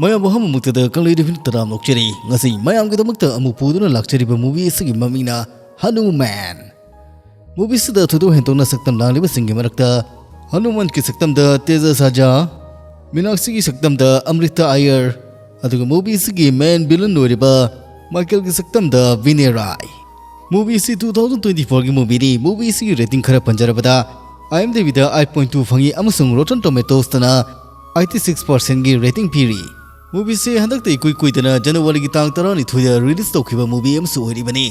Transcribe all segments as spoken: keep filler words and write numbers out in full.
ꯃꯌꯥꯝꯕꯨ ꯑꯍꯥꯟꯕꯃꯛꯇꯗ ꯀꯪꯂꯩ ꯔꯤꯚꯤꯟ ꯇꯔꯥꯝ ꯂꯧꯖꯔꯤ꯫ ꯉꯁꯤ ꯃꯌꯥꯝꯒꯤꯗꯃꯛꯇ ꯑꯃꯨꯛ ꯄꯨꯗꯨꯅ ꯂꯥꯛꯆꯔꯤꯕ ꯃꯨꯚꯤ ꯑꯁꯤꯒꯤ ꯃꯃꯤꯡꯅ ꯍꯅꯨꯃꯥꯟ꯫ ꯃꯨꯚꯤ ꯑꯁꯤꯗ ꯊꯣꯏꯗꯣꯛ ꯍꯦꯟꯗꯣꯛꯅ ꯁꯛꯇꯝ ꯂꯥꯡꯂꯤꯕꯁꯤꯡꯒꯤ ꯃꯔꯛꯇ ꯍꯅꯨꯃꯥꯟꯒꯤ ꯁꯛꯇꯝꯗ ꯇꯦꯖ ꯁꯥꯖꯥ, ꯃꯤꯅꯥꯛꯁꯤꯒꯤ ꯁꯛꯇꯝꯗ ꯑꯃ꯭ꯔꯤꯇꯥ ꯑꯌꯔ, ꯑꯗꯨꯒ ꯃꯨꯚꯤ ꯑꯁꯤꯒꯤ ꯃꯦꯟ ꯚꯤꯂꯟ ꯑꯣꯏꯔꯤꯕ ꯃꯥꯏꯀꯦꯜꯒꯤ ꯁꯛꯇꯝꯗ ꯚꯤꯅꯦ ꯔꯥꯏ꯫ ꯃꯨꯚꯤ ꯑꯁꯤ two thousand twenty fourꯒꯤ ꯃꯨꯚꯤꯅꯤ꯫ ꯃꯨꯚꯤ ꯑꯁꯤꯒꯤ ꯔꯦꯇꯤꯡ ꯈꯔ ꯄꯟꯖꯔꯕꯗ, IMDbꯗ eight point two ꯐꯪꯉꯤ ꯑꯃꯁꯨꯡ Rotten Tomatoesꯇꯅ eighty six percentꯒꯤ ꯔꯦꯇꯤꯡ ꯄꯤꯔꯤ꯫ ꯃꯨꯚꯤꯁꯤ ꯍꯟꯗꯛꯇ ꯏꯀꯨꯏ ꯀꯨꯏꯗꯅ ꯖꯅꯋꯥꯔꯤꯒꯤ ꯇꯥꯡ ꯇꯔꯥꯅꯤꯊꯣꯏꯗ ꯔꯤꯂꯤꯁ ꯇꯧꯈꯤꯕ ꯃꯨꯚꯤ ꯑꯃꯁꯨ ꯑꯣꯏꯔꯤꯕꯅꯤ꯫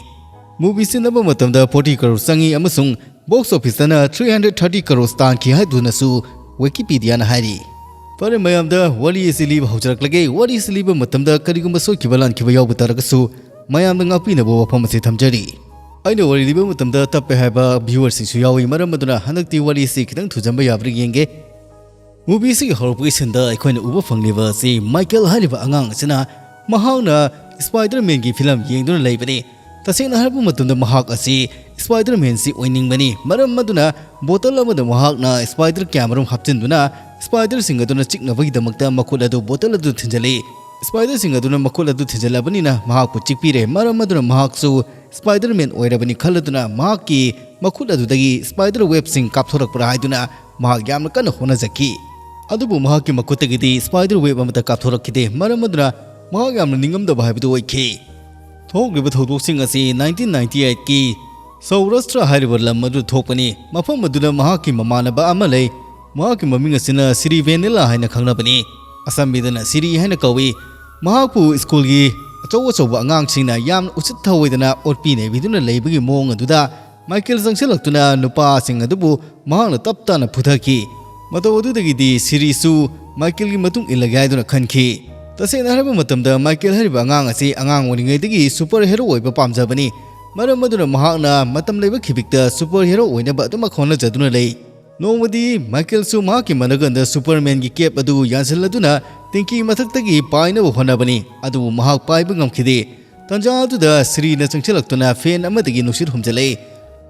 ꯃꯨꯚꯤꯁꯤ ꯅꯝꯕ ꯃꯇꯝꯗ forty crore ꯆꯪꯉꯤ ꯑꯃꯁꯨꯡ ꯕꯣꯛꯁ ꯑꯣꯐꯤꯁꯇꯅ three hundred thirty crore ꯇꯥꯟꯈꯤ ꯍꯥꯏꯗꯨꯅꯁꯨ ꯋꯤꯀꯤꯄꯤꯗꯤꯌꯥꯅ ꯍꯥꯏꯔꯤ꯫ ꯐꯔꯦ, ꯃꯌꯥꯝꯗ ꯋꯥꯔꯤ ꯑꯁꯤ ꯂꯤꯕ ꯍꯧꯖꯔꯛꯂꯒꯦ꯫ ꯋꯥꯔꯤ ꯑꯁꯤ ꯂꯤꯕ ꯃꯇꯝꯗ ꯀꯔꯤꯒꯨꯝꯕ ꯁꯣꯏꯈꯤꯕ ꯂꯥꯟꯈꯤꯕ ꯌꯥꯎꯕ ꯇꯥꯔꯒꯁꯨ ꯃꯌꯥꯝꯗ ꯉꯥꯛꯄꯤꯅꯕ ꯋꯥꯐꯝ ꯑꯁꯤ ꯊꯝꯖꯔꯤ꯫ ꯑꯩꯅ ꯋꯥꯔꯤ ꯂꯤꯕ ꯃꯇꯝꯗ ꯇꯞꯄꯦ ꯍꯥꯏꯕ viewerꯁꯤꯡꯁꯨ ꯌꯥꯎꯏ, ꯃꯔꯝ ꯑꯗꯨꯅ ꯍꯟꯗꯛꯇꯤ ꯋꯥꯔꯤ ꯑꯁꯤ ꯈꯤꯇꯪ ꯊꯨꯖꯟꯕ ꯌꯥꯕ꯭ꯔꯥ ꯌꯦꯡꯒꯦ꯫ ꯃꯨꯚꯤ ꯑꯁꯤꯒꯤ ꯍꯧꯔꯛꯄꯒꯤ ꯁꯤꯟꯗ ꯑꯩꯈꯣꯏꯅ ꯎꯕ ꯐꯪꯂꯤꯕ ꯑꯁꯤ ꯃꯥꯏꯀꯦꯜ ꯍꯥꯏꯔꯤꯕ ꯑꯉꯥꯡ ꯑꯁꯤꯅ ꯃꯍꯥꯛꯅ ꯁ꯭ꯄꯥꯏꯗꯔꯃꯦꯟꯒꯤ ꯐꯤꯂꯝ ꯌꯦꯡꯗꯨꯅ ꯂꯩꯕꯅꯤ꯫ ꯇꯁꯦꯡꯅ ꯍꯥꯏꯔꯕ ꯃꯇꯝꯗ ꯃꯍꯥꯛ ꯑꯁꯤ ꯁ꯭ꯄꯥꯏꯗꯔꯃꯦꯟꯁꯤ ꯑꯣꯏꯅꯤꯡꯕꯅꯤ꯫ ꯃꯔꯝ ꯑꯗꯨꯅ ꯕꯣꯇꯜ ꯑꯃꯗ ꯃꯍꯥꯛꯅ ꯁ꯭ꯄꯥꯏꯗꯔ ꯀꯌꯥꯃꯔꯨꯝ ꯍꯥꯞꯆꯤꯟꯗꯨꯅ ꯁ꯭ꯄꯥꯏꯗꯔꯁꯤꯡ ꯑꯗꯨꯅ ꯆꯤꯛꯅꯕꯒꯤꯗꯃꯛꯇ ꯃꯈꯨꯠ ꯑꯗꯨ ꯕꯣꯇꯜ ꯑꯗꯨ ꯊꯤꯟꯖꯤꯜꯂꯤ꯫ ꯁ꯭ꯄꯥꯏꯗꯔꯁꯤꯡ ꯑꯗꯨꯅ ꯃꯈꯨꯠ ꯑꯗꯨ ꯊꯤꯟꯖꯤꯜꯂꯕꯅꯤꯅ ꯃꯍꯥꯛꯄꯨ ꯆꯤꯛꯄꯤꯔꯦ꯫ ꯃꯔꯝ ꯑꯗꯨꯅ ꯃꯍꯥꯛꯁꯨ ꯁ꯭ꯄꯥꯏꯗꯔꯃꯦꯟ ꯑꯣꯏꯔꯕꯅꯤ ꯈꯜꯂꯗꯨꯅ ꯃꯍꯥꯛꯀꯤ ꯃꯈꯨꯠ ꯑꯗꯨꯗꯒꯤ ꯁ꯭ꯄꯥꯏꯗꯔ ꯋꯦꯕꯁꯤꯡ ꯀꯥꯞꯊꯣꯔꯛꯄ꯭ꯔꯥ ꯍꯥꯏꯗꯨꯅ ꯃꯍꯥꯛ ꯌꯥꯝꯅ ꯀꯟꯅ ꯍꯣꯠꯅꯖꯈꯤ꯫ ꯑꯗꯨꯕꯨ ꯃꯍꯥꯛꯀꯤ ꯃꯈꯨꯠꯇꯒꯤꯗꯤ ꯁ꯭ꯄꯥꯏꯗꯔ ꯋꯦꯕ ꯑꯃꯠꯇ ꯀꯥꯞꯊꯣꯔꯛꯈꯤꯗꯦ꯫ ꯃꯔꯝ ꯑꯗꯨꯅ ꯃꯍꯥꯛ ꯌꯥꯝꯅ ꯅꯤꯡꯉꯝꯗꯕ ꯍꯥꯏꯕꯗꯨ ꯑꯣꯏꯈꯤ꯫ ꯊꯣꯛꯂꯤꯕ ꯊꯧꯗꯣꯛꯁꯤꯡ ꯑꯁꯤ nineteen ninety eightꯀꯤ ꯁꯧꯔꯥꯁꯇ꯭ꯔ ꯍꯥꯏꯔꯤꯕ ꯂꯝ ꯑꯗꯨ ꯊꯣꯛꯄꯅꯤ꯫ ꯃꯐꯝ ꯑꯗꯨꯗ ꯃꯍꯥꯛꯀꯤ ꯃꯃꯥꯟꯅꯕ ꯑꯃ ꯂꯩ꯫ ꯃꯍꯥꯛꯀꯤ ꯃꯃꯤꯡ ꯑꯁꯤꯅ ꯁꯤꯔꯤ ꯚꯦꯅꯤꯂꯥ ꯍꯥꯏꯅ ꯈꯪꯅꯕꯅꯤ꯫ ꯑꯁꯝꯕꯤꯗꯅ ꯁꯤꯔꯤ ꯍꯥꯏꯅ ꯀꯧꯏ꯫ ꯃꯍꯥꯛꯄꯨ ꯁ꯭ꯀꯨꯜꯒꯤ ꯑꯆꯧ ꯑꯆꯧꯕ ꯑꯉꯥꯡꯁꯤꯡꯅ ꯌꯥꯝꯅ ꯎꯁꯤꯠ ꯊꯑꯣꯏꯗꯅ ꯑꯣꯠꯄꯤ ꯅꯩꯕꯤꯗꯨꯅ ꯂꯩꯕꯒꯤ ꯃꯑꯣꯡ ꯑꯗꯨꯗ ꯃꯥꯏꯀꯦꯜ ꯆꯪꯁꯤꯜꯂꯛꯇꯨꯅ ꯅꯨꯄꯥꯁꯤꯡ ꯑꯗꯨꯕꯨ ꯃꯍꯥꯛꯅ ꯇꯞ ꯇꯥꯅ ꯐꯨꯊꯈꯤ꯫ ꯃꯇꯧ ꯑꯗꯨꯗꯒꯤꯗꯤ ꯁꯤꯔꯤꯁꯨ ꯃꯥꯏꯀꯦꯜꯒꯤ ꯃꯇꯨꯡ ꯏꯜꯂꯒꯦ ꯍꯥꯏꯗꯨꯅ ꯈꯟꯈꯤ꯫ ꯇꯁꯦꯡꯅ ꯍꯥꯏꯔꯕ ꯃꯇꯝꯗ ꯃꯥꯏꯀꯦꯜ ꯍꯥꯏꯔꯤꯕ ꯑꯉꯥꯡ ꯑꯁꯤ ꯑꯉꯥꯡ ꯑꯣꯏꯔꯤꯉꯩꯗꯒꯤ ꯁꯨꯄꯔ ꯍꯦꯔꯣ ꯑꯣꯏꯕ ꯄꯥꯝꯖꯕꯅꯤ꯫ ꯃꯔꯝ ꯑꯗꯨꯅ ꯃꯍꯥꯛꯅ ꯃꯇꯝ ꯂꯩꯕ ꯈꯤꯕꯤꯛꯇ ꯁꯨꯄꯔ ꯍꯦꯔꯣ ꯑꯣꯏꯅꯕ ꯑꯗꯨꯃꯛ ꯍꯣꯠꯅꯖꯗꯨꯅ ꯂꯩ꯫ ꯅꯣꯡꯃꯗꯤ ꯃꯥꯏꯀꯦꯜꯁꯨ ꯃꯍꯥꯛꯀꯤ ꯃꯅꯥꯒꯟꯗ ꯁꯨꯄꯔꯃꯦꯟꯒꯤ ꯀꯦꯞ ꯑꯗꯨ ꯌꯥꯟꯁꯤꯜꯂꯗꯨꯅ ꯇꯦꯡꯀꯤ ꯃꯊꯛꯇꯒꯤ ꯄꯥꯏꯅꯕ ꯍꯣꯠꯅꯕꯅꯤ, ꯑꯗꯨꯕꯨ ꯃꯍꯥꯛ ꯄꯥꯏꯕ ꯉꯝꯈꯤꯗꯦ꯫ ꯇꯟꯖꯥ ꯑꯗꯨꯗ ꯁꯤꯔꯤꯅ ꯆꯪꯁꯤꯜꯂꯛꯇꯨꯅ ꯐꯦꯟ ꯑꯃꯗꯒꯤ ꯅꯨꯡꯁꯤꯠ ꯍꯨꯝꯖꯤꯜꯂꯛꯏ꯫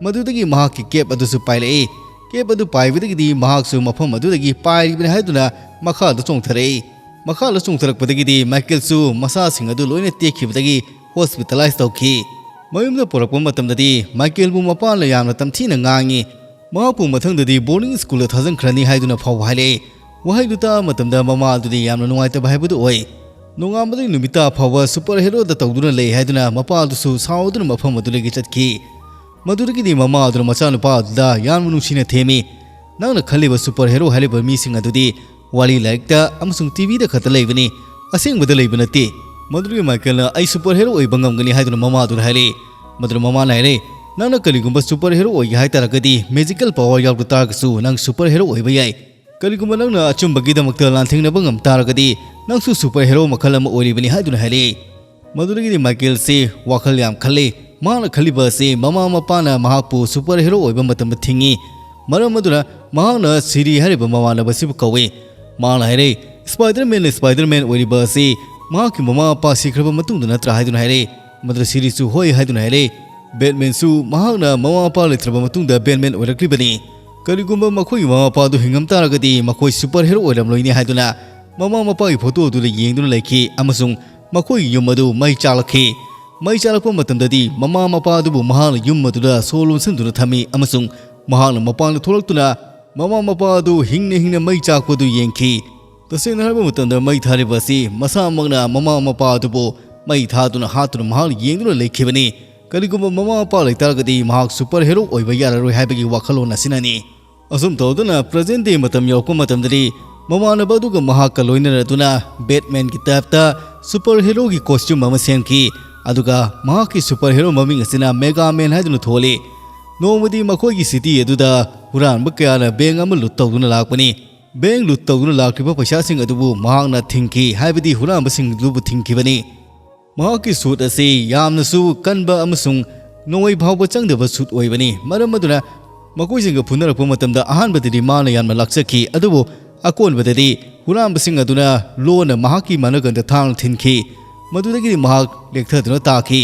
ꯃꯗꯨꯗꯒꯤ ꯃꯍꯥꯛꯀꯤ ꯀꯦꯞ ꯑꯗꯨꯁꯨ ꯄꯥꯏꯔꯛꯏ꯫ ꯀꯦꯞ ꯑꯗꯨ ꯄꯥꯏꯕꯗꯒꯤꯗꯤ ꯃꯍꯥꯛꯁꯨ ꯃꯐꯝ ꯑꯗꯨꯗꯒꯤ ꯄꯥꯏꯔꯤꯕꯅꯤ ꯍꯥꯏꯗꯨꯅ ꯃꯈꯥꯗ ꯆꯣꯡꯊꯔꯛꯏ꯫ ꯃꯈꯥꯗ ꯆꯣꯡꯊꯔꯛꯄꯗꯒꯤꯗꯤ ꯃꯥꯏꯀꯦꯜꯁꯨ ꯃꯁꯥꯁꯤꯡ ꯑꯗꯨ ꯂꯣꯏꯅ ꯇꯦꯛꯈꯤꯕꯗꯒꯤ ꯍꯣꯁꯄꯤꯇꯥꯂꯥꯏꯁ ꯇꯧꯈꯤ꯫ ꯃꯌꯨꯝꯗ ꯄꯨꯔꯛꯄ ꯃꯇꯝꯗꯗꯤ ꯃꯥꯏꯀꯦꯜꯕꯨ ꯃꯄꯥꯅ ꯌꯥꯝꯅ ꯇꯝꯊꯤꯅ ꯉꯥꯡꯉꯤ꯫ ꯃꯍꯥꯛꯄꯨ ꯃꯊꯪꯗꯗꯤ ꯕꯣꯔꯗꯤꯡ ꯁ꯭ꯀꯨꯜꯗ ꯊꯥꯖꯤꯟꯈ꯭ꯔꯅꯤ ꯍꯥꯏꯗꯨꯅ ꯐꯥꯎꯕ ꯍꯥꯏꯔꯛꯏ꯫ ꯋꯥꯍꯩꯗꯨ ꯇꯥꯕ ꯃꯇꯝꯗ ꯃꯃꯥ ꯑꯗꯨꯗꯤ ꯌꯥꯝꯅ ꯅꯨꯡꯉꯥꯏꯇꯕ ꯍꯥꯏꯕꯗꯨ ꯑꯣꯏ꯫ ꯅꯣꯡꯉꯥꯟꯕꯗꯒꯤ ꯅꯨꯃꯤꯠ ꯇꯥ ꯐꯥꯎꯕ ꯁꯨꯄꯔ ꯍꯦꯔꯣꯗ ꯇꯧꯗꯨꯅ ꯂꯩ ꯍꯥꯏꯗꯨꯅ ꯃꯄꯥ ꯑꯗꯨꯁꯨ ꯁꯥꯎꯗꯨꯅ ꯃꯐꯝ ꯑꯗꯨꯗꯒꯤ ꯆꯠꯈꯤ꯫ ꯃꯗꯨꯗꯒꯤꯗꯤ ꯃꯃꯥ ꯑꯗꯨꯅ ꯃꯆꯥꯅꯨꯄꯥ ꯑꯗꯨꯗ ꯌꯥꯝꯅ ꯅꯨꯡꯁꯤꯅ ꯊꯦꯝꯃꯤ꯫ ꯅꯪꯅ ꯈꯜꯂꯤꯕ ꯁꯨꯄꯔ ꯍꯦꯔꯣ ꯍꯥꯏꯔꯤꯕ ꯃꯤꯁꯤꯡ ꯑꯗꯨꯗꯤ ꯋꯥꯔꯤ ꯂꯥꯏꯔꯤꯛꯇ ꯑꯃꯁꯨꯡ ꯇꯤ ꯚꯤꯗ ꯈꯛꯇ ꯂꯩꯕꯅꯤ, ꯑꯁꯦꯡꯕꯗ ꯂꯩꯕ ꯅꯠꯇꯦ꯫ ꯃꯗꯨꯗꯒꯤ ꯃꯥꯏꯀꯦꯜꯅ "ꯑꯩ ꯁꯨꯄꯔ ꯍꯦꯔꯣ ꯑꯣꯏꯕ ꯉꯝꯒꯅꯤ" ꯍꯥꯏꯗꯨꯅ ꯃꯃꯥ ꯑꯗꯨꯗ ꯍꯥꯏꯔꯛꯏ꯫ ꯃꯗꯨꯗ ꯃꯃꯥꯅ ꯍꯥꯏꯔꯛꯏ, "ꯅꯪꯅ ꯀꯔꯤꯒꯨꯝꯕ ꯁꯨꯄꯔ ꯍꯦꯔꯣ ꯑꯣꯏꯒꯦ ꯍꯥꯏ ꯇꯥꯔꯒꯗꯤ ꯃꯦꯖꯤꯀꯦꯜ ꯄꯋꯥꯔ ꯌꯥꯎꯗ ꯇꯥꯔꯒꯁꯨ ꯅꯪ ꯁꯨꯄꯔ ꯍꯦꯔꯣ ꯑꯣꯏꯕ ꯌꯥꯏ꯫ ꯀꯔꯤꯒꯨꯝꯕ ꯅꯪꯅ ꯑꯆꯨꯝꯕꯒꯤꯗꯃꯛꯇ ꯂꯥꯟꯊꯦꯡꯅꯕ ꯉꯝ ꯇꯥꯔꯒꯗꯤ ꯅꯪꯁꯨ ꯁꯨꯄꯔ ꯍꯦꯔꯣ ꯃꯈꯜ ꯑꯃ ꯑꯣꯏꯔꯤꯕꯅꯤ" ꯍꯥꯏꯗꯨꯅ ꯍꯥꯏꯔꯛꯏ꯫ ꯃꯗꯨꯗꯒꯤꯗꯤ ꯃꯥꯏꯀꯦꯜꯁꯤ ꯋꯥꯈꯜ ꯌꯥꯝ ꯈꯜꯂꯤ꯫ ꯃꯍꯥꯛꯅ ꯈꯜꯂꯤꯕ ꯑꯁꯤ ꯃꯃꯥ ꯃꯄꯥꯅ ꯃꯍꯥꯛꯄꯨ ꯁꯨꯄꯔ ꯍꯦꯔꯣ ꯑꯣꯏꯕ ꯃꯇꯝꯗ ꯊꯤꯡꯉꯤ꯫ ꯃꯔꯝ ꯑꯗꯨꯅ ꯃꯍꯥꯛꯅ ꯁꯤꯔꯤ ꯍꯥꯏꯔꯤꯕ ꯃꯃꯥꯟꯅꯕ ꯑꯁꯤꯕꯨ ꯀꯧꯏ꯫ ꯃꯍꯥꯛꯅ ꯍꯥꯏꯔꯛꯏ, "ꯁ꯭ꯄꯥꯏꯗꯔꯃꯦꯟꯅ ꯁ꯭ꯄꯥꯏꯗꯔꯃꯦꯟ ꯑꯣꯏꯔꯤꯕ ꯑꯁꯤ ꯃꯍꯥꯛꯀꯤ ꯃꯃꯥ ꯃꯄꯥ ꯁꯤꯈ꯭ꯔꯕ ꯃꯇꯨꯡꯗ ꯅꯠꯇ꯭ꯔꯥ?" ꯍꯥꯏꯗꯨꯅ ꯍꯥꯏꯔꯛꯏ꯫ ꯃꯗꯨꯗ ꯁꯤꯔꯤꯁꯨ "ꯍꯣꯏ" ꯍꯥꯏꯗꯨꯅ ꯍꯥꯏꯔꯛꯏ꯫ ꯕꯦꯠꯃꯦꯟꯁꯨ ꯃꯍꯥꯛꯅ ꯃꯃꯥ ꯃꯄꯥ ꯂꯩꯇ꯭ꯔꯕ ꯃꯇꯨꯡꯗ ꯕꯦꯠꯃꯦꯟ ꯑꯣꯏꯔꯛꯂꯤꯕꯅꯤ꯫ ꯀꯔꯤꯒꯨꯝꯕ ꯃꯈꯣꯏꯒꯤ ꯃꯃꯥ ꯃꯄꯥ ꯑꯗꯨ ꯍꯤꯡꯉꯝ ꯇꯥꯔꯒꯗꯤ ꯃꯈꯣꯏ ꯁꯨꯄꯔ ꯍꯦꯔꯣ ꯑꯣꯏꯔꯝꯂꯣꯏꯅꯤ ꯍꯥꯏꯗꯨꯅ ꯃꯃꯥ ꯃꯄꯥꯒꯤ ꯐꯣꯇꯣ ꯑꯗꯨꯗ ꯌꯦꯡꯗꯨꯅ ꯂꯩꯈꯤ ꯑꯃꯁꯨꯡ ꯃꯈꯣꯏꯒꯤ ꯌꯨꯝ ꯑꯗꯨ ꯃꯩ ꯆꯥꯛꯂꯛꯈꯤ꯫ ꯃꯩ ꯆꯥꯛꯂꯛꯄ ꯃꯇꯝꯗꯗꯤ ꯃꯃꯥ ꯃꯄꯥ ꯑꯗꯨꯕꯨ ꯃꯍꯥꯛꯅ ꯌꯨꯝ ꯑꯗꯨꯗ ꯁꯣ ꯂꯣꯟꯁꯤꯟꯗꯨꯅ ꯊꯝꯃꯤ ꯑꯃꯁꯨꯡ ꯃꯍꯥꯛꯅ ꯃꯄꯥꯟꯗ ꯊꯣꯛꯂꯛꯇꯨꯅ ꯃꯃꯥ ꯃꯄꯥ ꯑꯗꯨ ꯍꯤꯡꯅ ꯍꯤꯡꯅ ꯃꯩ ꯆꯥꯛꯄꯗꯨ ꯌꯦꯡꯈꯤ꯫ ꯇꯁꯦꯡꯅ ꯍꯥꯏꯕ ꯃꯇꯝꯗ ꯃꯩ ꯊꯥꯔꯤꯕ ꯑꯁꯤ ꯃꯁꯥꯃꯛꯅ ꯃꯃꯥ ꯃꯄꯥ ꯑꯗꯨꯕꯨ ꯃꯩ ꯊꯥꯗꯨꯅ ꯍꯥꯠꯇꯨꯅ ꯃꯍꯥꯛ ꯌꯦꯡꯗꯨꯅ ꯂꯩꯈꯤꯕꯅꯤ꯫ ꯀꯔꯤꯒꯨꯝꯕ ꯃꯃꯥ ꯃꯄꯥ ꯂꯩꯇꯥꯔꯒꯗꯤ ꯃꯍꯥꯛ ꯁꯨꯄꯔ ꯍꯦꯔꯣ ꯑꯣꯏꯕ ꯌꯥꯔꯔꯣꯏ ꯍꯥꯏꯕꯒꯤ ꯋꯥꯈꯜꯂꯣꯟ ꯑꯁꯤꯅꯅꯤ꯫ ꯑꯁꯨꯝ ꯇꯧꯗꯨꯅ ꯄ꯭ꯔꯖꯦꯟ ꯗꯦ ꯃꯇꯝ ꯌꯧꯔꯛꯄ ꯃꯇꯝꯗꯗꯤ ꯃꯃꯥꯟꯅꯕ ꯑꯗꯨꯒ ꯃꯍꯥꯛꯀ ꯂꯣꯏꯅꯔꯗꯨꯅ ꯕꯦꯠꯃꯦꯟꯒꯤ ꯇꯥꯏꯞꯇ ꯁꯨꯄꯔ ꯍꯦꯔꯣꯒꯤ ꯀꯣꯁꯇ꯭ꯌꯨꯝ ꯑꯃ ꯁꯦꯝꯈꯤ꯫ ꯑꯗꯨꯒ ꯃꯍꯥꯛꯀꯤ ꯁꯨꯄꯔ ꯍꯦꯔꯣ ꯃꯃꯤꯡ ꯑꯁꯤꯅ ꯃꯦꯒꯥ ꯃꯦꯟ ꯍꯥꯏꯗꯨꯅ ꯊꯣꯜꯂꯤ꯫ ꯅꯣꯡꯃꯗꯤ ꯃꯈꯣꯏꯒꯤ ꯁꯤꯇꯤ ꯑꯗꯨꯗ ꯍꯨꯔꯥꯟꯕ ꯀꯌꯥꯅ ꯕꯦꯡ ꯑꯃ ꯂꯨꯠ ꯇꯧꯗꯨꯅ ꯂꯥꯛꯄꯅꯤ꯫ ꯕꯦꯡ ꯂꯨꯠ ꯇꯧꯗꯨꯅ ꯂꯥꯛꯂꯤꯕ ꯄꯩꯁꯥꯁꯤꯡ ꯑꯗꯨꯕꯨ ꯃꯍꯥꯛꯅ ꯊꯤꯡꯈꯤ, ꯍꯥꯏꯕꯗꯤ ꯍꯨꯔꯥꯟꯕꯁꯤꯡ ꯑꯗꯨꯕꯨ ꯊꯤꯡꯈꯤꯕꯅꯤ꯫ ꯃꯍꯥꯛꯀꯤ ꯁꯨꯠ ꯑꯁꯤ ꯌꯥꯝꯅꯁꯨ ꯀꯟꯕ ꯑꯃꯁꯨꯡ ꯅꯣꯡꯃꯩ ꯐꯥꯎꯕ ꯆꯪꯗꯕ ꯁꯨꯠ ꯑꯣꯏꯕꯅꯤ꯫ ꯃꯔꯝ ꯑꯗꯨꯅ ꯃꯈꯣꯏꯁꯤꯡꯒ ꯐꯨꯅꯔꯛꯄ ꯃꯇꯝꯗ ꯑꯍꯥꯟꯕꯗꯗꯤ ꯃꯥꯅ ꯌꯥꯝꯅ ꯂꯥꯛꯆꯈꯤ, ꯑꯗꯨꯕꯨ ꯑꯀꯣꯟꯕꯗꯗꯤ ꯍꯨꯔꯥꯟꯕꯁꯤꯡ ꯑꯗꯨꯅ ꯂꯣꯟꯅ ꯃꯍꯥꯛꯀꯤ ꯃꯅꯥꯒꯟꯗ ꯊꯥꯡꯅ ꯊꯤꯟꯈꯤ꯫ ꯃꯗꯨꯗꯒꯤꯗꯤ ꯃꯍꯥꯛ ꯂꯦꯛꯊꯗꯨꯅ ꯇꯥꯈꯤ꯫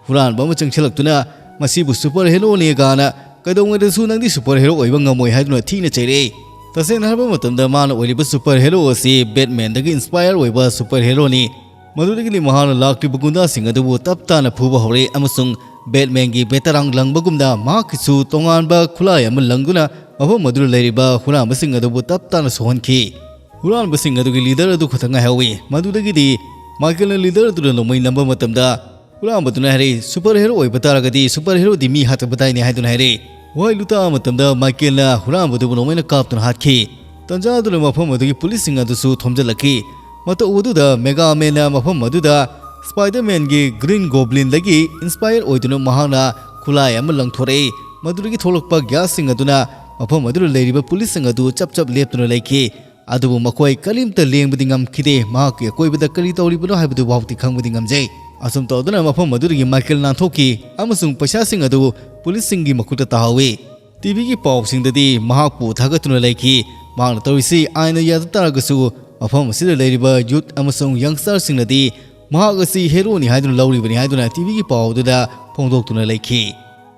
ꯍꯨꯔꯥꯟꯕ ꯑꯃ ꯆꯪꯁꯤꯜꯂꯛꯇꯨꯅ ꯃꯁꯤꯕꯨ ꯁꯨꯄꯔ ꯍꯦꯔꯣꯅꯦ ꯀꯥꯅ "ꯀꯩꯗꯧꯉꯩꯗꯁꯨ ꯅꯪꯗꯤ ꯁꯨꯄꯔ ꯍꯦꯔꯣ ꯑꯣꯏꯕ ꯉꯝꯃꯣꯏ" ꯍꯥꯏꯗꯨꯅ ꯊꯤꯅ ꯆꯩꯔꯛꯏ꯫ ꯇꯁꯦꯡꯅ ꯍꯥꯏꯔꯕ ꯃꯇꯝꯗ, ꯃꯥꯅ ꯑꯣꯏꯔꯤꯕ ꯁꯨꯄꯔ ꯍꯦꯔꯣ ꯑꯁꯤ ꯕꯦꯠꯃꯦꯟꯗꯒꯤ ꯏꯟꯁꯄꯥꯌꯔ ꯑꯣꯏꯕ ꯁꯨꯄꯔ ꯍꯦꯔꯣꯅꯤ꯫ ꯃꯗꯨꯗꯒꯤꯗꯤ ꯃꯍꯥꯛꯅ ꯂꯥꯛꯂꯤꯕ ꯒꯨꯟꯗꯥꯁꯤꯡ ꯑꯗꯨꯕꯨ ꯇꯞ ꯇꯥꯅ ꯐꯨꯕ ꯍꯧꯔꯦ ꯑꯃꯁꯨꯡ ꯕꯦꯠꯃꯦꯟꯒꯤ ꯕꯦꯇꯔꯥꯡ ꯂꯪꯕꯒꯨꯝꯅ ꯃꯍꯥꯛꯀꯤꯁꯨ ꯇꯣꯉꯥꯟꯕ ꯈꯨꯠꯂꯥꯏ ꯑꯃ ꯂꯪꯗꯨꯅ ꯃꯐꯝ ꯑꯗꯨꯗ ꯂꯩꯔꯤꯕ ꯍꯨꯔꯥꯟꯕꯁꯤꯡ ꯑꯗꯨꯕꯨ ꯇꯞ ꯇꯥꯅ ꯁꯣꯛꯍꯟꯈꯤ꯫ ꯍꯨꯔꯥꯟꯕꯁꯤꯡ ꯑꯗꯨꯒꯤ ꯂꯤꯗꯔ ꯑꯗꯨ ꯈꯛꯇ ꯉꯥꯏꯍꯧꯏ꯫ ꯃꯗꯨꯗꯒꯤꯗꯤ ꯃꯥꯏꯀꯦꯜꯅ ꯂꯤꯗꯔ ꯑꯗꯨꯗ ꯅꯣꯡꯃꯩ ꯅꯝꯕ ꯃꯇꯝꯗ, ꯍꯨꯔꯥꯟꯕꯗꯨꯅ ꯍꯥꯏꯔꯛꯏ, "ꯁꯨꯄꯔ ꯍꯦꯔꯣ ꯑꯣꯏꯕ ꯇꯥꯔꯒꯗꯤ ꯁꯨꯄꯔ ꯍꯦꯔꯣꯗꯤ ꯃꯤ ꯍꯥꯠꯇꯕ ꯇꯥꯏꯅꯦ" ꯍꯥꯏꯗꯨꯅ ꯍꯥꯏꯔꯛꯏ꯫ ꯋꯥꯍꯩ ꯂꯨꯇꯥꯕ ꯃꯇꯝꯗ ꯃꯥꯏꯀꯦꯜꯅ ꯍꯨꯔꯥꯟꯕꯗꯨꯕꯨ ꯅꯣꯡꯃꯩꯅ ꯀꯥꯞꯇꯨꯅ ꯍꯥꯠꯈꯤ꯫ ꯇꯟꯖꯥ ꯑꯗꯨꯅ ꯃꯐꯝ ꯑꯗꯨꯒꯤ ꯄꯨꯂꯤꯁꯁꯤꯡ ꯑꯗꯨꯁꯨ ꯊꯣꯝꯖꯤꯜꯂꯛꯈꯤ꯫ ꯃꯇꯧ ꯑꯗꯨꯗ ꯃꯦꯒꯥꯃꯦꯟꯅ ꯃꯐꯝ ꯑꯗꯨꯗ ꯁ꯭ꯄꯥꯏꯗꯔꯃꯦꯟꯒꯤ ꯒ꯭ꯔꯤꯟ ꯒꯣꯕ꯭ꯂꯤꯟꯗꯒꯤ ꯏꯟꯁꯄꯥꯌꯔ ꯑꯣꯏꯗꯨꯅ ꯃꯍꯥꯛꯅ ꯈꯨꯠꯂꯥꯏ ꯑꯃ ꯂꯪꯊꯣꯔꯛꯏ꯫ ꯃꯗꯨꯗꯒꯤ ꯊꯣꯛꯂꯛꯄ ꯒ꯭ꯌꯥꯁꯁꯤꯡ ꯑꯗꯨꯅ ꯃꯐꯝ ꯑꯗꯨꯗ ꯂꯩꯔꯤꯕ ꯄꯨꯂꯤꯁꯁꯤꯡ ꯑꯗꯨ ꯆꯞ ꯆꯞ ꯂꯦꯞꯇꯨꯅ ꯂꯩꯈꯤ꯫ ꯑꯗꯨꯕꯨ ꯃꯈꯣꯏ ꯀꯔꯤꯝꯇ ꯂꯦꯡꯕꯗꯤ ꯉꯝꯈꯤꯗꯦ꯫ ꯃꯍꯥꯛꯀꯤ ꯑꯀꯣꯏꯕꯗ ꯀꯔꯤ ꯇꯧꯔꯤꯕꯅꯣ ꯍꯥꯏꯕꯗꯨ ꯐꯥꯎꯗꯤ ꯈꯪꯕꯗꯤ ꯉꯝꯖꯩ꯫ ꯑꯁꯨꯝ ꯇꯧꯗꯨꯅ ꯃꯐꯝ ꯑꯗꯨꯗꯒꯤ ꯃꯥꯏꯀꯦꯜ ꯅꯥꯟꯊꯣꯛꯈꯤ ꯑꯃꯁꯨꯡ ꯄꯩꯁꯥꯁꯤꯡ ꯑꯗꯨ ꯄꯨꯂꯤꯁꯁꯤꯡꯒꯤ ꯃꯈꯨꯠꯇ ꯇꯥꯍꯧꯏ꯫ ꯇꯤꯚꯤꯒꯤ ꯄꯥꯎꯁꯤꯡꯗꯗꯤ ꯃꯍꯥꯛꯄꯨ ꯊꯥꯒꯠꯇꯨꯅ ꯂꯩꯈꯤ꯫ ꯃꯍꯥꯛꯅ ꯇꯧꯔꯤꯁꯤ ꯑꯥꯏꯟꯅ ꯌꯥꯗ ꯇꯥꯔꯒꯁꯨ, ꯃꯐꯝ ꯑꯁꯤꯗ ꯂꯩꯔꯤꯕ ꯌꯨꯠ ꯑꯃꯁꯨꯡ ꯌꯪꯁꯇꯔꯁꯤꯡꯅꯗꯤ ꯃꯍꯥꯛ ꯑꯁꯤ ꯍꯦꯔꯣꯅꯤ ꯍꯥꯏꯗꯨꯅ ꯂꯧꯔꯤꯕꯅꯤ ꯍꯥꯏꯗꯨꯅ ꯇꯤꯚꯤꯒꯤ ꯄꯥꯎ ꯑꯗꯨꯗ ꯐꯣꯡꯗꯣꯛꯇꯨꯅ ꯂꯩꯈꯤ꯫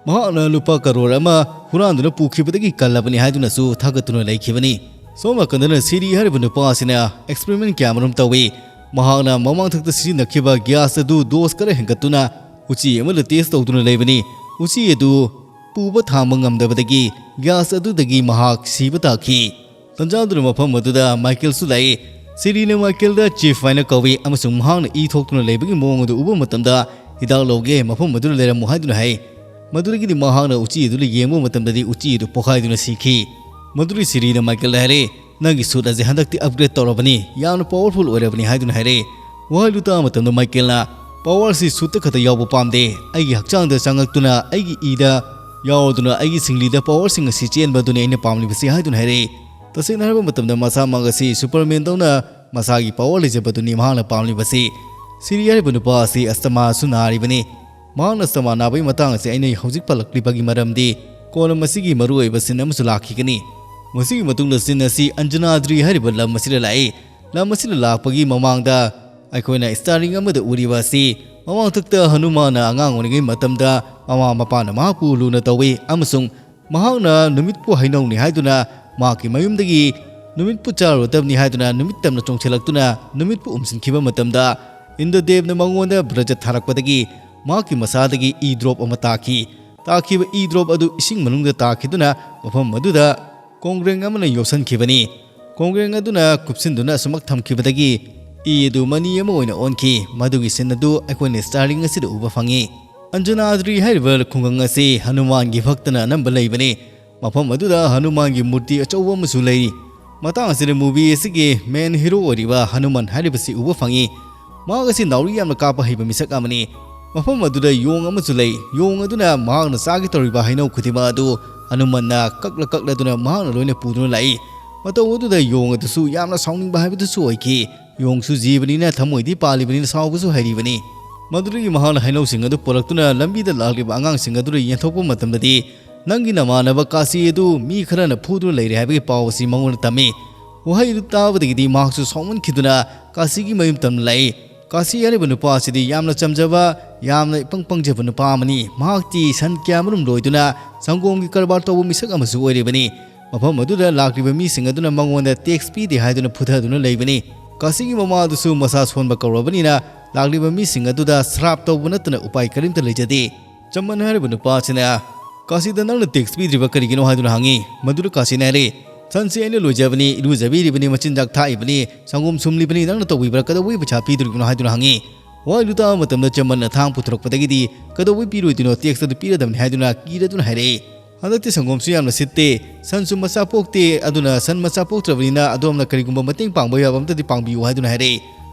ꯃꯍꯥꯛꯅ ꯂꯨꯄꯥ ꯀꯔꯣꯔ ꯑꯃ ꯍꯨꯔꯥꯟꯗꯨꯅ ꯄꯨꯈꯤꯕꯗꯒꯤ ꯀꯜꯂꯕꯅꯤ ꯍꯥꯏꯗꯨꯅꯁꯨ ꯊꯥꯒꯠꯇꯨꯅ ꯂꯩꯈꯤꯕꯅꯤ꯫ ꯁꯣꯝ ꯅꯥꯀꯟꯗꯅ ꯁꯤꯔꯤ ꯍꯥꯏꯔꯤꯕ ꯅꯨꯄꯥ ꯑꯁꯤꯅ ꯑꯦꯛꯁꯄꯦꯔꯤꯃꯦꯟ ꯀꯌꯥ ꯑꯃꯔꯣꯝ ꯇꯧꯏ꯫ ꯃꯍꯥꯛꯅ ꯃꯃꯥꯡꯊꯛꯇ ꯁꯤꯖꯤꯟꯅꯈꯤꯕ ꯒ꯭ꯌꯥꯁ ꯑꯗꯨ ꯗꯣꯁ ꯈꯔ ꯍꯦꯟꯒꯠꯇꯨꯅ ꯎꯆꯤ ꯑꯃꯗ ꯇꯦꯁ ꯇꯧꯗꯨꯅ ꯂꯩꯕꯅꯤ꯫ ꯎꯆꯤ ꯑꯗꯨ ꯄꯨꯕ ꯊꯥꯡꯕ ꯉꯝꯗꯕꯗꯒꯤ ꯒ꯭ꯌꯥꯁ ꯑꯗꯨꯗꯒꯤ ꯃꯍꯥꯛ ꯁꯤꯕ ꯇꯥꯈꯤ꯫ ꯇꯟꯖꯥꯗꯨꯅ ꯃꯐꯝ ꯑꯗꯨꯗ ꯃꯥꯏꯀꯦꯜꯁꯨ ꯂꯥꯛꯏ꯫ ꯁꯤꯔꯤꯅ ꯃꯥꯏꯀꯦꯜꯗ ꯆꯤꯐ ꯍꯥꯏꯅ ꯀꯧꯏ ꯑꯃꯁꯨꯡ ꯃꯍꯥꯛꯅ ꯏ ꯊꯣꯛꯇꯨꯅ ꯂꯩꯕꯒꯤ ꯃꯑꯣꯡ ꯑꯗꯨ ꯎꯕ ꯃꯇꯝꯗ, "ꯍꯤꯗꯥꯛ ꯂꯧꯒꯦ, ꯃꯐꯝ ꯑꯗꯨꯗ ꯂꯩꯔꯝꯃꯨ" ꯍꯥꯏꯗꯨꯅ ꯍꯥꯏ꯫ ꯃꯗꯨꯗꯒꯤꯗꯤ ꯃꯍꯥꯛꯅ ꯎꯆꯤ ꯑꯗꯨꯗ ꯌꯦꯡꯕ ꯃꯇꯝꯗꯗꯤ ꯎꯆꯤ ꯑꯗꯨ ꯄꯣꯈꯥꯏꯗꯨꯅ ꯁꯤꯈꯤ꯫ ꯃꯗꯨꯗꯤ ꯁꯤꯔꯤꯅ ꯃꯥꯏꯀꯦꯜꯗ ꯍꯥꯏꯔꯦ, "ꯅꯪꯒꯤ ꯁꯨꯠ ꯑꯁꯤ ꯍꯟꯗꯛꯇꯤ ꯑꯞꯒ꯭ꯔꯦꯗ ꯇꯧꯔꯕꯅꯤ, ꯌꯥꯝꯅ ꯄꯥꯋꯔꯐꯨꯜ ꯑꯣꯏꯔꯕꯅꯤ" ꯍꯥꯏꯗꯨꯅ ꯍꯥꯏꯔꯦ꯫ ꯋꯥꯍꯩ ꯂꯨꯇꯥ ꯃꯇꯝꯗ ꯃꯥꯏꯀꯦꯜꯅ, "ꯄꯥꯋꯔꯁꯤ ꯁꯨꯠꯇ ꯈꯛꯇ ꯌꯥꯎꯕ ꯄꯥꯝꯗꯦ, ꯑꯩꯒꯤ ꯍꯛꯆꯥꯡꯗ ꯆꯪꯉꯛꯇꯨꯅ ꯑꯩꯒꯤ ꯏꯗ ꯌꯥꯎꯗꯨꯅ ꯑꯩꯒꯤ ꯁꯤꯡꯂꯤꯗ ꯄꯥꯋꯔꯁꯤꯡ ꯑꯁꯤ ꯆꯦꯟꯕ ꯑꯗꯨꯅꯤ ꯑꯩꯅ ꯄꯥꯝꯂꯤꯕꯁꯤ" ꯍꯥꯏꯗꯨꯅ ꯍꯥꯏꯔꯛꯏ꯫ ꯇꯁꯦꯡꯅ ꯍꯥꯏꯔꯕ ꯃꯇꯝꯗ ꯃꯁꯥꯃꯛ ꯑꯁꯤ ꯁꯨꯄꯔꯃꯦꯟꯗꯧꯅ ꯃꯁꯥꯒꯤ ꯄꯥꯋꯔ ꯂꯩꯖꯕꯗꯨꯅꯤ ꯃꯍꯥꯛꯅ ꯄꯥꯝꯂꯤꯕꯁꯤ꯫ ꯁꯤꯔꯤ ꯍꯥꯏꯔꯤꯕ ꯅꯨꯄꯥ ꯑꯁꯤ ꯑꯁꯇꯃꯥꯁꯨ ꯅꯥꯔꯤꯕꯅꯤ꯫ ꯃꯍꯥꯛꯅ ꯑꯁꯇꯃꯥ ꯅꯥꯕꯒꯤ ꯃꯇꯥꯡ ꯑꯁꯤ ꯑꯩꯅ ꯍꯧꯖꯤꯛ ꯄꯜꯂꯛꯂꯤꯕꯒꯤ ꯃꯔꯝꯗꯤ ꯀꯣꯟꯅ ꯃꯁꯤꯒꯤ ꯃꯔꯨꯑꯣꯏꯕ ꯁꯤꯟ ꯑꯃꯁꯨ ꯂꯥꯛꯈꯤꯒꯅꯤ꯫ ꯃꯁꯤꯒꯤ ꯃꯇꯨꯡꯗ ꯁꯤꯟ ꯑꯁꯤ ꯑꯟꯖꯅꯥꯗ꯭ꯔꯤ ꯍꯥꯏꯔꯤꯕ ꯂꯝ ꯑꯁꯤꯗ ꯂꯥꯛꯏ꯫ ꯂꯝ ꯑꯁꯤꯗ ꯂꯥꯛꯄꯒꯤ ꯃꯃꯥꯡꯗ ꯑꯩꯈꯣꯏꯅ ꯁ꯭ꯇꯥꯔꯤꯡ ꯑꯃꯗ ꯎꯔꯤꯕ ꯑꯁꯤ ꯃꯃꯥꯡꯊꯛꯇ ꯍꯅꯨꯃꯥꯟꯅ ꯑꯉꯥꯡ ꯑꯣꯏꯔꯤꯉꯩ ꯃꯇꯝꯗ ꯃꯃꯥ ꯃꯄꯥꯅ ꯃꯍꯥꯛꯄꯨ ꯂꯨꯅ ꯇꯧꯏ ꯑꯃꯁꯨꯡ ꯃꯍꯥꯛꯅ ꯅꯨꯃꯤꯠꯄꯨ ꯍꯩꯅꯧꯅꯤ ꯍꯥꯏꯗꯨꯅ ꯃꯍꯥꯛꯀꯤ ꯃꯌꯨꯝꯗꯒꯤ ꯅꯨꯃꯤꯠꯄꯨ ꯆꯥꯔꯨꯔꯗꯕꯅꯤ ꯍꯥꯏꯗꯨꯅ ꯅꯨꯃꯤꯠ ꯇꯝꯅ ꯆꯣꯡꯁꯤꯜꯂꯛꯇꯨꯅ ꯅꯨꯃꯤꯠꯄꯨ ꯎꯝꯁꯤꯟꯈꯤꯕ ꯃꯇꯝꯗ, ꯏꯟꯗ꯭ꯔꯗꯦꯕꯅ ꯃꯉꯣꯟꯗ ꯕ꯭ꯔꯖ ꯊꯥꯔꯛꯄꯗꯒꯤ ꯃꯍꯥꯛꯀꯤ ꯃꯁꯥꯗꯒꯤ ꯏ ꯗ꯭ꯔꯣꯞ ꯑꯃ ꯇꯥꯈꯤ꯫ ꯇꯥꯈꯤꯕ ꯏ ꯗ꯭ꯔꯣꯞ ꯑꯗꯨ ꯏꯁꯤꯡ ꯃꯅꯨꯡꯗ ꯇꯥꯈꯤꯗꯨꯅ ꯃꯐꯝ ꯑꯗꯨꯗ ꯀꯣꯡꯒ꯭ꯔꯦꯡ ꯑꯃꯅ ꯌꯣꯠꯁꯤꯟꯈꯤꯕꯅꯤ꯫ ꯀꯣꯡꯒ꯭ꯔꯦꯡ ꯑꯗꯨꯅ ꯀꯨꯞꯁꯤꯟꯗꯨꯅ ꯑꯁꯨꯃꯛ ꯊꯝꯈꯤꯕꯗꯒꯤ ꯏ ꯑꯗꯨ ꯃꯅꯤ ꯑꯃ ꯑꯣꯏꯅ ꯑꯣꯟꯈꯤ꯫ ꯃꯗꯨꯒꯤ ꯁꯤꯟ ꯑꯗꯨ ꯑꯩꯈꯣꯏꯅ ꯁ꯭ꯇꯥꯔꯂꯤꯡ ꯑꯁꯤꯗ ꯎꯕ ꯐꯪꯉꯤ꯫ ꯑꯟꯖꯅꯥꯗ꯭ꯔꯤ ꯍꯥꯏꯔꯤꯕ ꯈꯨꯡꯒꯪ ꯑꯁꯤ ꯍꯅꯨꯃꯥꯟꯒꯤ ꯚꯛꯇꯅ ꯑꯅꯝꯕ ꯂꯩꯕꯅꯤ꯫ ꯃꯐꯝ ꯑꯗꯨꯗ ꯍꯅꯨꯃꯥꯟꯒꯤ ꯃꯨꯔꯇꯤ ꯑꯆꯧꯕ ꯑꯃꯁꯨ ꯂꯩꯔꯤ꯫ ꯃꯇꯥꯡ ꯑꯁꯤꯗ ꯃꯨꯚꯤ ꯑꯁꯤꯒꯤ ꯃꯦꯟ ꯍꯤꯔꯣ ꯑꯣꯏꯔꯤꯕ ꯍꯅꯨꯃꯥꯟ ꯍꯥꯏꯔꯤꯕꯁꯤ ꯎꯕ ꯐꯪꯉꯤ꯫ ꯃꯍꯥꯛ ꯑꯁꯤ ꯅꯥꯎꯔꯤ ꯌꯥꯝꯅ ꯀꯥꯞꯄ ꯍꯩꯕ ꯃꯤꯁꯛ ꯑꯃꯅꯤ꯫ ꯃꯐꯝ ꯑꯗꯨꯗ ꯌꯣꯡ ꯑꯃꯁꯨ ꯂꯩ꯫ ꯌꯣꯡ ꯑꯗꯨꯅ ꯃꯍꯥꯛꯅ ꯆꯥꯒꯦ ꯇꯧꯔꯤꯕ ꯍꯩꯅꯧ ꯈꯨꯗꯤꯡꯃꯛ ꯑꯗꯨ ꯍꯅꯨꯃꯥꯟꯅ ꯀꯛꯂ ꯀꯛꯂꯗꯨꯅ ꯃꯍꯥꯛꯅ ꯂꯣꯏꯅ ꯄꯨꯗꯨꯅ ꯂꯥꯛꯏ꯫ ꯃꯇꯧ ꯑꯗꯨꯗ ꯌꯣꯡ ꯑꯗꯨꯁꯨ ꯌꯥꯝꯅ ꯁꯥꯎꯅꯤꯡꯕ ꯍꯥꯏꯕꯗꯨꯁꯨ ꯑꯣꯏꯈꯤ꯫ ꯌꯣꯡꯁꯨ ꯖꯤꯕꯅꯤꯅ ꯊꯃꯣꯏꯗꯤ ꯄꯥꯜꯂꯤꯕꯅꯤꯅ ꯁꯥꯎꯕꯁꯨ ꯍꯩꯔꯤꯕꯅꯤ꯫ ꯃꯗꯨꯗꯒꯤ ꯃꯍꯥꯛꯅ ꯍꯩꯅꯧꯁꯤꯡ ꯑꯗꯨ ꯄꯨꯔꯛꯇꯨꯅ ꯂꯝꯕꯤꯗ ꯂꯥꯛꯂꯤꯕ ꯑꯉꯥꯡꯁꯤꯡ ꯑꯗꯨꯗ ꯌꯦꯟꯊꯣꯛꯄ ꯃꯇꯝꯗꯗꯤ, "ꯅꯪꯒꯤ ꯅꯃꯥꯟꯅꯕ ꯀꯥꯁꯤ ꯑꯗꯨ ꯃꯤ ꯈꯔꯅ ꯐꯨꯗꯨꯅ ꯂꯩꯔꯦ" ꯍꯥꯏꯕꯒꯤ ꯄꯥꯎ ꯑꯁꯤ ꯃꯉꯣꯟꯗ ꯇꯝꯃꯤ꯫ ꯋꯥꯍꯩ ꯑꯗꯨ ꯇꯥꯕꯗꯒꯤꯗꯤ ꯃꯍꯥꯛꯁꯨ ꯁꯥꯎꯃꯟꯈꯤꯗꯨꯅ ꯀꯥꯁꯤꯒꯤ ꯃꯌꯨꯝ ꯇꯝꯅ ꯂꯥꯛꯏ꯫ ꯀꯥꯁꯤ ꯍꯥꯏꯔꯤꯕ ꯅꯨꯄꯥ ꯑꯁꯤꯗꯤ ꯌꯥꯝꯅ ꯆꯝꯖꯕ, ꯌꯥꯝꯅ ꯏꯄꯪ ꯄꯪꯖꯕ ꯅꯨꯄꯥ ꯑꯃꯅꯤ꯫ ꯃꯍꯥꯛꯇꯤ ꯁꯟ ꯀꯌꯥꯃꯔꯨꯝ ꯂꯣꯏꯗꯨꯅ ꯁꯪꯒꯣꯝꯒꯤ ꯀꯔꯕꯥꯔ ꯇꯧꯕ ꯃꯤꯁꯛ ꯑꯃꯁꯨ ꯑꯣꯏꯔꯤꯕꯅꯤ꯫ ꯃꯐꯝ ꯑꯗꯨꯗ ꯂꯥꯛꯂꯤꯕ ꯃꯤꯁꯤꯡ ꯑꯗꯨꯅ ꯃꯉꯣꯟꯗ ꯇꯦꯛꯁ ꯄꯤꯗꯦ ꯍꯥꯏꯗꯨꯅ ꯐꯨꯊꯗꯨꯅ ꯂꯩꯕꯅꯤ꯫ ꯀꯥꯁꯤꯒꯤ ꯃꯃꯥ ꯑꯗꯨꯁꯨ ꯃꯁꯥ ꯁꯣꯟꯕ ꯀꯧꯔꯕꯅꯤꯅ ꯂꯥꯛꯂꯤꯕ ꯃꯤꯁꯤꯡ ꯑꯗꯨꯗ ꯁ꯭ꯔꯥꯞ ꯇꯧꯕ ꯅꯠꯇꯅ ꯎꯄꯥꯏ ꯀꯔꯤꯝꯇ ꯂꯩꯖꯗꯦ꯫ ꯆꯃꯟ ꯍꯥꯏꯔꯤꯕ ꯅꯨꯄꯥ ꯑꯁꯤꯅ ꯀꯥꯁꯤꯗ ꯅꯪꯅ ꯇꯦꯛꯁ ꯄꯤꯗ꯭ꯔꯤꯕ ꯀꯔꯤꯒꯤꯅꯣ ꯍꯥꯏꯗꯨꯅ ꯍꯪꯉꯤ꯫ ꯃꯗꯨꯗ ꯀꯥꯁꯤꯅ ꯍꯥꯏꯔꯦ, "ꯁꯟꯁꯤ ꯑꯩꯅ ꯂꯣꯏꯖꯕꯅꯤ, ꯏꯔꯨꯖꯕꯤꯔꯤꯕꯅꯤ, ꯃꯆꯤꯟꯖꯥꯛ ꯊꯥꯛꯏꯕꯅꯤ, ꯁꯪꯒꯣꯝ ꯁꯨꯝꯂꯤꯕꯅꯤ, ꯅꯪꯅ ꯇꯧꯕꯤꯕ꯭ꯔꯥ? ꯀꯩꯗꯧꯕꯒꯤ ꯄꯩꯁꯥ ꯄꯤꯗꯣꯔꯤꯕꯅꯣ?" ꯍꯥꯏꯗꯨꯅ ꯍꯪꯉꯤ꯫ ꯋꯥꯍꯩꯗꯨ ꯇꯥꯕ ꯃꯇꯝꯗ ꯆꯃꯟꯅ ꯊꯥꯡ ꯄꯨꯊꯣꯔꯛꯄꯗꯒꯤꯗꯤ, "ꯀꯩꯗꯧꯕꯩ ꯄꯤꯔꯣꯏꯗꯣꯏꯅꯣ? ꯇꯦꯛꯁ ꯑꯗꯨ ꯄꯤꯔꯗꯕꯅꯤ" ꯍꯥꯏꯗꯨꯅ ꯀꯤꯔꯗꯨꯅ ꯍꯥꯏꯔꯛꯏ꯫ "ꯍꯟꯗꯛꯇꯤ ꯁꯪꯒꯣꯝꯁꯨ ꯌꯥꯝꯅ ꯁꯤꯠꯇꯦ, ꯁꯟꯁꯨ ꯃꯆꯥ ꯄꯣꯛꯇꯦ, ꯑꯗꯨꯅ ꯁꯟ ꯃꯆꯥ ꯄꯣꯛꯇ꯭ꯔꯕꯅꯤꯅ ꯑꯗꯣꯝꯅ ꯀꯔꯤꯒꯨꯝꯕ ꯃꯇꯦꯡ ꯄꯥꯡꯕ ꯌꯥꯕ ꯑꯝꯇꯗꯤ ꯄꯥꯡꯕꯤꯌꯨ" ꯍꯥꯏꯗꯨꯅ ꯍꯥꯏꯔꯛꯏ꯫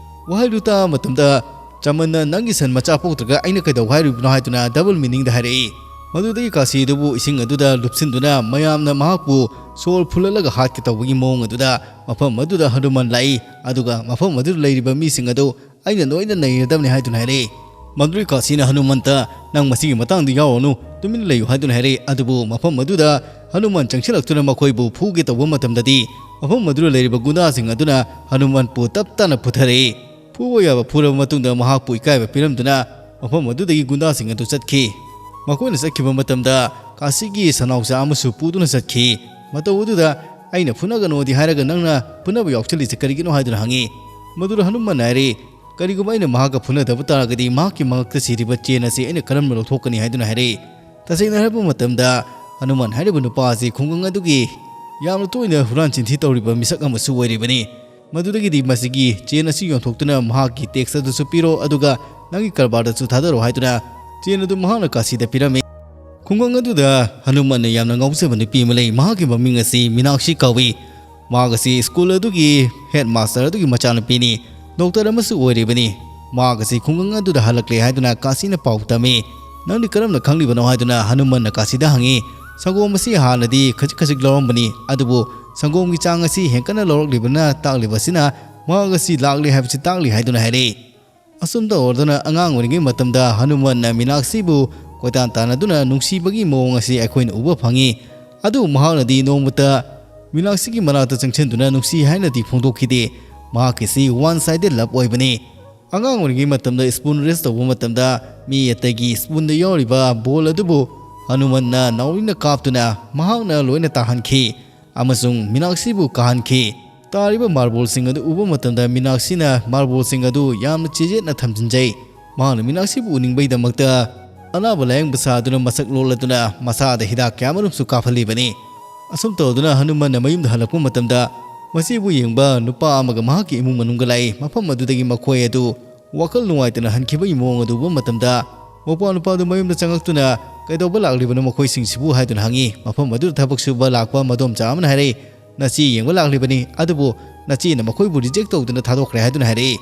ꯋꯥꯍꯩꯗꯨ ꯇꯥꯕ ꯃꯇꯝꯗ ꯆꯃꯟꯅ, "ꯅꯪꯒꯤ ꯁꯟ ꯃꯆꯥ ꯄꯣꯛꯇ꯭ꯔꯒ ꯑꯩꯅ ꯀꯩꯗꯧꯕ ꯍꯥꯏꯔꯤꯕꯅꯣ?" ꯍꯥꯏꯗꯨꯅ ꯗꯕꯜ ꯃꯤꯅꯤꯡꯗ ꯍꯥꯏꯔꯛꯏ꯫ ꯃꯗꯨꯗꯒꯤ ꯀꯥꯁꯤ ꯑꯗꯨꯕꯨ ꯏꯁꯤꯡ ꯑꯗꯨꯗ ꯂꯨꯞꯁꯤꯟꯗꯨꯅ ꯃꯌꯥꯝꯅ ꯃꯍꯥꯛꯄꯨ ꯁꯣꯔ ꯐꯨꯜꯍꯜꯂꯒ ꯍꯥꯠꯀꯦ ꯇꯧꯕꯒꯤ ꯃꯑꯣꯡ ꯑꯗꯨꯗ ꯃꯐꯝ ꯑꯗꯨꯗ ꯍꯅꯨꯃꯥꯟ ꯂꯥꯛꯏ, ꯑꯗꯨꯒ ꯃꯐꯝ ꯑꯗꯨꯗ ꯂꯩꯔꯤꯕ ꯃꯤꯁꯤꯡ ꯑꯗꯨ ꯑꯩꯅ ꯂꯣꯏꯅ ꯅꯩꯔꯗꯕꯅꯤ ꯍꯥꯏꯗꯨꯅ ꯍꯥꯏꯔꯛꯏ꯫ ꯃꯗꯨꯗꯒꯤ ꯀꯥꯁꯤꯅ ꯍꯅꯨꯃꯟꯇ, "ꯅꯪ ꯃꯁꯤꯒꯤ ꯃꯇꯥꯡꯗ ꯌꯥꯎꯔꯅꯨ, ꯇꯨꯃꯤꯟꯅ ꯂꯩꯌꯨ" ꯍꯥꯏꯗꯨꯅ ꯍꯥꯏꯔꯛꯏ꯫ ꯑꯗꯨꯕꯨ ꯃꯐꯝ ꯑꯗꯨꯗ ꯍꯅꯨꯃꯥꯟ ꯆꯪꯁꯤꯜꯂꯛꯇꯨꯅ ꯃꯈꯣꯏꯕꯨ ꯐꯨꯒꯦ ꯇꯧꯕ ꯃꯇꯝꯗꯗꯤ, ꯃꯐꯝ ꯑꯗꯨꯗ ꯂꯩꯔꯤꯕ ꯒꯨꯟꯗꯥꯁꯤꯡ ꯑꯗꯨꯅ ꯍꯅꯨꯃꯥꯟꯄꯨ ꯇꯞ ꯇꯥꯅ ꯐꯨꯊꯔꯛꯏ꯫ ꯐꯨꯕ ꯌꯥꯕ ꯐꯨꯔꯕ ꯃꯇꯨꯡꯗ ꯃꯍꯥꯛꯄꯨ ꯏꯀꯥꯏꯕ ꯄꯤꯔꯝꯗꯨꯅ ꯃꯐꯝ ꯑꯗꯨꯗꯒꯤ ꯒꯨꯟꯗꯥꯁꯤꯡ ꯑꯗꯨ ꯆꯠꯈꯤ꯫ ꯃꯈꯣꯏꯅ ꯆꯠꯈꯤꯕ ꯃꯇꯝꯗ ꯀꯥꯁꯤꯒꯤ ꯁꯅꯥꯎꯆꯥ ꯑꯃꯁꯨ ꯄꯨꯗꯨꯅ ꯆꯠꯈꯤ꯫ ꯃꯇꯧ ꯑꯗꯨꯗ "ꯑꯩꯅ ꯐꯨꯅꯒꯅꯣꯗꯤ ꯍꯥꯏꯔꯒ ꯅꯪꯅ ꯐꯨꯅꯕ ꯌꯥꯎꯁꯜꯂꯤꯁꯦ ꯀꯔꯤꯒꯤꯅꯣ?" ꯍꯥꯏꯗꯨꯅ ꯍꯪꯉꯤ꯫ ꯃꯗꯨꯗ ꯍꯅꯨꯃꯟꯅ ꯍꯥꯏꯔꯦ, "ꯀꯔꯤꯒꯨꯝꯕ ꯑꯩꯅ ꯃꯍꯥꯛꯀ ꯐꯨꯅꯗꯕ ꯇꯥꯔꯒꯗꯤ ꯃꯍꯥꯛꯀꯤ ꯃꯉꯛꯇ ꯁꯤꯔꯤꯕ ꯆꯦꯟ ꯑꯁꯤ ꯑꯩꯅ ꯀꯔꯝꯅ ꯂꯧꯊꯣꯛꯀꯅꯤ?" ꯍꯥꯏꯗꯨꯅ ꯍꯥꯏꯔꯛꯏ꯫ ꯇꯁꯦꯡꯅ ꯍꯥꯏꯔꯕ ꯃꯇꯝꯗ, ꯍꯅꯨꯃꯥꯟ ꯍꯥꯏꯔꯤꯕ ꯅꯨꯄꯥ ꯑꯁꯤ ꯈꯨꯡꯒꯪ ꯑꯗꯨꯒꯤ ꯌꯥꯝꯅ ꯇꯣꯏꯅ ꯍꯨꯔꯥꯟ ꯆꯤꯟꯊꯤ ꯇꯧꯔꯤꯕ ꯃꯤꯁꯛ ꯑꯃꯁꯨ ꯑꯣꯏꯔꯤꯕꯅꯤ꯫ ꯃꯗꯨꯗꯒꯤꯗꯤ ꯃꯁꯤꯒꯤ ꯆꯦꯟ ꯑꯁꯤ ꯌꯣꯟꯊꯣꯛꯇꯨꯅ ꯃꯍꯥꯛꯀꯤ ꯇꯦꯛꯁ ꯑꯗꯨꯁꯨ ꯄꯤꯔꯣ, ꯑꯗꯨꯒ ꯅꯪꯒꯤ ꯀꯔꯕꯥꯔꯗꯁꯨ ꯊꯥꯗꯔꯣ ꯍꯥꯏꯗꯨꯅ ꯆꯦꯟ ꯑꯗꯨ ꯃꯍꯥꯛꯅ ꯀꯥꯁꯤꯗ ꯄꯤꯔꯝꯃꯤ꯫ ꯈꯨꯡꯒꯪ ꯑꯗꯨꯗ ꯍꯅꯨꯃꯥꯟꯅ ꯌꯥꯝꯅ ꯉꯥꯎꯖꯕ ꯅꯨꯄꯤ ꯑꯃ ꯂꯩ꯫ ꯃꯍꯥꯛꯀꯤ ꯃꯃꯤꯡ ꯑꯁꯤ ꯃꯤꯅꯥꯛꯁꯤ ꯀꯧꯏ꯫ ꯃꯍꯥꯛ ꯑꯁꯤ ꯁ꯭ꯀꯨꯜ ꯑꯗꯨꯒꯤ ꯍꯦꯗ ꯃꯥꯁꯇꯔ ꯑꯗꯨꯒꯤ ꯃꯆꯥꯅꯨꯄꯤꯅꯤ꯫ ꯗꯣꯛꯇꯔ ꯑꯃꯁꯨ ꯑꯣꯏꯔꯤꯕꯅꯤ꯫ ꯃꯍꯥꯛ ꯑꯁꯤ ꯈꯨꯡꯒꯪ ꯑꯗꯨꯗ ꯍꯜꯂꯛꯂꯦ ꯍꯥꯏꯗꯨꯅ ꯀꯥꯁꯤꯅ ꯄꯥꯎ ꯇꯝꯃꯤ꯫ "ꯅꯪꯗꯤ ꯀꯔꯝꯅ ꯈꯪꯂꯤꯕꯅꯣ?" ꯍꯥꯏꯗꯨꯅ ꯍꯅꯨꯃꯟꯅ ꯀꯥꯁꯤꯗ ꯍꯪꯉꯤ꯫ "ꯁꯪꯒꯣꯝ ꯑꯁꯤ ꯍꯥꯟꯅꯗꯤ ꯈꯖꯤꯛ ꯈꯖꯤꯛ ꯂꯧꯔꯝꯕꯅꯤ, ꯑꯗꯨꯕꯨ ꯁꯪꯒꯣꯝꯒꯤ ꯆꯥꯡ ꯑꯁꯤ ꯍꯦꯟꯀꯠꯅ ꯂꯧꯔꯛꯂꯤꯕꯅ ꯇꯥꯛꯂꯤꯕ ꯑꯁꯤꯅ ꯃꯍꯥꯛ ꯑꯁꯤ ꯂꯥꯛꯂꯦ ꯍꯥꯏꯕꯁꯤ ꯇꯥꯛꯂꯤ" ꯍꯥꯏꯗꯨꯅ ꯍꯥꯏꯔꯛꯏ꯫ ꯑꯁꯨꯝ ꯇꯧꯔꯗꯨꯅ ꯑꯉꯥꯡ ꯑꯣꯏꯔꯤꯉꯩ ꯃꯇꯝꯗ ꯍꯅꯨꯃꯟꯅ ꯃꯤꯅꯥꯛꯁꯤꯕꯨ ꯀꯣꯏꯇꯥꯟ ꯇꯥꯟꯅꯗꯨꯅ ꯅꯨꯡꯁꯤꯕꯒꯤ ꯃꯑꯣꯡ ꯑꯁꯤ ꯑꯩꯈꯣꯏꯅ ꯎꯕ ꯐꯪꯉꯤ꯫ ꯑꯗꯨꯕꯨ ꯃꯍꯥꯛꯅꯗꯤ ꯅꯣꯡꯃꯇ ꯃꯤꯅꯥꯛꯁꯤꯒꯤ ꯃꯅꯥꯛꯇ ꯆꯪꯁꯤꯟꯗꯨꯅ ꯅꯨꯡꯁꯤ ꯍꯥꯏꯅꯗꯤ ꯐꯣꯡꯗꯣꯛꯈꯤꯗꯦ꯫ ꯃꯍꯥꯛꯀꯤꯁꯤ ꯋꯥꯟ ꯁꯥꯏꯗꯦꯗ ꯂꯞ ꯑꯣꯏꯕꯅꯤ꯫ ꯑꯉꯥꯡ ꯑꯣꯏꯔꯤꯉꯩ ꯃꯇꯝꯗ ꯁ꯭ꯄꯨꯟ ꯔꯦꯁ ꯇꯧꯕ ꯃꯇꯝꯗ ꯃꯤ ꯑꯇꯩꯒꯤ ꯁ꯭ꯄꯨꯟꯗ ꯌꯥꯎꯔꯤꯕ ꯕꯣꯜ ꯑꯗꯨꯕꯨ ꯍꯅꯨꯃꯟꯅ ꯅꯥꯎꯔꯤꯅ ꯀꯥꯞꯇꯨꯅ ꯃꯍꯥꯛꯅ ꯂꯣꯏꯅ ꯇꯥꯍꯟꯈꯤ ꯑꯃꯁꯨꯡ ꯃꯤꯅꯥꯛꯁꯤꯕꯨ ꯀꯥꯍꯟꯈꯤ꯫ ꯇꯥꯔꯤꯕ ꯃꯥꯔꯕꯣꯜꯁꯤꯡ ꯑꯗꯨ ꯎꯕ ꯃꯇꯝꯗ ꯃꯤꯅꯥꯛꯁꯤꯅ ꯃꯥꯔꯕꯣꯜꯁꯤꯡ ꯑꯗꯨ ꯌꯥꯝꯅ ꯆꯦꯖꯦꯠꯅ ꯊꯝꯖꯤꯟꯖꯩ꯫ ꯃꯍꯥꯛꯅ ꯃꯤꯅꯥꯛꯁꯤꯕꯨ ꯎꯅꯤꯡꯕꯩꯗꯃꯛꯇ ꯑꯅꯥꯕ ꯂꯥꯌꯦꯡꯕ ꯁꯥꯗꯨꯅ ꯃꯁꯛ ꯂꯣꯜꯂꯗꯨꯅ ꯃꯁꯥꯗ ꯍꯤꯗꯥꯛ ꯀꯌꯥꯃꯔꯨꯝꯁꯨ ꯀꯥꯞꯍꯜꯂꯤꯕꯅꯤ꯫ ꯑꯁꯨꯝ ꯇꯧꯗꯨꯅ ꯍꯅꯨꯃꯟꯅ ꯃꯌꯨꯝꯗ ꯍꯜꯂꯛꯄ ꯃꯇꯝꯗ ꯃꯁꯤꯕꯨ ꯌꯦꯡꯕ ꯅꯨꯄꯥ ꯑꯃꯒ ꯃꯍꯥꯛꯀꯤ ꯏꯃꯨꯡ ꯃꯅꯨꯡꯒ ꯂꯥꯛꯏ꯫ ꯃꯐꯝ ꯑꯗꯨꯗꯒꯤ ꯃꯈꯣꯏ ꯑꯗꯨ ꯋꯥꯈꯜ ꯅꯨꯡꯉꯥꯏꯇꯅ ꯍꯟꯈꯤꯕꯒꯤ ꯃꯑꯣꯡ ꯑꯗꯨ ꯎꯕ ꯃꯇꯝꯗ ꯃꯧꯄ꯭ꯋꯥ ꯅꯨꯄꯥꯗꯨ ꯃꯌꯨꯝꯗ ꯆꯪꯉꯛꯇꯨꯅ "ꯀꯩꯗꯧꯕ ꯂꯥꯛꯂꯤꯕꯅꯣ ꯃꯈꯣꯏꯁꯤꯡꯁꯤꯕꯨ?" ꯍꯥꯏꯗꯨꯅ ꯍꯪꯉꯤ꯫ ꯃꯐꯝ ꯑꯗꯨꯗ ꯊꯕꯛ ꯁꯨꯕ ꯂꯥꯛꯄ ꯃꯗꯣꯝꯆꯥ ꯑꯃꯅ ꯍꯥꯏꯔꯛꯏ, "ꯅꯆꯦ ꯌꯦꯡꯕ ꯂꯥꯛꯂꯤꯕꯅꯤ, ꯑꯗꯨꯕꯨ ꯅꯆꯦꯅ ꯃꯈꯣꯏꯕꯨ ꯔꯤꯖꯦꯛ ꯇꯧꯗꯨꯅ ꯊꯥꯗꯣꯛꯈ꯭ꯔꯦ" ꯍꯥꯏꯗꯨꯅ ꯍꯥꯏꯔꯛꯏ꯫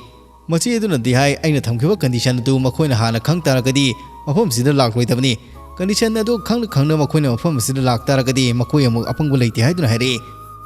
ꯃꯆꯦ ꯑꯗꯨꯅꯗꯤ ꯍꯥꯏ, "ꯑꯩꯅ ꯊꯝꯈꯤꯕ ꯀꯟꯗꯤꯁꯟ ꯑꯗꯨ ꯃꯈꯣꯏꯅ ꯍꯥꯟꯅ ꯈꯪ ꯇꯥꯔꯒꯗꯤ ꯃꯐꯝꯁꯤꯗ ꯂꯥꯛꯂꯣꯏꯗꯕꯅꯤ꯫ ꯀꯟꯗꯤꯁꯟ ꯑꯗꯨ ꯈꯪꯅ ꯈꯪꯅ ꯃꯈꯣꯏꯅ ꯃꯐꯝ ꯑꯁꯤꯗ ꯂꯥꯛꯇꯥꯔꯒꯗꯤ ꯃꯈꯣꯏ ꯑꯃꯨꯛ ꯑꯄꯪꯕ ꯂꯩꯇꯦ" ꯍꯥꯏꯗꯨꯅ ꯍꯥꯏꯔꯛꯏ꯫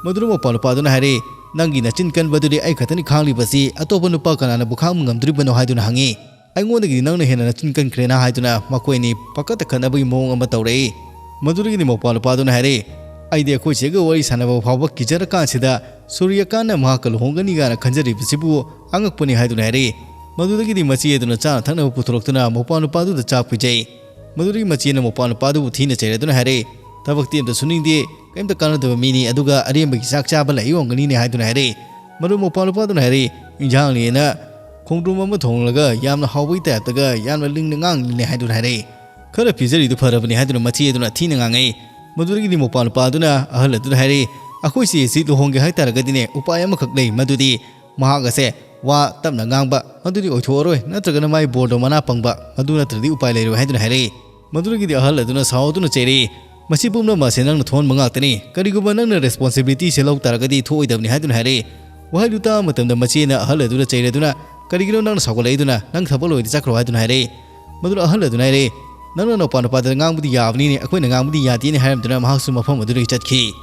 ꯃꯗꯨꯗ ꯃꯧꯄ꯭ꯋꯥ ꯅꯨꯄꯥꯗꯨꯅ ꯍꯥꯏꯔꯛꯏ, "ꯅꯪꯒꯤ ꯅꯆꯤꯟ ꯀꯟꯕꯗꯨꯗꯤ ꯑꯩ ꯈꯛꯇꯅꯤ ꯈꯥꯡꯂꯤꯕꯁꯤ, ꯑꯇꯣꯞꯄ ꯅꯨꯄꯥ ꯀꯅꯥꯅꯕꯨ ꯈꯥꯡꯕ ꯉꯝꯗꯣꯔꯤꯕꯅꯣ?" ꯍꯥꯏꯗꯨꯅ ꯍꯪꯉꯤ꯫ "ꯑꯩꯉꯣꯟꯗꯒꯤꯗꯤ ꯅꯪꯅ ꯍꯦꯟꯅ ꯅꯆꯤꯟ ꯀꯟꯈ꯭ꯔꯦꯅ" ꯍꯥꯏꯗꯨꯅ ꯃꯈꯣꯏ ꯑꯅꯤ ꯄꯥꯈꯠꯇ ꯈꯠꯅꯕꯒꯤ ꯃꯑꯣꯡ ꯑꯃ ꯇꯧꯔꯛꯏ꯫ ꯃꯗꯨꯗꯒꯤꯗꯤ ꯃꯧꯄ꯭ꯋꯥ ꯅꯨꯄꯥꯗꯨꯅ ꯍꯥꯏꯔꯛꯏ, "ꯑꯩꯗꯤ ꯑꯩꯈꯣꯏ ꯆꯦꯒ ꯋꯥꯔꯤ ꯁꯥꯟꯅꯕ ꯐꯥꯎꯕ ꯀꯤꯖꯔꯀꯥꯟꯁꯤꯗ ꯁꯨꯔꯤꯌꯀꯥꯟꯅ ꯃꯍꯥꯛꯀ ꯂꯨꯍꯣꯡꯒꯅꯤ ꯀꯥꯏꯅ ꯈꯟꯖꯔꯤꯕꯁꯤꯕꯨ ꯑꯉꯛꯄꯅꯤ" ꯍꯥꯏꯗꯨꯅ ꯍꯥꯏꯔꯛꯏ꯫ ꯃꯗꯨꯗꯒꯤꯗꯤ ꯃꯆꯦ ꯑꯗꯨꯅ ꯆꯥꯅ ꯊꯛꯅꯕ ꯄꯨꯊꯣꯔꯛꯇꯨꯅ ꯃꯧꯄ꯭ꯋꯥ ꯅꯨꯄꯥꯗꯨꯗ ꯆꯥꯛ ꯄꯤꯖꯩ꯫ ꯃꯗꯨꯗꯒꯤ ꯃꯆꯦꯅ ꯃꯧꯄ꯭ꯋꯥ ꯅꯨꯄꯥꯗꯨꯕꯨ ꯊꯤꯅ ꯆꯩꯔꯗꯨꯅ ꯍꯥꯏꯔꯛꯏ, ꯊꯕꯛꯇꯤ ꯑꯝꯇ ꯁꯨꯅꯤꯡꯗꯦ, ꯀꯩꯝꯇ ꯀꯥꯟꯅꯗꯕ ꯃꯤꯅꯤ, ꯑꯗꯨꯒ ꯑꯔꯦꯝꯕꯒꯤ ꯆꯥꯛ ꯆꯥꯕ ꯂꯩ ꯑꯣꯏꯔꯝꯒꯅꯤꯅꯦ" ꯍꯥꯏꯗꯨꯅ ꯍꯥꯏꯔꯛꯏ꯫ ꯃꯗꯨ ꯃꯧꯄ꯭ꯋꯥ ꯅꯨꯄꯥꯗꯨꯅ ꯍꯥꯏꯔꯛꯏ, "ꯏꯟꯖꯥꯡꯅꯦꯅ ꯈꯣꯡꯗ꯭ꯔꯨꯝ ꯑꯃ ꯊꯣꯡꯂꯒ ꯌꯥꯝꯅ ꯍꯥꯎꯕꯒꯤ ꯇꯥꯏꯞꯇꯒ ꯌꯥꯝꯅ ꯂꯤꯡꯅ ꯉꯥꯡꯂꯤꯅꯦ" ꯍꯥꯏꯗꯨꯅ ꯍꯥꯏꯔꯛꯏ꯫ "ꯈꯔ ꯄꯤꯖꯔꯤꯗꯨ ꯐꯔꯕꯅꯤ" ꯍꯥꯏꯗꯨꯅ ꯃꯆꯦ ꯑꯗꯨꯅ ꯊꯤꯅ ꯉꯥꯡꯉꯛꯏ꯫ ꯃꯗꯨꯗꯒꯤꯗꯤ ꯃꯧꯄ꯭ꯋꯥ ꯅꯨꯄꯥ ꯑꯗꯨꯅ ꯑꯍꯜ ꯑꯗꯨꯗ ꯍꯥꯏꯔꯛꯏ, "ꯑꯩꯈꯣꯏꯁꯦ ꯑꯁꯤ ꯂꯨꯍꯣꯡꯒꯦ ꯍꯥꯏ ꯇꯥꯔꯒꯗꯤꯅꯦ, ꯎꯄꯥꯏ ꯑꯃꯈꯛ ꯂꯩ, ꯃꯗꯨꯗꯤ ꯃꯍꯥꯛ ꯑꯁꯦ ꯋꯥ ꯇꯞꯅ ꯉꯥꯡꯕ, ꯃꯗꯨꯗꯤ ꯑꯣꯏꯊꯣꯛꯑꯔꯣꯏ, ꯅꯠꯇ꯭ꯔꯒꯅ ꯃꯥꯏ ꯕꯣꯔꯗꯣ ꯃꯅꯥ ꯄꯪꯕ, ꯃꯗꯨ ꯅꯠꯇ꯭ꯔꯗꯤ ꯎꯄꯥꯏ ꯂꯩꯔꯣꯏ" ꯍꯥꯏꯗꯨꯅ ꯍꯥꯏꯔꯛꯏ꯫ ꯃꯗꯨꯗꯒꯤꯗꯤ ꯑꯍꯜ ꯑꯗꯨꯅ ꯁꯥꯎꯗꯨꯅ ꯆꯩꯔꯛꯏ, "ꯃꯁꯤ ꯄꯨꯝꯅꯃꯛ ꯑꯁꯦ ꯅꯪꯅ ꯊꯣꯛꯍꯟꯕ ꯉꯥꯛꯇꯅꯤ, ꯀꯔꯤꯒꯨꯝꯕ ꯅꯪꯅ ꯔꯦꯁꯄꯣꯟꯁꯤꯕꯤꯂꯤꯇꯤꯁꯦ ꯂꯧ ꯇꯥꯔꯒꯗꯤ ꯊꯣꯛꯑꯣꯏꯗꯕꯅꯤ" ꯍꯥꯏꯗꯨꯅ ꯍꯥꯏꯔꯛꯏ꯫ ꯋꯥꯍꯩꯗꯨ ꯇꯥꯕ ꯃꯇꯝꯗ ꯃꯆꯦꯅ ꯑꯍꯜ ꯑꯗꯨꯗ ꯆꯩꯔꯗꯨꯅ, "ꯀꯔꯤꯒꯤꯅꯣ ꯅꯪꯅ ꯁꯥꯎꯒꯠꯂꯛꯏꯗꯨꯅ? ꯅꯪ ꯊꯕꯛ ꯂꯣꯏꯔꯗꯤ ꯆꯠꯈ꯭ꯔꯣ" ꯍꯥꯏꯗꯨꯅ ꯍꯥꯏꯔꯛꯏ꯫ ꯃꯗꯨꯗ ꯑꯍꯜ ꯑꯗꯨꯅ ꯍꯥꯏꯔꯛꯏ, "ꯅꯪꯅ ꯅꯧꯄꯥ ꯅꯨꯄꯥꯗ ꯉꯥꯡꯕꯗꯤ ꯌꯥꯕꯅꯤꯅꯦ, ꯑꯩꯈꯣꯏꯅ ꯉꯥꯡꯕꯗꯤ ꯌꯥꯗꯦꯅꯦ" ꯍꯥꯏꯔꯝꯗꯨꯅ ꯃꯍꯥꯛꯁꯨ ꯃꯐꯝ ꯑꯗꯨꯗꯒꯤ ꯆꯠꯈꯤ꯫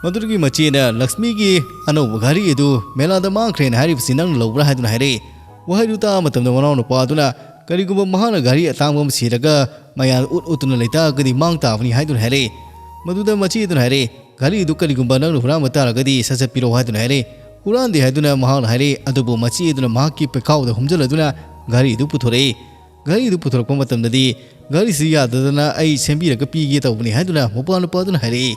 ꯃꯗꯨꯗꯒꯤ ꯃꯆꯦꯅ ꯂꯛꯁꯃꯤꯒꯤ ꯑꯅꯧꯕ ꯘꯔꯤ ꯑꯗꯨ ꯃꯦꯂꯥꯗ ꯃꯥꯡꯈ꯭ꯔꯦꯅ ꯍꯥꯏꯔꯤꯕꯁꯤ ꯅꯪꯅ ꯂꯧꯕ꯭ꯔꯥ ꯍꯥꯏꯗꯨꯅ ꯍꯥꯏꯔꯛꯏ꯫ ꯋꯥꯍꯩꯗꯨ ꯇꯥꯕ ꯃꯇꯝꯗ ꯃꯅꯥꯎꯅꯨꯄꯥ ꯑꯗꯨꯅ, "ꯀꯔꯤꯒꯨꯝꯕ ꯃꯍꯥꯛꯅ ꯘꯔꯤ ꯑꯇꯥꯡꯕ ꯑꯃ ꯁꯤꯔꯒ ꯃꯌꯥꯝꯗ ꯎꯠ ꯎꯠꯇꯨꯅ ꯂꯩꯇꯥꯔꯒꯗꯤ ꯃꯥꯡ ꯇꯥꯕꯅꯤ" ꯍꯥꯏꯗꯨꯅ ꯍꯥꯏꯔꯛꯏ꯫ ꯃꯗꯨꯗ ꯃꯆꯦ ꯑꯗꯨꯅ ꯍꯥꯏꯔꯛꯏ, "ꯘꯔꯤ ꯑꯗꯨ ꯀꯔꯤꯒꯨꯝꯕ ꯅꯪꯅ ꯍꯨꯔꯥꯟꯕ ꯇꯥꯔꯒꯗꯤ ꯁꯠ ꯁꯠ ꯄꯤꯔꯛꯑꯣ" ꯍꯥꯏꯗꯨꯅ ꯍꯥꯏꯔꯛꯏ꯫ "ꯍꯨꯔꯥꯟꯗꯦ" ꯍꯥꯏꯗꯨꯅ ꯃꯍꯥꯛꯅ ꯍꯥꯏꯔꯛꯏ, ꯑꯗꯨꯕꯨ ꯃꯆꯦ ꯑꯗꯨꯅ ꯃꯍꯥꯛꯀꯤ ꯄꯩꯈꯥꯎꯗ ꯍꯨꯝꯖꯤꯜꯂꯗꯨꯅ ꯘꯔꯤ ꯑꯗꯨ ꯄꯨꯊꯣꯔꯛꯏ꯫ ꯘꯔꯤ ꯑꯗꯨ ꯄꯨꯊꯣꯔꯛꯄ ꯃꯇꯝꯗꯗꯤ, "ꯘꯔꯤꯁꯤ ꯌꯥꯗꯗꯅ ꯑꯩ ꯁꯦꯝꯕꯤꯔꯒ ꯄꯤꯒꯦ ꯇꯧꯕꯅꯤ" ꯍꯥꯏꯗꯨꯅ ꯃꯧꯄ꯭ꯋꯥ ꯅꯨꯄꯥ ꯑꯗꯨꯅ ꯍꯥꯏꯔꯛꯏ꯫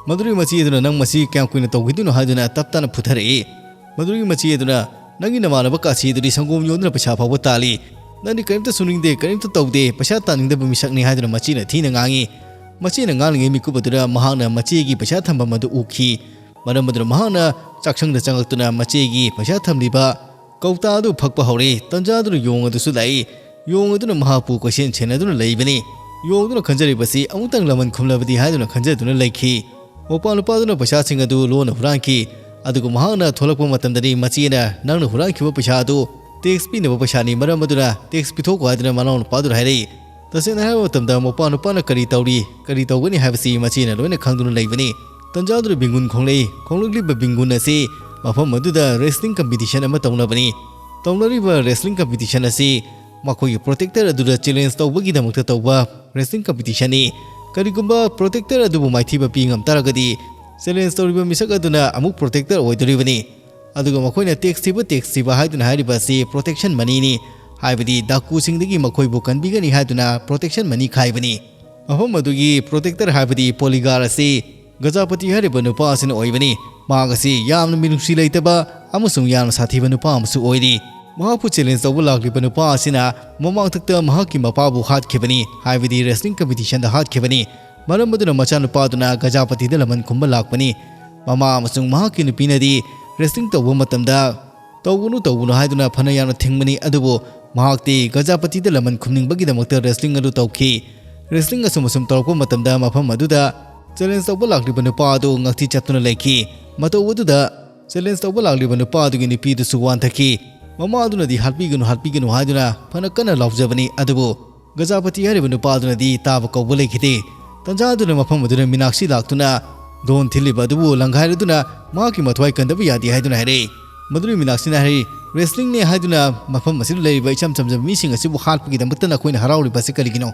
ꯃꯗꯨꯗꯒꯤ ꯃꯆꯦ ꯑꯗꯨꯅ, "ꯅꯪ ꯃꯁꯤ ꯀꯌꯥꯝ ꯀꯨꯏꯅ ꯇꯧꯈꯤꯗꯣꯏꯅꯣ?" ꯍꯥꯏꯗꯨꯅ ꯇꯞ ꯇꯥꯅ ꯐꯨꯊꯔꯛꯏ꯫ ꯃꯗꯨꯗꯒꯤ ꯃꯆꯦ ꯑꯗꯨꯅ, "ꯅꯪꯒꯤ ꯅꯃꯥꯟꯅꯕ ꯀꯥꯁꯤ ꯑꯗꯨꯗꯤ ꯁꯪꯒꯣꯝ ꯌꯣꯟꯗꯨꯅ ꯄꯩꯁꯥ ꯐꯥꯎꯕ ꯇꯥꯜꯂꯤ, ꯅꯪꯗꯤ ꯀꯔꯤꯝꯇ ꯁꯨꯅꯤꯡꯗꯦ, ꯀꯔꯤꯝꯇ ꯇꯧꯗꯦ, ꯄꯩꯁꯥ ꯇꯥꯟꯅꯤꯡꯗꯕ ꯃꯤꯁꯛꯅꯤ" ꯍꯥꯏꯗꯨꯅ ꯃꯆꯦꯅ ꯊꯤꯅ ꯉꯥꯡꯉꯤ꯫ ꯃꯆꯦꯅ ꯉꯥꯡꯂꯤꯉꯩ ꯃꯤꯀꯨꯞ ꯑꯗꯨꯗ ꯃꯍꯥꯛꯅ ꯃꯆꯦꯒꯤ ꯄꯩꯁꯥ ꯊꯝꯐꯝ ꯑꯗꯨ ꯎꯈꯤ꯫ ꯃꯔꯝ ꯑꯗꯨꯅ ꯃꯍꯥꯛꯅ ꯆꯥꯛꯁꯪꯗ ꯆꯪꯂꯛꯇꯨꯅ ꯃꯆꯦꯒꯤ ꯄꯩꯁꯥ ꯊꯝꯂꯤꯕ ꯀꯧꯇꯥ ꯑꯗꯨ ꯐꯛꯄ ꯍꯧꯔꯛꯏ꯫ ꯇꯟꯖꯥ ꯑꯗꯨꯗ ꯌꯣꯡ ꯑꯗꯨꯁꯨ ꯂꯥꯛꯏ꯫ ꯌꯣꯡ ꯑꯗꯨꯅ ꯃꯍꯥꯛꯄꯨ ꯀꯣꯏꯁꯦꯟ ꯁꯦꯟꯅꯗꯨꯅ ꯂꯩꯕꯅꯤ꯫ ꯌꯣꯡ ꯑꯗꯨꯅ ꯈꯟꯖꯔꯤꯕꯁꯤ ꯑꯃꯨꯛꯇꯪ ꯂꯃꯟ ꯈꯨꯝꯂꯕꯗꯤ ꯍꯥꯏꯗꯨꯅ ꯈꯟꯖꯗꯨꯅ ꯂꯩꯈꯤ꯫ ꯃꯧꯄ꯭ꯋꯥ ꯅꯨꯄꯥ ꯑꯗꯨꯅ ꯄꯩꯁꯥꯁꯤꯡ ꯑꯗꯨ ꯂꯣꯟꯅ ꯍꯨꯔꯥꯟꯈꯤ꯫ ꯑꯗꯨꯒ ꯃꯍꯥꯛꯅ ꯊꯣꯛꯂꯛꯄ ꯃꯇꯝꯗꯗꯤ ꯃꯆꯦꯅ, "ꯅꯪꯅ ꯍꯨꯔꯥꯟꯈꯤꯕ ꯄꯩꯁꯥ ꯑꯗꯨ ꯇꯦꯛꯁ ꯄꯤꯅꯕ ꯄꯩꯁꯥꯅꯤ, ꯃꯔꯝ ꯑꯗꯨꯅ ꯇꯦꯛꯁ ꯄꯤꯊꯣꯛꯈꯣ" ꯍꯥꯏꯗꯨꯅ ꯃꯅꯥꯎ ꯅꯨꯄꯥꯗꯨꯗ ꯍꯥꯏꯔꯛꯏ꯫ ꯇꯁꯦꯡꯅ ꯍꯥꯏꯕ ꯃꯇꯝꯗ ꯃꯧꯄ꯭ꯋꯥ ꯅꯨꯄꯥꯅ ꯀꯔꯤ ꯇꯧꯔꯤ, ꯀꯔꯤ ꯇꯧꯒꯅꯤ ꯍꯥꯏꯕꯁꯤ ꯃꯆꯦꯅ ꯂꯣꯏꯅ ꯈꯪꯗꯨꯅ ꯂꯩꯕꯅꯤ꯫ ꯇꯟꯖꯥꯗꯨꯗ ꯕꯤꯡꯒꯨꯟ ꯈꯣꯡꯂꯛꯏ꯫ ꯈꯣꯡꯂꯛꯂꯤꯕ ꯕꯤꯡꯒꯨꯟ ꯑꯁꯤ ꯃꯐꯝ ꯑꯗꯨꯗ ꯔꯦꯁꯂꯤꯡ ꯀꯝꯄꯤꯇꯤꯁꯟ ꯑꯃ ꯇꯧꯅꯕꯅꯤ꯫ ꯇꯧꯅꯔꯤꯕ ꯔꯦꯁꯂꯤꯡ ꯀꯝꯄꯤꯇꯤꯁꯟ ꯑꯁꯤ ꯃꯈꯣꯏꯒꯤ ꯄ꯭ꯔꯣꯇꯦꯛꯇꯔ ꯑꯗꯨꯗ ꯆꯦꯂꯦꯟꯖ ꯇꯧꯕꯒꯤꯗꯃꯛꯇ ꯇꯧꯕ ꯔꯦꯁꯂꯤꯡ ꯀꯝꯄꯤꯇꯤꯁꯟꯅꯤ꯫ ꯀꯔꯤꯒꯨꯝꯕ ꯄ꯭ꯔꯣꯇꯦꯛꯇꯔ ꯑꯗꯨꯕꯨ ꯃꯥꯏꯊꯤꯕ ꯄꯤ ꯉꯝ ꯇꯥꯔꯒꯗꯤ, ꯆꯦꯂꯦꯟꯖ ꯇꯧꯔꯤꯕ ꯃꯤꯁꯛ ꯑꯗꯨꯅ ꯑꯃꯨꯛ ꯄ꯭ꯔꯣꯇꯦꯛꯇꯔ ꯑꯣꯏꯗꯣꯔꯤꯕꯅꯤ꯫ ꯑꯗꯨꯒ ꯃꯈꯣꯏꯅ ꯇꯦꯛꯁ ꯊꯤꯕ, ꯇꯦꯛꯁ ꯊꯤꯕ ꯍꯥꯏꯗꯨꯅ ꯍꯥꯏꯔꯤꯕ ꯑꯁꯤ ꯄ꯭ꯔꯣꯇꯦꯛꯁꯟ ꯃꯅꯤꯅꯤ, ꯍꯥꯏꯕꯗꯤ ꯗꯥꯀꯨꯁꯤꯡꯗꯒꯤ ꯃꯈꯣꯏꯕꯨ ꯀꯟꯕꯤꯒꯅꯤ ꯍꯥꯏꯗꯨꯅ ꯄ꯭ꯔꯣꯇꯦꯛꯁꯟ ꯃꯅꯤ ꯈꯥꯏꯕꯅꯤ꯫ ꯃꯐꯝ ꯑꯗꯨꯒꯤ ꯄ꯭ꯔꯣꯇꯦꯛꯇꯔ ꯍꯥꯏꯕꯗꯤ ꯄꯣꯂꯤꯒꯥꯔ ꯑꯁꯤ ꯒꯖꯥꯄꯇꯤ ꯍꯥꯏꯔꯤꯕ ꯅꯨꯄꯥ ꯑꯁꯤꯅ ꯑꯣꯏꯕꯅꯤ꯫ ꯃꯍꯥꯛ ꯑꯁꯤ ꯌꯥꯝꯅ ꯃꯤꯅꯨꯡꯁꯤ ꯂꯩꯇꯕ ꯑꯃꯁꯨꯡ ꯌꯥꯝꯅ ꯁꯥꯊꯤꯕ ꯅꯨꯄꯥ ꯑꯃꯁꯨ ꯑꯣꯏꯔꯤ꯫ ꯃꯍꯥꯛꯄꯨ ꯆꯦꯂꯦꯟꯖ ꯇꯧꯕ ꯂꯥꯛꯂꯤꯕ ꯅꯨꯄꯥ ꯑꯁꯤꯅ ꯃꯃꯥꯡꯊꯛꯇ ꯃꯍꯥꯛꯀꯤ ꯃꯄꯥꯕꯨ ꯍꯥꯠꯈꯤꯕꯅꯤ, ꯍꯥꯏꯕꯗꯤ ꯔꯦꯁꯂꯤꯡ ꯀꯝꯄꯤꯇꯤꯁꯟꯗ ꯍꯥꯠꯈꯤꯕꯅꯤ꯫ ꯃꯔꯝ ꯑꯗꯨꯅ ꯃꯆꯥꯅꯨꯄꯥꯗꯨꯅ ꯒꯖꯥꯄꯇꯤꯗ ꯂꯃꯟ ꯈꯨꯝꯕ ꯂꯥꯛꯄꯅꯤ꯫ ꯃꯃꯥ ꯑꯃꯁꯨꯡ ꯃꯍꯥꯛꯀꯤ ꯅꯨꯄꯤꯅꯗꯤ ꯔꯦꯁꯂꯤꯡ ꯇꯧꯕ ꯃꯇꯝꯗ "ꯇꯧꯒꯅꯨ, ꯇꯧꯒꯅꯨ" ꯍꯥꯏꯗꯨꯅ ꯐꯅ ꯌꯥꯝꯅ ꯊꯤꯡꯕꯅꯤ, ꯑꯗꯨꯕꯨ ꯃꯍꯥꯛꯇꯤ ꯒꯖꯥꯄꯇꯤꯗ ꯂꯃꯟ ꯈꯨꯝꯅꯤꯡꯕꯒꯤꯗꯃꯛꯇ ꯔꯦꯁꯂꯤꯡ ꯑꯗꯨ ꯇꯧꯈꯤ꯫ ꯔꯦꯁꯂꯤꯡ ꯑꯁꯨꯝ ꯑꯁꯨꯝ ꯇꯧꯔꯛꯄ ꯃꯇꯝꯗ ꯃꯐꯝ ꯑꯗꯨꯗ ꯆꯦꯂꯦꯟꯖ ꯇꯧꯕ ꯂꯥꯛꯂꯤꯕ ꯅꯨꯄꯥ ꯑꯗꯨ ꯉꯛꯊꯤ ꯆꯠꯇꯨꯅ ꯂꯩꯈꯤ꯫ ꯃꯇꯧ ꯑꯗꯨꯗ ꯆꯦꯂꯦꯟꯖ ꯇꯧꯕ ꯂꯥꯛꯂꯤꯕ ꯅꯨꯄꯥ ꯑꯗꯨꯒꯤ ꯅꯨꯄꯤꯗꯨꯁꯨ ꯋꯥꯟꯊꯈꯤ꯫ ꯃꯃꯥ ꯑꯗꯨꯅꯗꯤ "ꯍꯥꯠꯄꯤꯒꯅꯨ, ꯍꯥꯠꯄꯤꯒꯅꯨ" ꯍꯥꯏꯗꯨꯅ ꯐꯅ ꯀꯟꯅ ꯂꯥꯎꯖꯕꯅꯤ, ꯑꯗꯨꯕꯨ ꯒꯖꯥꯄꯇꯤ ꯍꯥꯏꯔꯤꯕ ꯅꯨꯄꯥ ꯑꯗꯨꯅꯗꯤ ꯇꯥꯕ ꯀꯧꯕ ꯂꯩꯈꯤꯗꯦ꯫ ꯇꯟꯖꯥ ꯑꯗꯨꯅ ꯃꯐꯝ ꯑꯗꯨꯗ ꯃꯤꯅꯥꯛꯁꯤ ꯂꯥꯛꯇꯨꯅ ꯗꯣꯟ ꯊꯤꯜꯂꯤꯕ ꯑꯗꯨꯕꯨ ꯂꯪꯒꯥꯏꯔꯗꯨꯅ ꯃꯍꯥꯛꯀꯤ ꯃꯊ꯭ꯋꯥꯏ ꯀꯟꯗꯕ ꯌꯥꯗꯦ ꯍꯥꯏꯗꯨꯅ ꯍꯥꯏꯔꯛꯏ꯫ ꯃꯗꯨꯗꯒꯤ ꯃꯤꯅꯥꯛꯁꯤꯅ ꯍꯥꯏꯔꯛꯏ, "ꯔꯦꯁꯂꯤꯡꯅꯦ ꯍꯥꯏꯗꯨꯅ ꯃꯐꯝ ꯑꯁꯤꯗ ꯂꯩꯔꯤꯕ ꯏꯆꯝ ꯆꯝꯖꯕ ꯃꯤꯁꯤꯡ ꯑꯁꯤꯕꯨ ꯍꯥꯠꯄꯒꯤꯗꯃꯛꯇ ꯅꯈꯣꯏꯅ ꯍꯔꯥꯎꯔꯤꯕ ꯑꯁꯤ ꯀꯔꯤꯒꯤꯅꯣ?"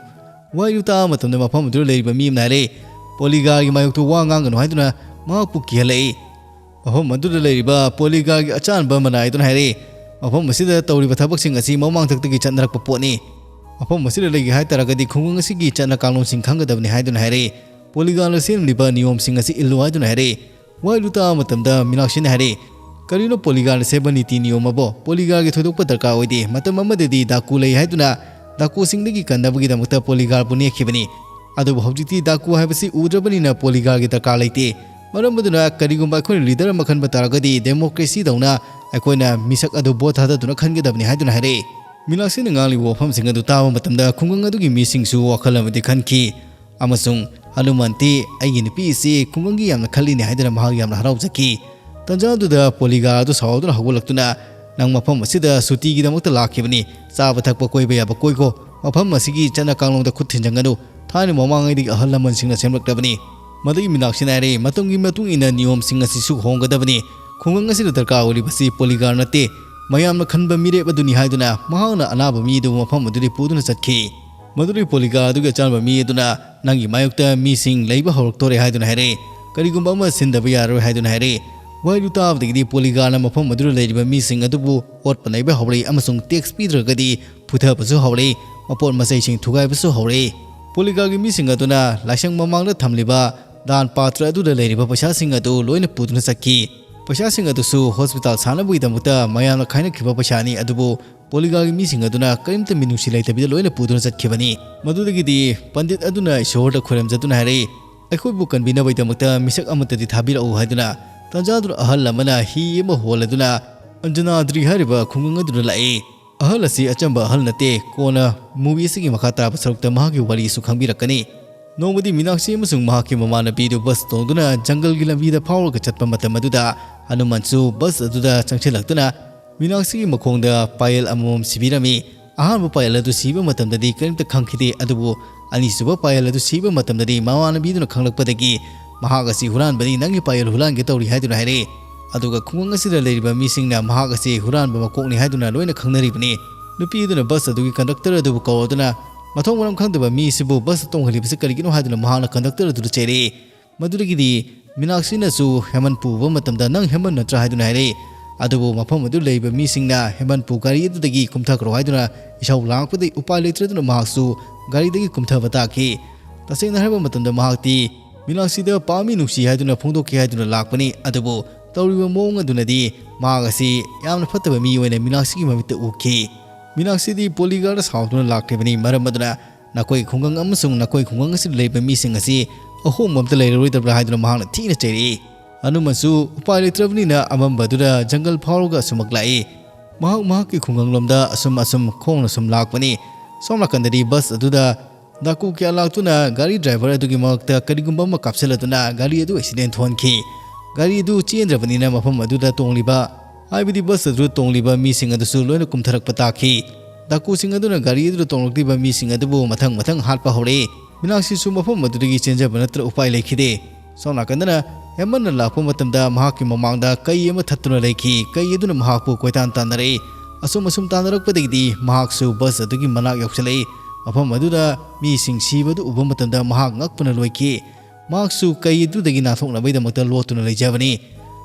ꯋꯥꯍꯩꯗꯨ ꯇꯥꯕ ꯃꯇꯝꯗ ꯃꯐꯝ ꯑꯗꯨꯗ ꯂꯩꯔꯤꯕ ꯃꯤ ꯑꯃꯅ ꯍꯥꯏꯔꯛꯏ, "ꯄꯣꯂꯤꯒꯥꯔꯒꯤ ꯃꯥꯌꯣꯛꯇ ꯋꯥ ꯉꯥꯡꯒꯅꯨ" ꯍꯥꯏꯗꯨꯅ ꯃꯍꯥꯛꯄꯨ ꯀꯤꯍꯜꯂꯛꯏ꯫ ꯃꯐꯝ ꯑꯗꯨꯗ ꯂꯩꯔꯤꯕ ꯄꯣꯂꯤꯒꯥꯔꯒꯤ ꯑꯆꯥꯟꯕ ꯃꯅꯥꯏ ꯑꯗꯨꯅ ꯍꯥꯏꯔꯛꯏ, "ꯃꯐꯝ ꯑꯁꯤꯗ ꯇꯧꯔꯤꯕ ꯊꯕꯛꯁꯤꯡ ꯑꯁꯤ ꯃꯃꯥꯡꯊꯛꯇꯒꯤ ꯆꯠꯅꯔꯛꯄ ꯄꯣꯠꯅꯤ꯫ ꯃꯐꯝ ꯑꯁꯤꯗ ꯂꯩꯒꯦ ꯍꯥꯏ ꯇꯥꯔꯒꯗꯤ ꯈꯨꯡꯒꯪ ꯑꯁꯤꯒꯤ ꯆꯠꯅ ꯀꯥꯡꯂꯣꯟꯁꯤꯡ ꯈꯪꯒꯗꯕꯅꯤ" ꯍꯥꯏꯗꯨꯅ ꯍꯥꯏꯔꯛꯏ꯫ ꯄꯣꯂꯤꯒꯥꯔꯅ ꯁꯦꯝꯂꯤꯕ ꯅꯤꯌꯣꯝꯁꯤꯡ ꯑꯁꯤ ꯏꯜꯂꯨ ꯍꯥꯏꯗꯨꯅ ꯍꯥꯏꯔꯛꯏ꯫ ꯋꯥꯍꯩꯗꯨ ꯇꯥꯕ ꯃꯇꯝꯗ ꯃꯤꯅꯥꯛꯁꯤꯅ ꯍꯥꯏꯔꯛꯏ, "ꯀꯔꯤꯅꯣ ꯄꯣꯂꯤꯒꯥꯔꯅ ꯁꯦꯝꯕ ꯅꯤꯇꯤ ꯅꯤꯌꯣꯝ ꯑꯕꯣ? ꯄꯣꯂꯤꯒꯥꯔꯒꯤ ꯊꯣꯏꯗꯣꯛꯄ ꯗꯔꯀꯥꯔ ꯑꯣꯏꯗꯦ꯫ ꯃꯇꯝ ꯑꯃꯗꯗꯤ ꯗꯥꯀꯨ ꯂꯩ ꯍꯥꯏꯗꯨꯅ ꯗꯥꯀꯨꯁꯤꯡꯗꯒꯤ ꯀꯟꯅꯕꯒꯤꯗꯃꯛꯇ ꯄꯣꯂꯤꯒꯥꯔꯕꯨ ꯅꯦꯛꯈꯤꯕꯅꯤ꯫ ꯑꯗꯨꯕꯨ ꯍꯧꯖꯤꯛꯇꯤ ꯗꯥꯀꯨ ꯍꯥꯏꯕꯁꯤ ꯎꯗ꯭ꯔꯕꯅꯤꯅ ꯄꯣꯂꯤꯒꯥꯔꯒꯤ ꯗꯔꯀꯥꯔ ꯂꯩꯇꯦ꯫ ꯃꯔꯝ ꯑꯗꯨꯅ ꯀꯔꯤꯒꯨꯝꯕ ꯑꯩꯈꯣꯏꯅ ꯂꯤꯗꯔ ꯑꯃ ꯈꯟꯕ ꯇꯥꯔꯒꯗꯤ ꯗꯦꯃꯣꯀ꯭ꯔꯦꯁꯤꯗꯧꯅ ꯑꯩꯈꯣꯏꯅ ꯃꯤꯁꯛ ꯑꯗꯨ ꯚꯣꯠ ꯊꯥꯗꯗꯨꯅ ꯈꯟꯒꯗꯕꯅꯤ" ꯍꯥꯏꯗꯨꯅ ꯍꯥꯏꯔꯛꯏ꯫ ꯃꯤꯅꯥꯛꯁꯤꯅ ꯉꯥꯡꯂꯤꯕ ꯋꯥꯐꯝꯁꯤꯡ ꯑꯗꯨ ꯇꯥꯕ ꯃꯇꯝꯗ ꯈꯨꯡꯒꯪ ꯑꯗꯨꯒꯤ ꯃꯤꯁꯤꯡꯁꯨ ꯋꯥꯈꯜ ꯑꯃꯗꯤ ꯈꯟꯈꯤ꯫ ꯑꯃꯁꯨꯡ "ꯍꯅꯨꯃꯥꯟꯇꯤ ꯑꯩꯒꯤ ꯅꯨꯄꯤ ꯑꯁꯤ ꯈꯨꯡꯒꯪꯒꯤ ꯌꯥꯝꯅ ꯈꯜꯂꯤꯅꯦ" ꯍꯥꯏꯗꯨꯅ ꯃꯍꯥꯛ ꯌꯥꯝꯅ ꯍꯔꯥꯎꯖꯈꯤ꯫ ꯇꯟꯖꯥ ꯑꯗꯨꯗ ꯄꯣꯂꯤꯒꯥꯔ ꯑꯗꯨ ꯁꯥꯎꯗꯨꯅ ꯍꯧꯒꯠꯂꯛꯇꯨꯅ, "ꯅꯪ ꯃꯐꯝ ꯑꯁꯤꯗ ꯁꯨꯇꯤꯒꯤꯗꯃꯛꯇ ꯂꯥꯛꯈꯤꯕꯅꯤ꯫ ꯆꯥꯕ ꯊꯛꯄ ꯀꯣꯏꯕ ꯌꯥꯕ ꯀꯣꯏꯈꯣ꯫ ꯃꯐꯝ ꯑꯁꯤꯒꯤ ꯆꯠꯅ ꯀꯥꯡꯂꯣꯟꯗ ꯈꯨꯠ ꯊꯤꯟꯖꯟꯒꯅꯨ꯫ ꯊꯥꯏꯅ ꯃꯃꯥꯡꯉꯩꯗꯒꯤ ꯑꯍꯜ ꯂꯃꯟꯁꯤꯡꯅ ꯁꯦꯝꯂꯛꯂꯕꯅꯤ"꯫ ꯃꯗꯨꯒꯤ ꯃꯤꯅꯥꯛꯁꯤꯅ ꯍꯥꯏꯔꯦ, "ꯃꯇꯝꯒꯤ ꯃꯇꯨꯡ ꯏꯟꯅ ꯅꯤꯌꯣꯝꯁꯤꯡ ꯑꯁꯤꯁꯨ ꯍꯣꯡꯒꯗꯕꯅꯤ꯫ ꯈꯨꯡꯒꯪ ꯑꯁꯤꯗ ꯗꯔꯀꯥꯔ ꯑꯣꯏꯔꯤꯕꯁꯤ ꯄꯣꯂꯤꯒꯥꯔ ꯅꯠꯇꯦ, ꯃꯌꯥꯝꯅ ꯈꯟꯕ ꯃꯤꯔꯦꯞ ꯑꯗꯨꯅꯤ" ꯍꯥꯏꯗꯨꯅ ꯃꯍꯥꯛꯅ ꯑꯅꯥꯕ ꯃꯤ ꯑꯗꯨꯕꯨ ꯃꯐꯝ ꯑꯗꯨꯗꯒꯤ ꯄꯨꯗꯨꯅ ꯆꯠꯈꯤ꯫ ꯃꯗꯨꯗꯒꯤ ꯄꯣꯂꯤꯒꯥꯔ ꯑꯗꯨꯒꯤ ꯑꯆꯥꯟꯕ ꯃꯤ ꯑꯗꯨꯅ, "ꯅꯪꯒꯤ ꯃꯥꯌꯣꯛꯇ ꯃꯤꯁꯤꯡ ꯂꯩꯕ ꯍꯧꯔꯛꯇꯣꯔꯦ" ꯍꯥꯏꯗꯨꯅ ꯍꯥꯏꯔꯛꯏ꯫ "ꯀꯔꯤꯒꯨꯝꯕ ꯑꯃ ꯁꯤꯟꯗꯕ ꯌꯥꯔꯔꯣꯏ" ꯍꯥꯏꯗꯨꯅ ꯍꯥꯏꯔꯛꯏ꯫ ꯋꯥꯍꯩꯗꯨ ꯇꯥꯕꯗꯒꯤꯗꯤ ꯄꯣꯂꯤꯒꯥꯔꯅ ꯃꯐꯝ ꯑꯗꯨꯗ ꯂꯩꯔꯤꯕ ꯃꯤꯁꯤꯡ ꯑꯗꯨꯕꯨ ꯑꯣꯠꯄ ꯅꯩꯕ ꯍꯧꯔꯛꯏ ꯑꯃꯁꯨꯡ ꯇꯦꯛꯁ ꯄꯤꯗ꯭ꯔꯒꯗꯤ ꯐꯨꯊꯕꯁꯨ ꯍꯧꯔꯛꯏ, ꯃꯄꯣꯠ ꯃꯆꯩꯁꯤꯡ ꯊꯨꯒꯥꯏꯕꯁꯨ ꯍꯧꯔꯛꯏ꯫ ꯄꯣꯂꯤꯒꯥꯒꯤ ꯃꯤꯁꯤꯡ ꯑꯗꯨꯅ ꯂꯥꯏꯁꯪ ꯃꯃꯥꯡꯗ ꯊꯝꯂꯤꯕ ꯗꯥꯟ ꯄꯥꯇ꯭ꯔ ꯑꯗꯨꯗ ꯂꯩꯔꯤꯕ ꯄꯩꯁꯥꯁꯤꯡ ꯑꯗꯨ ꯂꯣꯏꯅ ꯄꯨꯗꯨꯅ ꯆꯠꯈꯤ꯫ ꯄꯩꯁꯥꯁꯤꯡ ꯑꯗꯨꯁꯨ ꯍꯣꯁꯄꯤꯇꯥꯜ ꯁꯥꯅꯕꯒꯤꯗꯃꯛꯇ ꯃꯌꯥꯝꯅ ꯈꯥꯏꯅꯈꯤꯕ ꯄꯩꯁꯥꯅꯤ꯫ ꯑꯗꯨꯕꯨ ꯄꯣꯂꯤꯒꯥꯒꯤ ꯃꯤꯁꯤꯡ ꯑꯗꯨꯅ ꯀꯔꯤꯝꯇ ꯃꯤꯅꯨꯡꯁꯤ ꯂꯩꯇꯕꯤꯗ ꯂꯣꯏꯅ ꯄꯨꯗꯨꯅ ꯆꯠꯈꯤꯕꯅꯤ꯫ ꯃꯗꯨꯗꯒꯤꯗꯤ ꯄꯟꯗꯤꯠ ꯑꯗꯨꯅ ꯏꯁꯣꯔꯗ ꯈꯣꯏꯔꯝꯖꯗꯨꯅ ꯍꯥꯏꯔꯛꯏ, "ꯑꯩꯈꯣꯏꯕꯨ ꯀꯟꯕꯤꯅꯕꯒꯤꯗꯃꯛꯇ ꯃꯤꯁꯛ ꯑꯃꯠꯇꯗꯤ ꯊꯥꯕꯤꯔꯛꯎ" ꯍꯥꯏꯗꯨꯅ꯫ ꯇꯥꯟꯖꯥꯗꯨꯗ ꯑꯍꯜ ꯑꯃꯅ ꯍꯤ ꯑꯃ ꯍꯣꯜꯂꯗꯨꯅ ꯑꯟꯖꯅꯥꯗ꯭ꯔꯤ ꯍꯥꯏꯔꯤꯕ ꯈꯨꯡꯒꯪ ꯑꯗꯨꯗ ꯂꯥꯛꯏ꯫ ꯑꯍꯜ ꯑꯁꯤ ꯑꯆꯝꯕ ꯑꯍꯜ ꯅꯠꯇꯦ꯫ ꯀꯣꯟꯅ movie ꯑꯁꯤꯒꯤ ꯃꯈꯥ ꯇꯥꯕ ꯁꯔꯨꯛꯇ ꯃꯍꯥꯛꯀꯤ ꯋꯥꯔꯤꯁꯨ ꯈꯪꯕꯤꯔꯛꯀꯅꯤ꯫ ꯅꯣꯡꯃꯗꯤ ꯃꯤꯅꯥꯛꯁꯤ ꯑꯃꯁꯨꯡ ꯃꯍꯥꯛꯀꯤ ꯃꯃꯥꯟꯅꯕꯤꯗꯨ ꯕꯁ ꯇꯣꯡꯗꯨꯅ ꯖꯪꯒꯜꯒꯤ ꯂꯝꯕꯤꯗ ꯐꯥꯎꯔꯒ ꯆꯠꯄ ꯃꯇꯝ ꯑꯗꯨꯗ ꯍꯅꯨꯃꯥꯟꯁꯨ ꯕꯁ ꯑꯗꯨꯗ ꯆꯪꯁꯤꯜꯂꯛꯇꯨꯅ ꯃꯤꯅꯥꯛꯁꯤꯒꯤ ꯃꯈꯣꯡꯗ ꯄꯥꯌꯦꯜ ꯑꯃꯃꯝ ꯁꯤꯕꯤꯔꯝꯃꯤ꯫ ꯑꯍꯥꯟꯕ ꯄꯥꯌꯦꯜ ꯑꯗꯨ ꯁꯤꯕ ꯃꯇꯝꯗꯗꯤ ꯀꯔꯤꯝꯇ ꯈꯪꯈꯤꯗꯦ, ꯑꯗꯨꯕꯨ ꯑꯅꯤꯁꯨꯕ ꯄꯥꯌꯦꯜ ꯑꯗꯨ ꯁꯤꯕ ꯃꯇꯝꯗꯗꯤ ꯃꯃꯥꯟꯅꯕꯤꯗꯨꯅ ꯈꯪꯂꯛꯄꯗꯒꯤ, "ꯃꯍꯥꯛ ꯑꯁꯤ ꯍꯨꯔꯥꯟꯕꯅꯤ, ꯅꯪꯒꯤ ꯄꯥꯌꯦꯜ ꯍꯨꯔꯥꯟꯒꯦ ꯇꯧꯔꯤ" ꯍꯥꯏꯗꯨꯅ ꯍꯥꯏꯔꯛꯏ꯫ ꯑꯗꯨꯒ ꯈꯨꯡꯒꯪ ꯑꯁꯤꯗ ꯂꯩꯔꯤꯕ ꯃꯤꯁꯤꯡꯅ ꯃꯍꯥꯛ ꯑꯁꯤ ꯍꯨꯔꯥꯟꯕ ꯃꯀꯣꯛꯅꯤ ꯍꯥꯏꯗꯨꯅ ꯂꯣꯏꯅ ꯈꯪꯅꯔꯤꯕꯅꯤ꯫ ꯅꯨꯄꯤ ꯑꯗꯨꯅ ꯕꯁ ꯑꯗꯨꯒꯤ ꯀꯟꯗꯛꯇꯔ ꯑꯗꯨꯕꯨ ꯀꯧꯔꯗꯨꯅ, "ꯃꯊꯣꯡ ꯃꯔꯝ ꯈꯪꯗꯕ ꯃꯤ ꯑꯁꯤꯕꯨ ꯕꯁꯇ ꯇꯣꯡꯍꯜꯂꯤꯕꯁꯤ ꯀꯔꯤꯒꯤꯅꯣ?" ꯍꯥꯏꯗꯨꯅ ꯃꯍꯥꯛꯅ ꯀꯟꯗꯛꯇꯔ ꯑꯗꯨꯗ ꯆꯩꯔꯛꯏ꯫ ꯃꯗꯨꯗꯒꯤꯗꯤ ꯃꯤꯅꯥꯛꯁꯤꯅꯁꯨ ꯍꯦꯃꯟ ꯄꯨꯕ ꯃꯇꯝꯗ, "ꯅꯪ ꯍꯦꯃꯟ ꯅꯠꯇ꯭ꯔꯥ?" ꯍꯥꯏꯗꯨꯅ ꯍꯥꯏꯔꯛꯏ꯫ ꯑꯗꯨꯕꯨ ꯃꯐꯝ ꯑꯗꯨ ꯂꯩꯕ ꯃꯤꯁꯤꯡꯅ ꯍꯦꯃꯟꯄꯨ ꯒꯥꯔꯤ ꯑꯗꯨꯗꯒꯤ ꯀꯨꯝꯊꯈ꯭ꯔꯣ ꯍꯥꯏꯗꯨꯅ ꯏꯁꯧ ꯂꯥꯡꯂꯛꯄꯗꯒꯤ ꯎꯄꯥꯏ ꯂꯩꯇ꯭ꯔꯗꯨꯅ ꯃꯍꯥꯛꯁꯨ ꯒꯥꯔꯤꯗꯒꯤ ꯀꯨꯝꯊꯕ ꯇꯥꯈꯤ꯫ ꯇꯁꯦꯡꯅ ꯍꯥꯏꯔꯕ ꯃꯇꯝꯗ ꯃꯍꯥꯛꯇꯤ ꯃꯤꯅꯥꯛꯁꯤꯗ ꯄꯥꯝꯃꯤ ꯅꯨꯡꯁꯤ ꯍꯥꯏꯗꯨꯅ ꯐꯣꯡꯗꯣꯛꯀꯦ ꯍꯥꯏꯗꯨꯅ ꯂꯥꯛꯄꯅꯤ꯫ ꯑꯗꯨꯕꯨ ꯇꯧꯔꯤꯕ ꯃꯑꯣꯡ ꯑꯗꯨꯅꯗꯤ ꯃꯍꯥꯛ ꯑꯁꯤ ꯌꯥꯝꯅ ꯐꯠꯇꯕ ꯃꯤ ꯑꯣꯏꯅ ꯃꯤꯅꯥꯛꯁꯤꯒꯤ ꯃꯃꯤꯠꯇ ꯎꯈꯤ꯫ ꯃꯤꯅꯥꯛꯁꯤꯗꯤ ꯄꯣꯂꯤꯒꯥꯔꯗ ꯁꯥꯎꯗꯨꯅ ꯂꯥꯛꯂꯤꯕꯅꯤ꯫ ꯃꯔꯝ ꯑꯗꯨꯅ ꯅꯈꯣꯏ ꯈꯨꯡꯒꯪ ꯑꯃꯁꯨꯡ ꯅꯈꯣꯏ ꯈꯨꯡꯒꯪ ꯑꯁꯤꯗ ꯂꯩꯕ ꯃꯤꯁꯤꯡ ꯑꯁꯤ ꯑꯍꯣꯡꯕ ꯑꯝꯇ ꯂꯩꯔꯔꯣꯏꯗꯕ꯭ꯔꯥ ꯍꯥꯏꯗꯨꯅ ꯃꯍꯥꯛꯅ ꯊꯤꯅ ꯆꯩꯔꯛꯏ꯫ ꯍꯅꯨꯃꯟꯁꯨ ꯎꯄꯥꯏ ꯂꯩꯇ꯭ꯔꯕꯅꯤꯅ ꯑꯃꯝꯕ ꯑꯗꯨꯗ ꯖꯪꯒꯜ ꯐꯥꯎꯔꯒ ꯑꯁꯨꯃꯛ ꯂꯥꯛꯏ꯫ ꯃꯍꯥꯛ ꯃꯍꯥꯛꯀꯤ ꯈꯨꯡꯒꯪꯂꯣꯝꯗ ꯑꯁꯨꯝ ꯑꯁꯨꯝ ꯈꯣꯡꯅ ꯁꯨꯝ ꯂꯥꯛꯄꯅꯤ꯫ ꯁꯣꯝ ꯅꯥꯀꯟꯗꯗꯤ ꯕꯁ ꯑꯗꯨꯗ ꯗꯥꯀꯨ ꯀꯌꯥ ꯂꯥꯛꯇꯨꯅ ꯒꯥꯔꯤ ꯗ꯭ꯔꯥꯏꯚꯔ ꯑꯗꯨꯒꯤ ꯃꯉꯛꯇ ꯀꯔꯤꯒꯨꯝꯕ ꯑꯃ ꯀꯥꯞꯁꯤꯜꯂꯗꯨꯅ ꯒꯥꯔꯤ ꯑꯗꯨ ꯑꯦꯛꯁꯤꯗꯦꯟ ꯊꯣꯛꯍꯟꯈꯤ꯫ ꯒꯥꯔꯤ ꯑꯗꯨ ꯆꯦꯟꯗ꯭ꯔꯕꯅꯤꯅ ꯃꯐꯝ ꯑꯗꯨꯗ ꯇꯣꯡꯂꯤꯕ, ꯍꯥꯏꯕꯗꯤ ꯕꯁ ꯑꯗꯨꯗ ꯇꯣꯡꯂꯤꯕ ꯃꯤꯁꯤꯡ ꯑꯗꯨꯁꯨ ꯂꯣꯏꯅ ꯀꯨꯝꯊꯔꯛꯄ ꯇꯥꯈꯤ꯫ ꯗꯥꯀꯨꯁꯤꯡ ꯑꯗꯨꯅ ꯒꯥꯔꯤ ꯑꯗꯨꯗ ꯇꯣꯡꯂꯛꯂꯤꯕ ꯃꯤꯁꯤꯡ ꯑꯗꯨꯕꯨ ꯃꯊꯪ ꯃꯊꯪ ꯍꯥꯠꯄ ꯍꯧꯔꯛꯏ꯫ ꯃꯤꯅꯥꯛꯁꯤꯁꯨ ꯃꯐꯝ ꯑꯗꯨꯗꯒꯤ ꯆꯦꯟꯖꯕ ꯅꯠꯇ꯭ꯔ ꯎꯄꯥꯏ ꯂꯩꯈꯤꯗꯦ꯫ ꯁꯣꯝ ꯅꯥꯀꯟꯗꯅ ꯍꯦꯃꯟꯅ ꯂꯥꯛꯄ ꯃꯇꯝꯗ ꯃꯍꯥꯛꯀꯤ ꯃꯃꯥꯡꯗ ꯀꯩ ꯑꯃ ꯊꯠꯇꯨꯅ ꯂꯩꯈꯤ꯫ ꯀꯩ ꯑꯗꯨꯅ ꯃꯍꯥꯛꯄꯨ ꯀꯣꯏꯇꯥꯟ ꯇꯥꯟꯅꯔꯛꯏ꯫ ꯑꯁꯨꯝ ꯑꯁꯨꯝ ꯇꯥꯟꯅꯔꯛꯄꯗꯒꯤꯗꯤ ꯃꯍꯥꯛꯁꯨ ꯕꯁ ꯑꯗꯨꯒꯤ ꯃꯅꯥꯛ ꯌꯧꯁꯤꯜꯂꯛꯏ꯫ ꯃꯐꯝ ꯑꯗꯨꯗ ꯃꯤꯁꯤꯡ ꯁꯤꯕꯗꯨ ꯎꯕ ꯃꯇꯝꯗ ꯃꯍꯥꯛ ꯉꯛꯄꯅ ꯂꯣꯏꯈꯤ꯫ ꯃꯍꯥꯛꯁꯨ ꯀꯩ ꯑꯗꯨꯗꯒꯤ ꯅꯥꯟꯊꯣꯛꯅꯕꯒꯤꯗꯃꯛꯇ ꯂꯣꯠꯇꯨꯅ ꯂꯩꯖꯕꯅꯤ꯫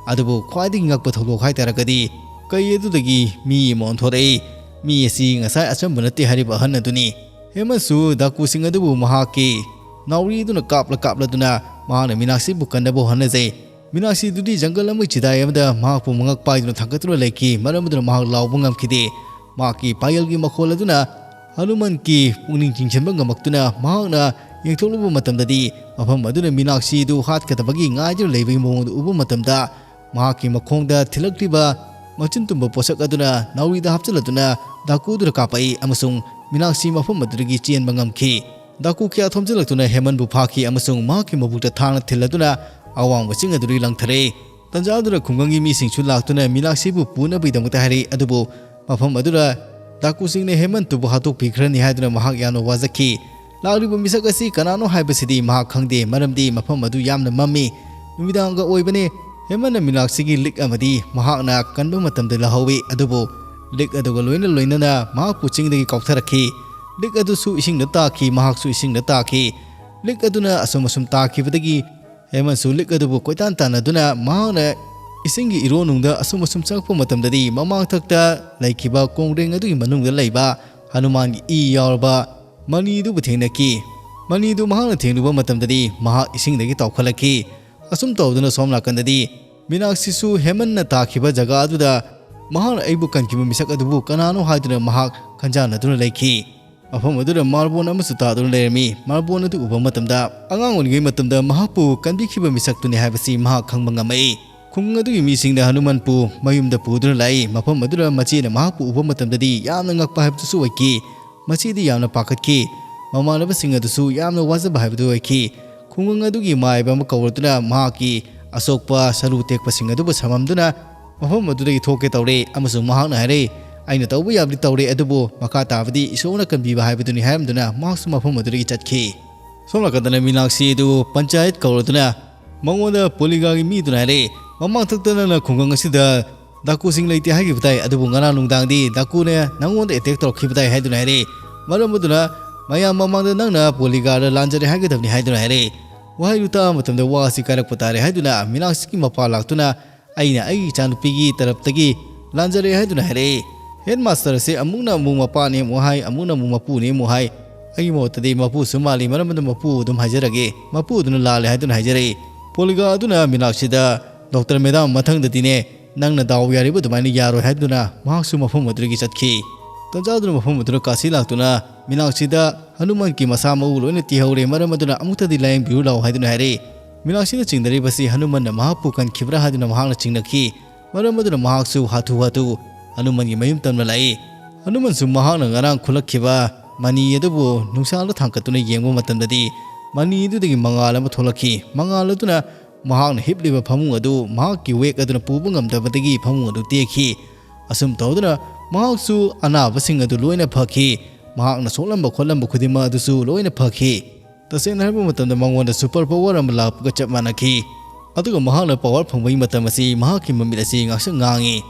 ꯑꯗꯨꯕꯨ ꯈ꯭ꯋꯥꯏꯗꯒꯤ ꯉꯛꯄ ꯊꯧꯗꯣꯛ ꯍꯥꯏꯇꯥꯔꯒꯗꯤ ꯀꯩ ꯑꯗꯨꯗꯒꯤ ꯃꯤ ꯑꯃ ꯑꯣꯟꯊꯣꯔꯛꯏ꯫ ꯃꯤ ꯑꯁꯤ ꯉꯁꯥꯏ ꯑꯆꯝꯕ ꯅꯠꯇꯦ ꯍꯥꯏꯔꯤꯕ ꯑꯍꯟ ꯑꯗꯨꯅꯤ꯫ ꯍꯦꯃꯟꯁꯨ ꯗꯥꯀꯨꯁꯤꯡ ꯑꯗꯨꯕꯨ ꯃꯍꯥꯛꯀꯤ ꯅꯥꯎꯔꯤꯗꯨꯅ ꯀꯥꯞꯂ ꯀꯥꯞꯂꯗꯨꯅ ꯃꯍꯥꯛꯅ ꯃꯤꯅꯥꯛꯁꯤꯕꯨ ꯀꯟꯅꯕ ꯍꯣꯠꯅꯖꯩ꯫ ꯃꯤꯅꯥꯛꯁꯤ ꯑꯗꯨꯗꯤ ꯖꯪꯒꯜ ꯑꯃꯒꯤ ꯆꯤꯗꯥꯏ ꯑꯃꯗ ꯃꯍꯥꯛꯄꯨ ꯃꯉꯛ ꯄꯥꯏꯗꯨꯅ ꯊꯥꯡꯒꯠꯇꯨꯅ ꯂꯩꯈꯤ꯫ ꯃꯔꯝ ꯑꯗꯨꯅ ꯃꯍꯥꯛ ꯂꯥꯎꯕ ꯉꯝꯈꯤꯗꯦ꯫ ꯃꯍꯥꯛꯀꯤ ꯄꯥꯌꯦꯜꯒꯤ ꯃꯈꯣꯜ ꯑꯗꯨꯅ ꯍꯅꯨꯃꯥꯟꯒꯤ ꯄꯨꯛꯅꯤꯡ ꯆꯤꯡꯁꯤꯟꯕ ꯉꯝꯃꯛꯇꯨꯅ ꯃꯍꯥꯛꯅ ꯌꯦꯡꯊꯣꯛꯂꯨꯕ ꯃꯇꯝꯗꯗꯤ ꯃꯐꯝ ꯑꯗꯨꯗ ꯃꯤꯅꯥꯛꯁꯤꯗꯨ ꯍꯥꯠꯀꯗꯕꯒꯤ ꯉꯥꯏꯗꯨꯅ ꯂꯩꯕꯒꯤ ꯃꯑꯣꯡꯗꯨ ꯎꯕ ꯃꯇꯝꯗ ꯃꯍꯥꯛꯀꯤ ꯃꯈꯣꯡꯗ ꯊꯤꯜꯂꯛꯂꯤꯕ ꯃꯆꯤꯟ ꯇꯨꯝꯕ ꯄꯣꯠꯁꯛ ꯑꯗꯨꯅ ꯅꯥꯎꯔꯤꯗ ꯍꯥꯞꯆꯤꯜꯂꯗꯨꯅ ꯗꯥꯀꯨꯗꯨꯗ ꯀꯥꯞꯄꯛꯏ ꯑꯃꯁꯨꯡ ꯃꯤꯅꯥꯛꯁꯤ ꯃꯐꯝ ꯑꯗꯨꯗꯒꯤ ꯆꯦꯟꯕ ꯉꯝꯈꯤ꯫ ꯗꯥꯀꯨ ꯀꯌꯥ ꯊꯣꯝꯖꯤꯜꯂꯛꯇꯨꯅ ꯍꯦꯃꯟꯕꯨ ꯐꯥꯈꯤ ꯑꯃꯁꯨꯡ ꯃꯍꯥꯛꯀꯤ ꯃꯕꯨꯛꯇ ꯊꯥꯡꯅ ꯊꯤꯜꯂꯗꯨꯅ ꯑꯋꯥꯡꯕ ꯆꯤꯡ ꯑꯗꯨꯗꯒꯤ ꯂꯪꯊꯔꯛꯏ꯫ ꯇꯟꯖꯥ ꯑꯗꯨꯗ ꯈꯨꯡꯒꯪꯒꯤ ꯃꯤꯁꯤꯡꯁꯨ ꯂꯥꯛꯇꯨꯅ ꯃꯤꯅꯥꯛꯁꯤꯕꯨ ꯄꯨꯅꯕꯒꯤꯗꯃꯛꯇ ꯍꯥꯏꯔꯛꯏ, ꯑꯗꯨꯕꯨ ꯃꯐꯝ ꯑꯗꯨꯗ ꯗꯥꯀꯨꯁꯤꯡꯅ ꯍꯦꯃꯟꯇꯨꯕꯨ ꯍꯥꯠꯇꯣꯛꯄꯤꯈ꯭ꯔꯅꯤ ꯍꯥꯏꯗꯨꯅ ꯃꯍꯥꯛ ꯌꯥꯝꯅ ꯋꯥꯖꯈꯤ꯫ ꯂꯥꯛꯂꯤꯕ ꯃꯤꯁꯛ ꯑꯁꯤ ꯀꯅꯥꯅꯣ ꯍꯥꯏꯕꯁꯤꯗꯤ ꯃꯍꯥꯛ ꯈꯪꯗꯦ, ꯃꯔꯝꯗꯤ ꯃꯐꯝ ꯑꯗꯨ ꯌꯥꯝꯅ ꯃꯝꯃꯤ꯫ ꯅꯨꯃꯤꯗꯥꯡꯒ ꯑꯣꯏꯕꯅꯤ꯫ ꯍꯦꯃꯟꯅ ꯃꯤꯅꯥꯛꯁꯤꯒꯤ ꯂꯤꯛ ꯑꯃꯗꯤ ꯃꯍꯥꯛꯅ ꯀꯟꯕ ꯃꯇꯝꯗ ꯂꯧꯍꯧꯏ, ꯑꯗꯨꯕꯨ ꯂꯤꯛ ꯑꯗꯨꯒ ꯂꯣꯏꯅ ꯂꯣꯏꯅꯅ ꯃꯍꯥꯛꯄꯨ ꯆꯤꯡꯗꯒꯤ ꯀꯥꯎꯊꯔꯛꯈꯤ꯫ ꯂꯤꯛ ꯑꯗꯨꯁꯨ ꯏꯁꯤꯡꯗ ꯇꯥꯈꯤ, ꯃꯍꯥꯛꯁꯨ ꯏꯁꯤꯡꯗ ꯇꯥꯈꯤ꯫ ꯂꯤꯛ ꯑꯗꯨꯅ ꯑꯁꯨꯝ ꯑꯁꯨꯝ ꯇꯥꯈꯤꯕꯗꯒꯤ ꯍꯦꯃꯟꯁꯨ ꯂꯤꯛ ꯑꯗꯨꯕꯨ ꯀꯣꯏꯇꯥꯟ ꯇꯥꯟꯅꯗꯨꯅ ꯃꯍꯥꯛꯅ ꯏꯁꯤꯡꯒꯤ ꯏꯔꯣꯟꯅꯨꯡꯗ ꯑꯁꯨꯝ ꯑꯁꯨꯝ ꯆꯪꯂꯛꯄ ꯃꯇꯝꯗꯗꯤ ꯃꯃꯥꯡꯊꯛꯇ ꯂꯩꯈꯤꯕ ꯀꯣꯡꯒ꯭ꯔꯦꯡ ꯑꯗꯨꯒꯤ ꯃꯅꯨꯡꯗ ꯂꯩꯕ ꯍꯅꯨꯃꯥꯟꯒꯤ ꯏ ꯌꯥꯎꯔꯕ ꯃꯅꯤꯗꯨꯕꯨ ꯊꯦꯡꯅꯈꯤ꯫ ꯃꯅꯤꯗꯨ ꯃꯍꯥꯛꯅ ꯊꯦꯡꯂꯨꯕ ꯃꯇꯝꯗꯗꯤ ꯃꯍꯥꯛ ꯏꯁꯤꯡꯗꯒꯤ ꯇꯥꯎꯈꯠꯂꯛꯈꯤ꯫ ꯑꯁꯨꯝ ꯇꯧꯗꯨꯅ ꯁꯣꯝ ꯅꯥꯀꯟꯗꯗꯤ ꯃꯤꯅꯥꯛꯁꯤꯁꯨ ꯍꯦꯃꯟꯅ ꯇꯥꯈꯤꯕ ꯖꯒꯥ ꯑꯗꯨꯗ ꯃꯍꯥꯛꯅ ꯑꯩꯕꯨ ꯀꯟꯈꯤꯕ ꯃꯤꯁꯛ ꯑꯗꯨꯕꯨ ꯀꯅꯥꯅꯣ ꯍꯥꯏꯗꯨꯅ ꯃꯍꯥꯛ ꯈꯟꯖꯥꯟꯅꯗꯨꯅ ꯂꯩꯈꯤ꯫ ꯃꯐꯝ ꯑꯗꯨꯗ ꯃꯥꯔꯕꯣꯟ ꯑꯃꯁꯨ ꯇꯥꯗꯨꯅ ꯂꯩꯔꯝꯃꯤ꯫ ꯃꯥꯔꯕꯣꯟ ꯑꯗꯨ ꯎꯕ ꯃꯇꯝꯗ ꯑꯉꯥꯡ ꯑꯣꯏꯔꯤꯉꯩ ꯃꯇꯝꯗ ꯃꯍꯥꯛꯄꯨ ꯀꯟꯕꯤꯈꯤꯕ ꯃꯤꯁꯛꯇꯨꯅꯤ ꯍꯥꯏꯕꯁꯤ ꯃꯍꯥꯛ ꯈꯪꯕ ꯉꯝꯃꯛꯏ꯫ ꯈꯨꯡꯒꯪ ꯑꯗꯨꯒꯤ ꯃꯤꯁꯤꯡꯅ ꯍꯅꯨꯃꯟꯄꯨ ꯃꯌꯨꯝꯗ ꯄꯨꯗꯨꯅ ꯂꯥꯛꯏ꯫ ꯃꯐꯝ ꯑꯗꯨꯗ ꯃꯆꯦꯅ ꯃꯍꯥꯛꯄꯨ ꯎꯕ ꯃꯇꯝꯗꯗꯤ ꯌꯥꯝꯅ ꯉꯛꯄ ꯍꯥꯏꯕꯗꯨꯁꯨ ꯑꯣꯏꯈꯤ꯫ ꯃꯆꯦꯗꯤ ꯌꯥꯝꯅ ꯄꯥꯈꯠꯈꯤ꯫ ꯃꯃꯥꯟꯅꯕꯁꯤꯡ ꯑꯗꯨꯁꯨ ꯌꯥꯝꯅ ꯋꯥꯖꯕ ꯍꯥꯏꯕꯗꯨ ꯑꯣꯏꯈꯤ꯫ ꯈꯨꯡꯒꯪ ꯑꯗꯨꯒꯤ ꯃꯥꯏꯕ ꯑꯃ ꯀꯧꯔꯗꯨꯅ ꯃꯍꯥꯛꯀꯤ ꯑꯁꯣꯛꯄ ꯁꯔꯨ ꯇꯦꯛꯄꯁꯤꯡ ꯑꯗꯨꯕꯨ ꯁꯝꯃꯝꯗꯨꯅ ꯃꯐꯝ ꯑꯗꯨꯗꯒꯤ ꯊꯣꯛꯀꯦ ꯇꯧꯔꯦ ꯑꯃꯁꯨꯡ ꯃꯍꯥꯛꯅ ꯍꯥꯏꯔꯦ, "ꯑꯩꯅ ꯇꯧꯕ ꯌꯥꯕꯗꯤ ꯇꯧꯔꯦ, ꯑꯗꯨꯕꯨ ꯃꯈꯥ ꯇꯥꯕꯗꯤ ꯏꯁꯣꯔꯅ ꯀꯟꯕꯤꯕ ꯍꯥꯏꯕꯗꯨꯅꯤ" ꯍꯥꯏꯔꯝꯗꯨꯅ ꯃꯍꯥꯛꯁꯨ ꯃꯐꯝ ꯑꯗꯨꯗꯒꯤ ꯆꯠꯈꯤ꯫ ꯁꯣꯝ ꯅꯥꯀꯟꯗꯅ ꯃꯤꯅꯥꯛꯁꯤ ꯑꯗꯨ ꯄꯟꯆꯥꯌꯠ ꯀꯧꯔꯗꯨꯅ ꯃꯉꯣꯟꯗ ꯄꯣꯂꯤꯒꯥꯒꯤ ꯃꯤꯗꯨꯅ ꯍꯥꯏꯔꯦ, "ꯃꯃꯥꯡꯊꯛꯇ ꯅꯪꯅ ꯈꯨꯡꯒꯪ ꯑꯁꯤꯗ ꯗꯥꯀꯨꯁꯤꯡ ꯂꯩꯇꯦ ꯍꯥꯏꯈꯤꯕ ꯇꯥꯏ, ꯑꯗꯨꯕꯨ ꯉꯔꯥꯡ ꯅꯨꯡꯗꯥꯡꯗꯤ ꯗꯥꯀꯨꯅ ꯅꯪꯉꯣꯟꯗ ꯑꯦꯇꯦꯛ ꯇꯧꯔꯛꯈꯤꯕ ꯇꯥꯏ" ꯍꯥꯏꯗꯨꯅ ꯍꯥꯏꯔꯦ꯫ ꯃꯔꯝ ꯑꯗꯨꯅ ꯃꯌꯥꯝ ꯃꯃꯥꯡꯗ ꯅꯪꯅ ꯄꯣꯂꯤꯒꯥꯗ ꯂꯥꯟꯖꯔꯦ ꯍꯥꯏꯒꯗꯕꯅꯤ ꯍꯥꯏꯗꯨꯅ ꯍꯥꯏꯔꯦ꯫ ꯋꯥꯍꯩꯗꯨ ꯇꯥꯕ ꯃꯇꯝꯗ ꯋꯥ ꯑꯁꯤ ꯀꯥꯏꯔꯛꯄ ꯇꯥꯔꯦ ꯍꯥꯏꯗꯨꯅ ꯃꯤꯅꯥꯛꯁꯤꯒꯤ ꯃꯄꯥ ꯂꯥꯛꯇꯨꯅ ꯑꯩꯅ ꯑꯩꯒꯤ ꯏꯆꯥꯅꯨꯄꯤꯒꯤ ꯇꯔꯞꯇꯒꯤ ꯂꯥꯟꯖꯔꯦ ꯍꯥꯏꯗꯨꯅ ꯍꯥꯏꯔꯛꯏ꯫ ꯍꯦꯗꯃꯥꯁꯇꯔ ꯑꯁꯤ ꯑꯃꯨꯛꯅ ꯑꯃꯨꯛ ꯃꯄꯥꯅꯦ ꯑꯃꯨꯛ ꯍꯥꯏ, ꯑꯃꯨꯛꯅ ꯑꯃꯨꯛ ꯃꯄꯨꯅꯦ ꯑꯃꯨꯛ ꯍꯥꯏ꯫ ꯑꯩꯒꯤ ꯃꯣꯠꯇꯗꯤ ꯃꯄꯨꯁꯨ ꯃꯥꯜꯂꯤ, ꯃꯔꯝ ꯑꯗꯨꯅ ꯃꯄꯨ ꯑꯗꯨꯝ ꯍꯥꯏꯖꯔꯒꯦ꯫ ꯃꯄꯨ ꯑꯗꯨꯅ ꯂꯥꯜꯂꯦ ꯍꯥꯏꯗꯨꯅ ꯍꯥꯏꯖꯔꯛꯏ꯫ ꯄꯣꯂꯤꯒꯥ ꯑꯗꯨꯅ ꯃꯤꯅꯥꯛꯁꯤꯗ, "ꯗꯣꯛꯇꯔ ꯃꯦꯗꯥꯝ, ꯃꯊꯪꯗꯗꯤꯅꯦ, ꯅꯪꯅ ꯗꯥꯎ ꯌꯥꯔꯤꯕ ꯑꯗꯨꯃꯥꯏꯅ ꯌꯥꯔꯣꯏ" ꯍꯥꯏꯗꯨꯅ ꯃꯍꯥꯛꯁꯨ ꯃꯐꯝ ꯑꯗꯨꯗꯒꯤ ꯆꯠꯈꯤ꯫ ꯇꯟꯖꯥ ꯑꯗꯨꯅ ꯃꯐꯝ ꯑꯗꯨꯗ ꯀꯥꯁꯤ ꯂꯥꯛꯇꯨꯅ ꯃꯤꯅꯥꯛꯁꯤꯗ, "ꯍꯅꯨꯃꯥꯟꯒꯤ ꯃꯁꯥ ꯃꯎ ꯂꯣꯏꯅ ꯇꯦꯍꯧꯔꯦ, ꯃꯔꯝ ꯑꯗꯨꯅ ꯑꯃꯨꯛꯇꯗꯤ ꯂꯥꯌꯦꯡꯕꯤꯔꯨ ꯂꯥꯛꯑꯣ" ꯍꯥꯏꯗꯨꯅ ꯍꯥꯏꯔꯛꯏ꯫ ꯃꯤꯅꯥꯛꯁꯤꯅ ꯆꯤꯡꯅꯔꯤꯕꯁꯤ ꯍꯅꯨꯃꯥꯟꯅ ꯃꯍꯥꯛꯄꯨ ꯀꯟꯈꯤꯕ꯭ꯔꯥ ꯍꯥꯏꯗꯨꯅ ꯃꯍꯥꯛꯅ ꯆꯤꯡꯅꯈꯤ꯫ ꯃꯔꯝ ꯑꯗꯨꯅ ꯃꯍꯥꯛꯁꯨ ꯍꯥꯊꯨ ꯍꯥꯊꯨ ꯍꯅꯨꯃꯥꯟꯒꯤ ꯃꯌꯨꯝ ꯇꯝꯅ ꯂꯥꯛꯏ꯫ ꯍꯅꯨꯃꯥꯟꯁꯨ ꯃꯍꯥꯛꯅ ꯉꯔꯥꯡ ꯈꯨꯜꯂꯛꯈꯤꯕ ꯃꯅꯤ ꯑꯗꯨꯕꯨ ꯅꯨꯡꯁꯥꯗ ꯊꯥꯡꯒꯠꯇꯨꯅ ꯌꯦꯡꯕ ꯃꯇꯝꯗꯗꯤ, ꯃꯅꯤ ꯑꯗꯨꯗꯒꯤ ꯃꯉꯥꯜ ꯑꯃ ꯊꯣꯛꯂꯛꯈꯤ꯫ ꯃꯉꯥꯜ ꯑꯗꯨꯅ ꯃꯍꯥꯛꯅ ꯍꯤꯞꯂꯤꯕ ꯐꯃꯨꯡ ꯑꯗꯨ ꯃꯍꯥꯛꯀꯤ ꯋꯦꯒ ꯑꯗꯨꯅ ꯄꯨꯕ ꯉꯝꯗꯕꯗꯒꯤ ꯐꯃꯨꯡ ꯑꯗꯨ ꯇꯦꯛꯈꯤ꯫ ꯑꯁꯨꯝ ꯇꯧꯗꯨꯅ ꯃꯍꯥꯛꯁꯨ ꯑꯅꯥꯕꯁꯤꯡ ꯑꯗꯨ ꯂꯣꯏꯅ ꯐꯈꯤ꯫ ꯃꯍꯥꯛꯅ ꯁꯣꯛꯂꯝꯕ ꯈꯣꯠꯂꯝꯕ ꯈꯨꯗꯤꯡꯃꯛ ꯑꯗꯨꯁꯨ ꯂꯣꯏꯅ ꯐꯈꯤ꯫ ꯇꯁꯦꯡꯅ ꯍꯥꯏꯕ ꯃꯇꯝꯗ ꯃꯉꯣꯟꯗ ꯁꯨꯄꯔ ꯄꯥꯋꯔ ꯑꯃ ꯂꯥꯛꯄꯒ ꯆꯞ ꯃꯥꯟꯅꯈꯤ꯫ ꯑꯗꯨꯒ ꯃꯍꯥꯛꯅ ꯄꯥꯋꯔ ꯐꯪꯕꯒꯤ ꯃꯇꯝ ꯑꯁꯤ ꯃꯍꯥꯛꯀꯤ ꯃꯃꯤꯠ ꯑꯁꯤ ꯉꯥꯡꯁꯪ ꯉꯥꯡꯉꯤ꯫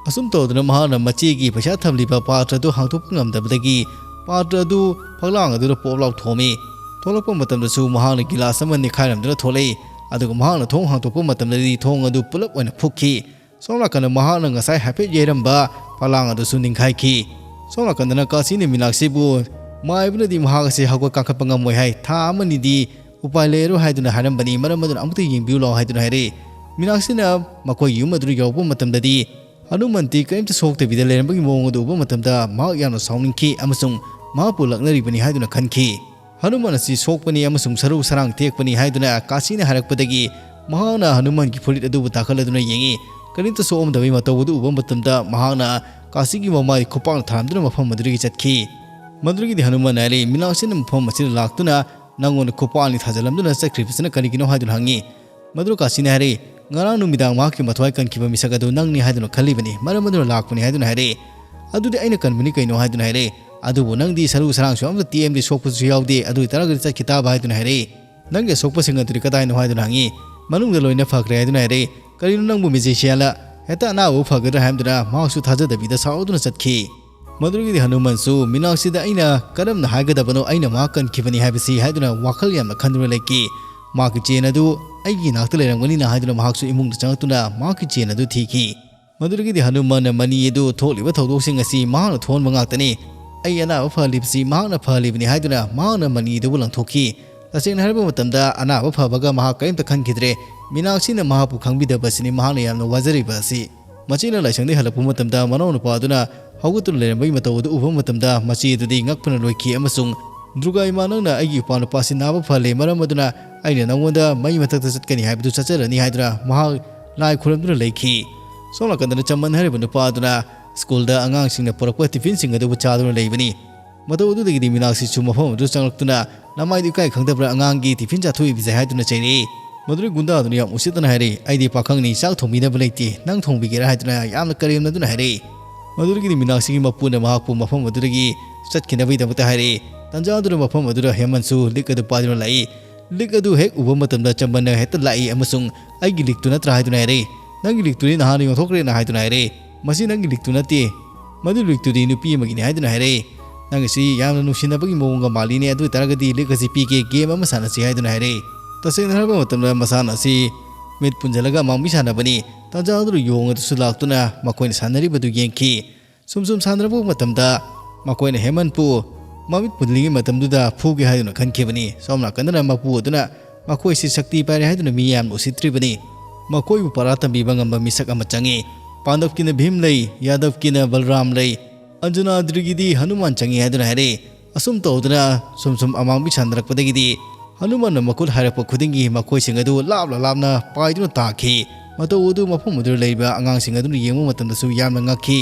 ꯑꯁꯨꯝ ꯇꯧꯗꯨꯅ ꯃꯍꯥꯛꯅ ꯃꯆꯦꯒꯤ ꯄꯩꯁꯥ ꯊꯝꯂꯤꯕ ꯄꯥꯇ꯭ꯔ ꯑꯗꯨ ꯍꯥꯡꯗꯣꯛꯄ ꯉꯝꯗꯕꯗꯒꯤ ꯄꯥꯇ꯭ꯔ ꯑꯗꯨ ꯐꯛꯂꯥꯡ ꯑꯗꯨꯗ ꯄꯣꯞ ꯂꯥꯎ ꯊꯣꯝꯃꯤ꯫ ꯊꯣꯛꯂꯛꯄ ꯃꯇꯝꯗꯁꯨ ꯃꯍꯥꯛꯅ ꯒꯤꯂꯥꯁ ꯑꯃ ꯅꯤꯈꯥꯏꯔꯝꯗꯨꯅ ꯊꯣꯛꯂꯛꯏ꯫ ꯑꯗꯨꯒ ꯃꯍꯥꯛꯅ ꯊꯣꯡ ꯍꯥꯡꯗꯣꯛꯄ ꯃꯇꯝꯗꯗꯤ ꯊꯣꯡ ꯑꯗꯨ ꯄꯨꯂꯞ ꯑꯣꯏꯅ ꯐꯨꯛꯈꯤ꯫ ꯁꯣꯝ ꯅꯥꯀꯟꯗ ꯃꯍꯥꯛꯅ ꯉꯁꯥꯏ ꯍꯥꯏꯐꯦꯠ ꯌꯩꯔꯝꯕ ꯐꯛꯂꯥꯡ ꯑꯗꯨꯁꯨ ꯅꯤꯡꯈꯥꯏꯈꯤ꯫ ꯁꯣꯝ ꯅꯥꯀꯟꯗꯅ ꯀꯥꯁꯤꯅ ꯃꯤꯅꯥꯛꯁꯤꯕꯨ ꯃꯥꯏꯕꯅꯗꯤ ꯃꯍꯥꯛ ꯑꯁꯤ ꯍꯧꯒꯠ ꯀꯥꯡꯈꯠꯄ ꯉꯝꯃꯣꯏ ꯍꯥꯏ, ꯊꯥ ꯑꯃꯅꯤꯗꯤ ꯎꯄꯥꯏ ꯂꯩꯔꯣꯏ ꯍꯥꯏꯗꯨꯅ ꯍꯥꯏꯔꯝꯕꯅꯤ, ꯃꯔꯝ ꯑꯗꯨꯅ ꯑꯃꯨꯛꯇ ꯌꯦꯡꯕꯤꯌꯨ ꯂꯥꯎ ꯍꯥꯏꯗꯨꯅ ꯍꯥꯏꯔꯛꯏ꯫ ꯃꯤꯅꯥꯛꯁꯤꯅ ꯃꯈꯣꯏꯒꯤ ꯌꯨꯝ ꯑꯗꯨꯗ ꯌꯧꯔꯛꯄ ꯃꯇꯝꯗꯗꯤ ꯍꯅꯨꯃꯟꯇꯤ ꯀꯔꯤꯝꯇ ꯁꯣꯛꯇꯕꯤꯗ ꯂꯩꯔꯝꯕꯒꯤ ꯃꯑꯣꯡ ꯑꯗꯨ ꯎꯕ ꯃꯇꯝꯗ ꯃꯍꯥꯛ ꯌꯥꯝꯅ ꯁꯥꯎꯅꯤꯡꯈꯤ ꯑꯃꯁꯨꯡ ꯃꯍꯥꯛꯄꯨ ꯂꯛꯅꯔꯤꯕꯅꯤ ꯍꯥꯏꯗꯨꯅ ꯈꯟꯈꯤ꯫ ꯍꯅꯨꯃꯥꯟ ꯑꯁꯤ ꯁꯣꯛꯄꯅꯤ ꯑꯃꯁꯨꯡ ꯁꯔꯨ ꯁꯔꯥꯡ ꯇꯦꯛꯄꯅꯤ ꯍꯥꯏꯗꯨꯅ ꯀꯥꯁꯤꯅ ꯍꯥꯏꯔꯛꯄꯗꯒꯤ ꯃꯍꯥꯛꯅ ꯍꯅꯨꯃꯥꯟꯒꯤ ꯐꯨꯔꯤꯠ ꯑꯗꯨꯕꯨ ꯇꯥꯈꯠꯂꯗꯨꯅ ꯌꯦꯡꯉꯤ꯫ ꯀꯔꯤꯝꯇ ꯁꯣꯛꯂꯝꯗꯕꯒꯤ ꯃꯇꯧ ꯑꯗꯨ ꯎꯕ ꯃꯇꯝꯗ ꯃꯍꯥꯛꯅ ꯀꯥꯁꯤꯒꯤ ꯃꯃꯥꯏ ꯈꯨꯄꯥꯛꯅ ꯊꯥꯔꯝꯗꯨꯅ ꯃꯐꯝ ꯑꯗꯨꯗꯒꯤ ꯆꯠꯈꯤ꯫ ꯃꯗꯨꯗꯒꯤꯗꯤ ꯍꯅꯨꯃꯥꯟ ꯍꯥꯏꯔꯤ, ꯃꯤꯅꯥꯛꯁꯤꯅ ꯃꯐꯝ ꯑꯁꯤꯗ ꯂꯥꯛꯇꯨꯅ ꯅꯪꯉꯣꯟꯗ ꯈꯨꯄꯥꯛꯅꯤ ꯊꯥꯖꯤꯜꯂꯝꯗꯨꯅ ꯆꯠꯈ꯭ꯔꯤꯕꯁꯤꯅ ꯀꯔꯤꯒꯤꯅꯣ ꯍꯥꯏꯗꯨꯅ ꯍꯪꯉꯤ꯫ ꯃꯗꯨꯗ ꯀꯥꯁꯤꯅ ꯍꯥꯏꯔꯛꯏ, "ꯉꯔꯥꯡ ꯅꯨꯃꯤꯗꯥꯡ ꯃꯍꯥꯛꯀꯤ ꯃꯊ꯭ꯋꯥꯏ ꯀꯟꯈꯤꯕ ꯃꯤꯁꯛ ꯑꯗꯨ ꯅꯪꯅꯤ ꯍꯥꯏꯗꯨꯅ ꯈꯜꯂꯤꯕꯅꯤ, ꯃꯔꯝ ꯑꯗꯨꯅ ꯂꯥꯛꯄꯅꯤ" ꯍꯥꯏꯗꯨꯅ ꯍꯥꯏꯔꯛꯏ꯫ "ꯑꯗꯨꯗꯤ ꯑꯩꯅ ꯀꯟꯕꯅꯤ ꯀꯩꯅꯣ?" ꯍꯥꯏꯗꯨꯅ ꯍꯥꯏꯔꯛꯏ꯫ "ꯑꯗꯨꯕꯨ ꯅꯪꯗꯤ ꯁꯔꯨ ꯁꯔꯥꯡꯁꯨ ꯑꯃꯠꯇ ꯇꯦꯛꯑꯝꯗꯦ, ꯁꯣꯛꯄꯁꯨ ꯌꯥꯎꯗꯦ, ꯑꯗꯨ ꯑꯣꯏꯇꯥꯔꯒꯗꯤ ꯆꯠꯈꯤ ꯇꯥꯕ" ꯍꯥꯏꯗꯨꯅ ꯍꯥꯏꯔꯛꯏ꯫ "ꯅꯪꯒꯤ ꯑꯁꯣꯛꯄꯁꯤꯡ ꯑꯗꯨꯗꯤ ꯀꯗꯥꯏꯅꯣ?" ꯍꯥꯏꯗꯨꯅ ꯍꯪꯉꯤ꯫ "ꯃꯅꯨꯡꯗ ꯂꯣꯏꯅ ꯐꯈ꯭ꯔꯦ" ꯍꯥꯏꯗꯨꯅ ꯍꯥꯏꯔꯛꯏ꯫ "ꯀꯔꯤꯅꯣ ꯅꯪꯕꯨ ꯃꯦꯖꯤꯁꯤꯌꯥꯟꯂ? ꯍꯦꯛꯇ ꯑꯅꯥꯕꯕꯨ ꯐꯒꯗ꯭ꯔꯥ?" ꯍꯥꯏꯗꯨꯅ ꯃꯍꯥꯛꯁꯨ ꯊꯥꯖꯗꯕꯤꯗ ꯁꯥꯎꯗꯨꯅ ꯆꯠꯈꯤ꯫ ꯃꯗꯨꯗꯒꯤꯗꯤ ꯍꯅꯨꯃꯟꯁꯨ ꯃꯤꯅꯥꯛꯁꯤꯗ "ꯑꯩꯅ ꯀꯔꯝꯅ ꯍꯥꯏꯒꯗꯕꯅꯣ, ꯑꯩꯅ ꯃꯍꯥꯛ ꯀꯟꯈꯤꯕꯅꯤ ꯍꯥꯏꯕꯁꯤ?" ꯍꯥꯏꯗꯨꯅ ꯋꯥꯈꯜ ꯌꯥꯝꯅ ꯈꯟꯗꯨꯅ ꯂꯩꯈꯤ꯫ "ꯃꯍꯥꯛꯀꯤ ꯆꯦꯟ ꯑꯗꯨ ꯑꯩꯒꯤ ꯏꯅꯥꯛꯇ ꯂꯩꯔꯝꯒꯅꯤꯅ" ꯍꯥꯏꯗꯨꯅ ꯃꯍꯥꯛꯁꯨ ꯏꯃꯨꯡꯗ ꯆꯪꯂꯛꯇꯨꯅ ꯃꯍꯥꯛꯀꯤ ꯆꯦꯟ ꯑꯗꯨ ꯊꯤꯈꯤ꯫ ꯃꯗꯨꯗꯒꯤꯗꯤ ꯍꯅꯨꯃꯟꯅ ꯃꯅꯤ ꯑꯗꯨ ꯊꯣꯛꯂꯤꯕ ꯊꯧꯗꯣꯛꯁꯤꯡ ꯑꯁꯤ ꯃꯍꯥꯛꯅ ꯊꯣꯛꯍꯟꯕ ꯉꯥꯛꯇꯅꯤ꯫ ꯑꯩ ꯑꯅꯥꯕ ꯐꯍꯜꯂꯤꯕꯁꯤ ꯃꯍꯥꯛꯅ ꯐꯍꯜꯂꯤꯕꯅꯤ ꯍꯥꯏꯗꯨꯅ ꯃꯍꯥꯛꯅ ꯃꯅꯤꯗꯨꯕꯨ ꯂꯪꯊꯣꯛꯈꯤ꯫ ꯇꯁꯦꯡꯅ ꯍꯥꯏꯔꯕ ꯃꯇꯝꯗ ꯑꯅꯥꯕ ꯐꯕꯒ ꯃꯍꯥꯛ ꯀꯔꯤꯝꯇ ꯈꯟꯈꯤꯗ꯭ꯔꯦ꯫ ꯃꯤꯅꯥꯛꯁꯤꯅ ꯃꯍꯥꯛꯄꯨ ꯈꯪꯕꯤꯗꯕꯁꯤꯅꯤ ꯃꯍꯥꯛꯅ ꯌꯥꯝꯅ ꯋꯥꯖꯔꯤꯕ ꯑꯁꯤ꯫ ꯃꯆꯦꯅ ꯂꯥꯏꯁꯪꯗꯒꯤ ꯍꯜꯂꯛꯄ ꯃꯇꯝꯗ ꯃꯅꯥꯎꯅꯨꯄꯥ ꯑꯗꯨꯅ ꯍꯧꯒꯠꯇꯨꯅ ꯂꯩꯔꯝꯕꯒꯤ ꯃꯇꯧ ꯑꯗꯨ ꯎꯕ ꯃꯇꯝꯗ ꯃꯆꯦ ꯑꯗꯨꯗꯤ ꯉꯛꯄꯅ ꯂꯣꯏꯈꯤ ꯑꯃꯁꯨꯡ, "ꯗꯨꯔꯒꯥ ꯏꯃꯥ, ꯅꯪꯅ ꯑꯩꯒꯤ ꯏꯄ꯭ꯋꯥ ꯅꯨꯄꯥꯁꯤ ꯅꯥꯕ ꯐꯍꯜꯂꯦ, ꯃꯔꯝ ꯑꯗꯨꯅ ꯑꯩꯅ ꯅꯉꯣꯟꯗ ꯃꯩ ꯃꯊꯛꯇ ꯆꯠꯀꯅꯤ ꯍꯥꯏꯕꯗꯨ ꯆꯠꯆꯔꯅꯤ" ꯍꯥꯏꯗꯨꯅ ꯃꯍꯥꯛ ꯂꯥꯏ ꯈꯨꯔꯨꯝꯗꯨꯅ ꯂꯩꯈꯤ꯫ ꯁꯣꯝ ꯅꯥꯀꯟꯗꯅ ꯆꯃꯟ ꯍꯥꯏꯔꯤꯕ ꯅꯨꯄꯥ ꯑꯗꯨꯅ ꯁ꯭ꯀꯨꯜꯗ ꯑꯉꯥꯡꯁꯤꯡꯅ ꯄꯨꯔꯛꯄ ꯇꯤꯐꯤꯟꯁꯤꯡ ꯑꯗꯨꯕꯨ ꯆꯥꯗꯨꯅ ꯂꯩꯕꯅꯤ꯫ ꯃꯇꯧ ꯑꯗꯨꯗꯒꯤꯗꯤ ꯃꯤꯅꯥꯛꯁꯤꯁꯨ ꯃꯐꯝ ꯑꯗꯨꯗ ꯆꯪꯂꯛꯇꯨꯅ, "ꯅꯃꯥꯏꯗꯨ ꯏꯀꯥꯏ ꯈꯪꯗꯕ꯭ꯔꯥ? ꯑꯉꯥꯡꯒꯤ ꯇꯤꯐꯤꯟ ꯆꯥꯊꯣꯛꯏꯕꯁꯦ?" ꯍꯥꯏꯗꯨꯅ ꯆꯩꯔꯛꯏ꯫ ꯃꯗꯨꯗꯒꯤ ꯒꯨꯟꯗꯥ ꯑꯗꯨꯅ ꯌꯥꯝ ꯎꯁꯤꯠꯇꯅ ꯍꯥꯏꯔꯛꯏ, "ꯑꯩꯗꯤ ꯄꯥꯈꯪꯅꯤ, ꯆꯥꯛ ꯊꯣꯡꯕꯤꯅꯕ ꯂꯩꯇꯦ, ꯅꯪ ꯊꯣꯡꯕꯤꯒꯦꯔꯥ?" ꯍꯥꯏꯗꯨꯅ ꯌꯥꯝꯅ ꯀꯔꯦꯝꯅꯗꯨꯅ ꯍꯥꯏꯔꯛꯏ꯫ ꯃꯗꯨꯗꯒꯤꯗꯤ ꯃꯤꯅꯥꯛꯁꯤꯒꯤ ꯃꯄꯨꯅ ꯃꯍꯥꯛꯄꯨ ꯃꯐꯝ ꯑꯗꯨꯗꯒꯤ ꯆꯠꯈꯤꯅꯕꯒꯤꯗꯃꯛꯇ ꯍꯥꯏꯔꯛꯏ꯫ ꯇꯟꯖꯥ ꯑꯗꯨꯗ ꯃꯐꯝ ꯑꯗꯨꯗ ꯍꯦꯃꯟꯁꯨ ꯂꯤꯛ ꯑꯗꯨ ꯄꯥꯏꯗꯨꯅ ꯂꯥꯛꯏ꯫ ꯂꯤꯛ ꯑꯗꯨ ꯍꯦꯛ ꯎꯕ ꯃꯇꯝꯗ ꯆꯝꯕꯟꯅ ꯍꯦꯛꯇ ꯂꯥꯛꯏ ꯑꯃꯁꯨꯡ, "ꯑꯩꯒꯤ ꯂꯤꯛꯇꯨ ꯅꯠꯇ꯭ꯔꯥ?" ꯍꯥꯏꯗꯨꯅ ꯍꯥꯏꯔꯛꯏ꯫ "ꯅꯪꯒꯤ ꯂꯤꯛꯇꯨꯗꯤ ꯅꯍꯥꯟ ꯌꯣꯟꯊꯣꯛꯈ꯭ꯔꯦꯅ" ꯍꯥꯏꯗꯨꯅ ꯍꯥꯏꯔꯛꯏ꯫ "ꯃꯁꯤ ꯅꯪꯒꯤ ꯂꯤꯛꯇꯨ ꯅꯠꯇꯦ, ꯃꯗꯨ ꯂꯤꯛꯇꯨꯗꯤ ꯅꯨꯄꯤ ꯑꯃꯒꯤꯅꯤ" ꯍꯥꯏꯗꯨꯅ ꯍꯥꯏꯔꯛꯏ꯫ "ꯅꯪ ꯑꯁꯤ ꯌꯥꯝꯅ ꯅꯨꯡꯁꯤꯅꯕꯒꯤ ꯃꯑꯣꯡꯒ ꯃꯥꯜꯂꯤꯅꯦ, ꯑꯗꯨ ꯑꯣꯏꯇꯥꯔꯒꯗꯤ ꯂꯤꯛ ꯑꯁꯤ ꯄꯤꯒꯦ, ꯒꯦꯝ ꯑꯃ ꯁꯥꯟꯅꯁꯤ" ꯍꯥꯏꯗꯨꯅ ꯍꯥꯏꯔꯛꯏ꯫ ꯇꯁꯦꯡꯅ ꯍꯥꯏꯔꯕ ꯃꯇꯝꯗ ꯃꯁꯥꯟꯅ ꯑꯁꯤ ꯃꯤꯠ ꯄꯨꯟꯁꯤꯜꯂꯒ ꯑꯃꯥꯡꯕꯤ ꯁꯥꯟꯅꯕꯅꯤ꯫ ꯇꯥꯟꯖꯥ ꯑꯗꯨꯗ ꯌꯣꯡ ꯑꯗꯨꯁꯨ ꯂꯥꯛꯇꯨꯅ ꯃꯈꯣꯏꯅ ꯁꯥꯟꯅꯔꯤꯕꯗꯨ ꯌꯦꯡꯈꯤ꯫ ꯁꯨꯝ ꯁꯨꯝ ꯁꯥꯟꯅꯔꯛꯄ ꯃꯇꯝꯗ ꯃꯈꯣꯏꯅ ꯍꯦꯃꯟꯄꯨ ꯃꯃꯤꯠ ꯄꯨꯟꯗ꯭ꯔꯤꯉꯩ ꯃꯇꯝꯗꯨꯗ ꯐꯨꯒꯦ ꯍꯥꯏꯗꯨꯅ ꯈꯟꯈꯤꯕꯅꯤ꯫ ꯁꯣꯝ ꯅꯥꯀꯟꯗꯅ ꯃꯄꯨ ꯑꯗꯨꯅ ꯃꯈꯣꯏꯁꯤ ꯁꯛꯇꯤ ꯄꯥꯏꯔꯦ ꯍꯥꯏꯗꯨꯅ ꯃꯤ ꯌꯥꯝꯅ ꯎꯁꯤꯠꯇ꯭ꯔꯤꯕꯅꯤ꯫ ꯃꯈꯣꯏꯕꯨ ꯄꯔꯥ ꯇꯝꯕꯤꯕ ꯉꯝꯕ ꯃꯤꯁꯛ ꯑꯃ ꯆꯪꯏ꯫ ꯄꯥꯟꯗꯕꯀꯤꯅ ꯚꯤꯝ ꯂꯩ, ꯌꯥꯗꯕꯀꯤꯅ ꯕꯜꯔꯥꯝ ꯂꯩ, ꯑꯟꯖꯅꯥꯗ꯭ꯔꯤꯒꯤꯗꯤ ꯍꯅꯨꯃꯥꯟ ꯆꯪꯏ ꯍꯥꯏꯗꯨꯅ ꯍꯥꯏꯔꯛꯏ꯫ ꯑꯁꯨꯝ ꯇꯧꯗꯨꯅ ꯁꯨꯝ ꯁꯨꯝ ꯑꯃꯥꯡꯕꯤ ꯁꯥꯟꯅꯔꯛꯄꯗꯒꯤꯗꯤ ꯍꯅꯨꯃꯥꯟꯅ ꯃꯈꯨꯠ ꯍꯥꯏꯔꯛꯄ ꯈꯨꯗꯤꯡꯒꯤ ꯃꯈꯣꯏꯁꯤꯡ ꯑꯗꯨ ꯂꯥꯞꯅ ꯂꯥꯞꯅ ꯄꯥꯏꯗꯨꯅ ꯇꯥꯈꯤ꯫ ꯃꯇꯧ ꯑꯗꯨ ꯃꯐꯝ ꯑꯗꯨꯗ ꯂꯩꯔꯤꯕ ꯑꯉꯥꯡꯁꯤꯡ ꯑꯗꯨꯅ ꯌꯦꯡꯕ ꯃꯇꯝꯗꯁꯨ ꯌꯥꯝꯅ ꯉꯛꯈꯤ꯫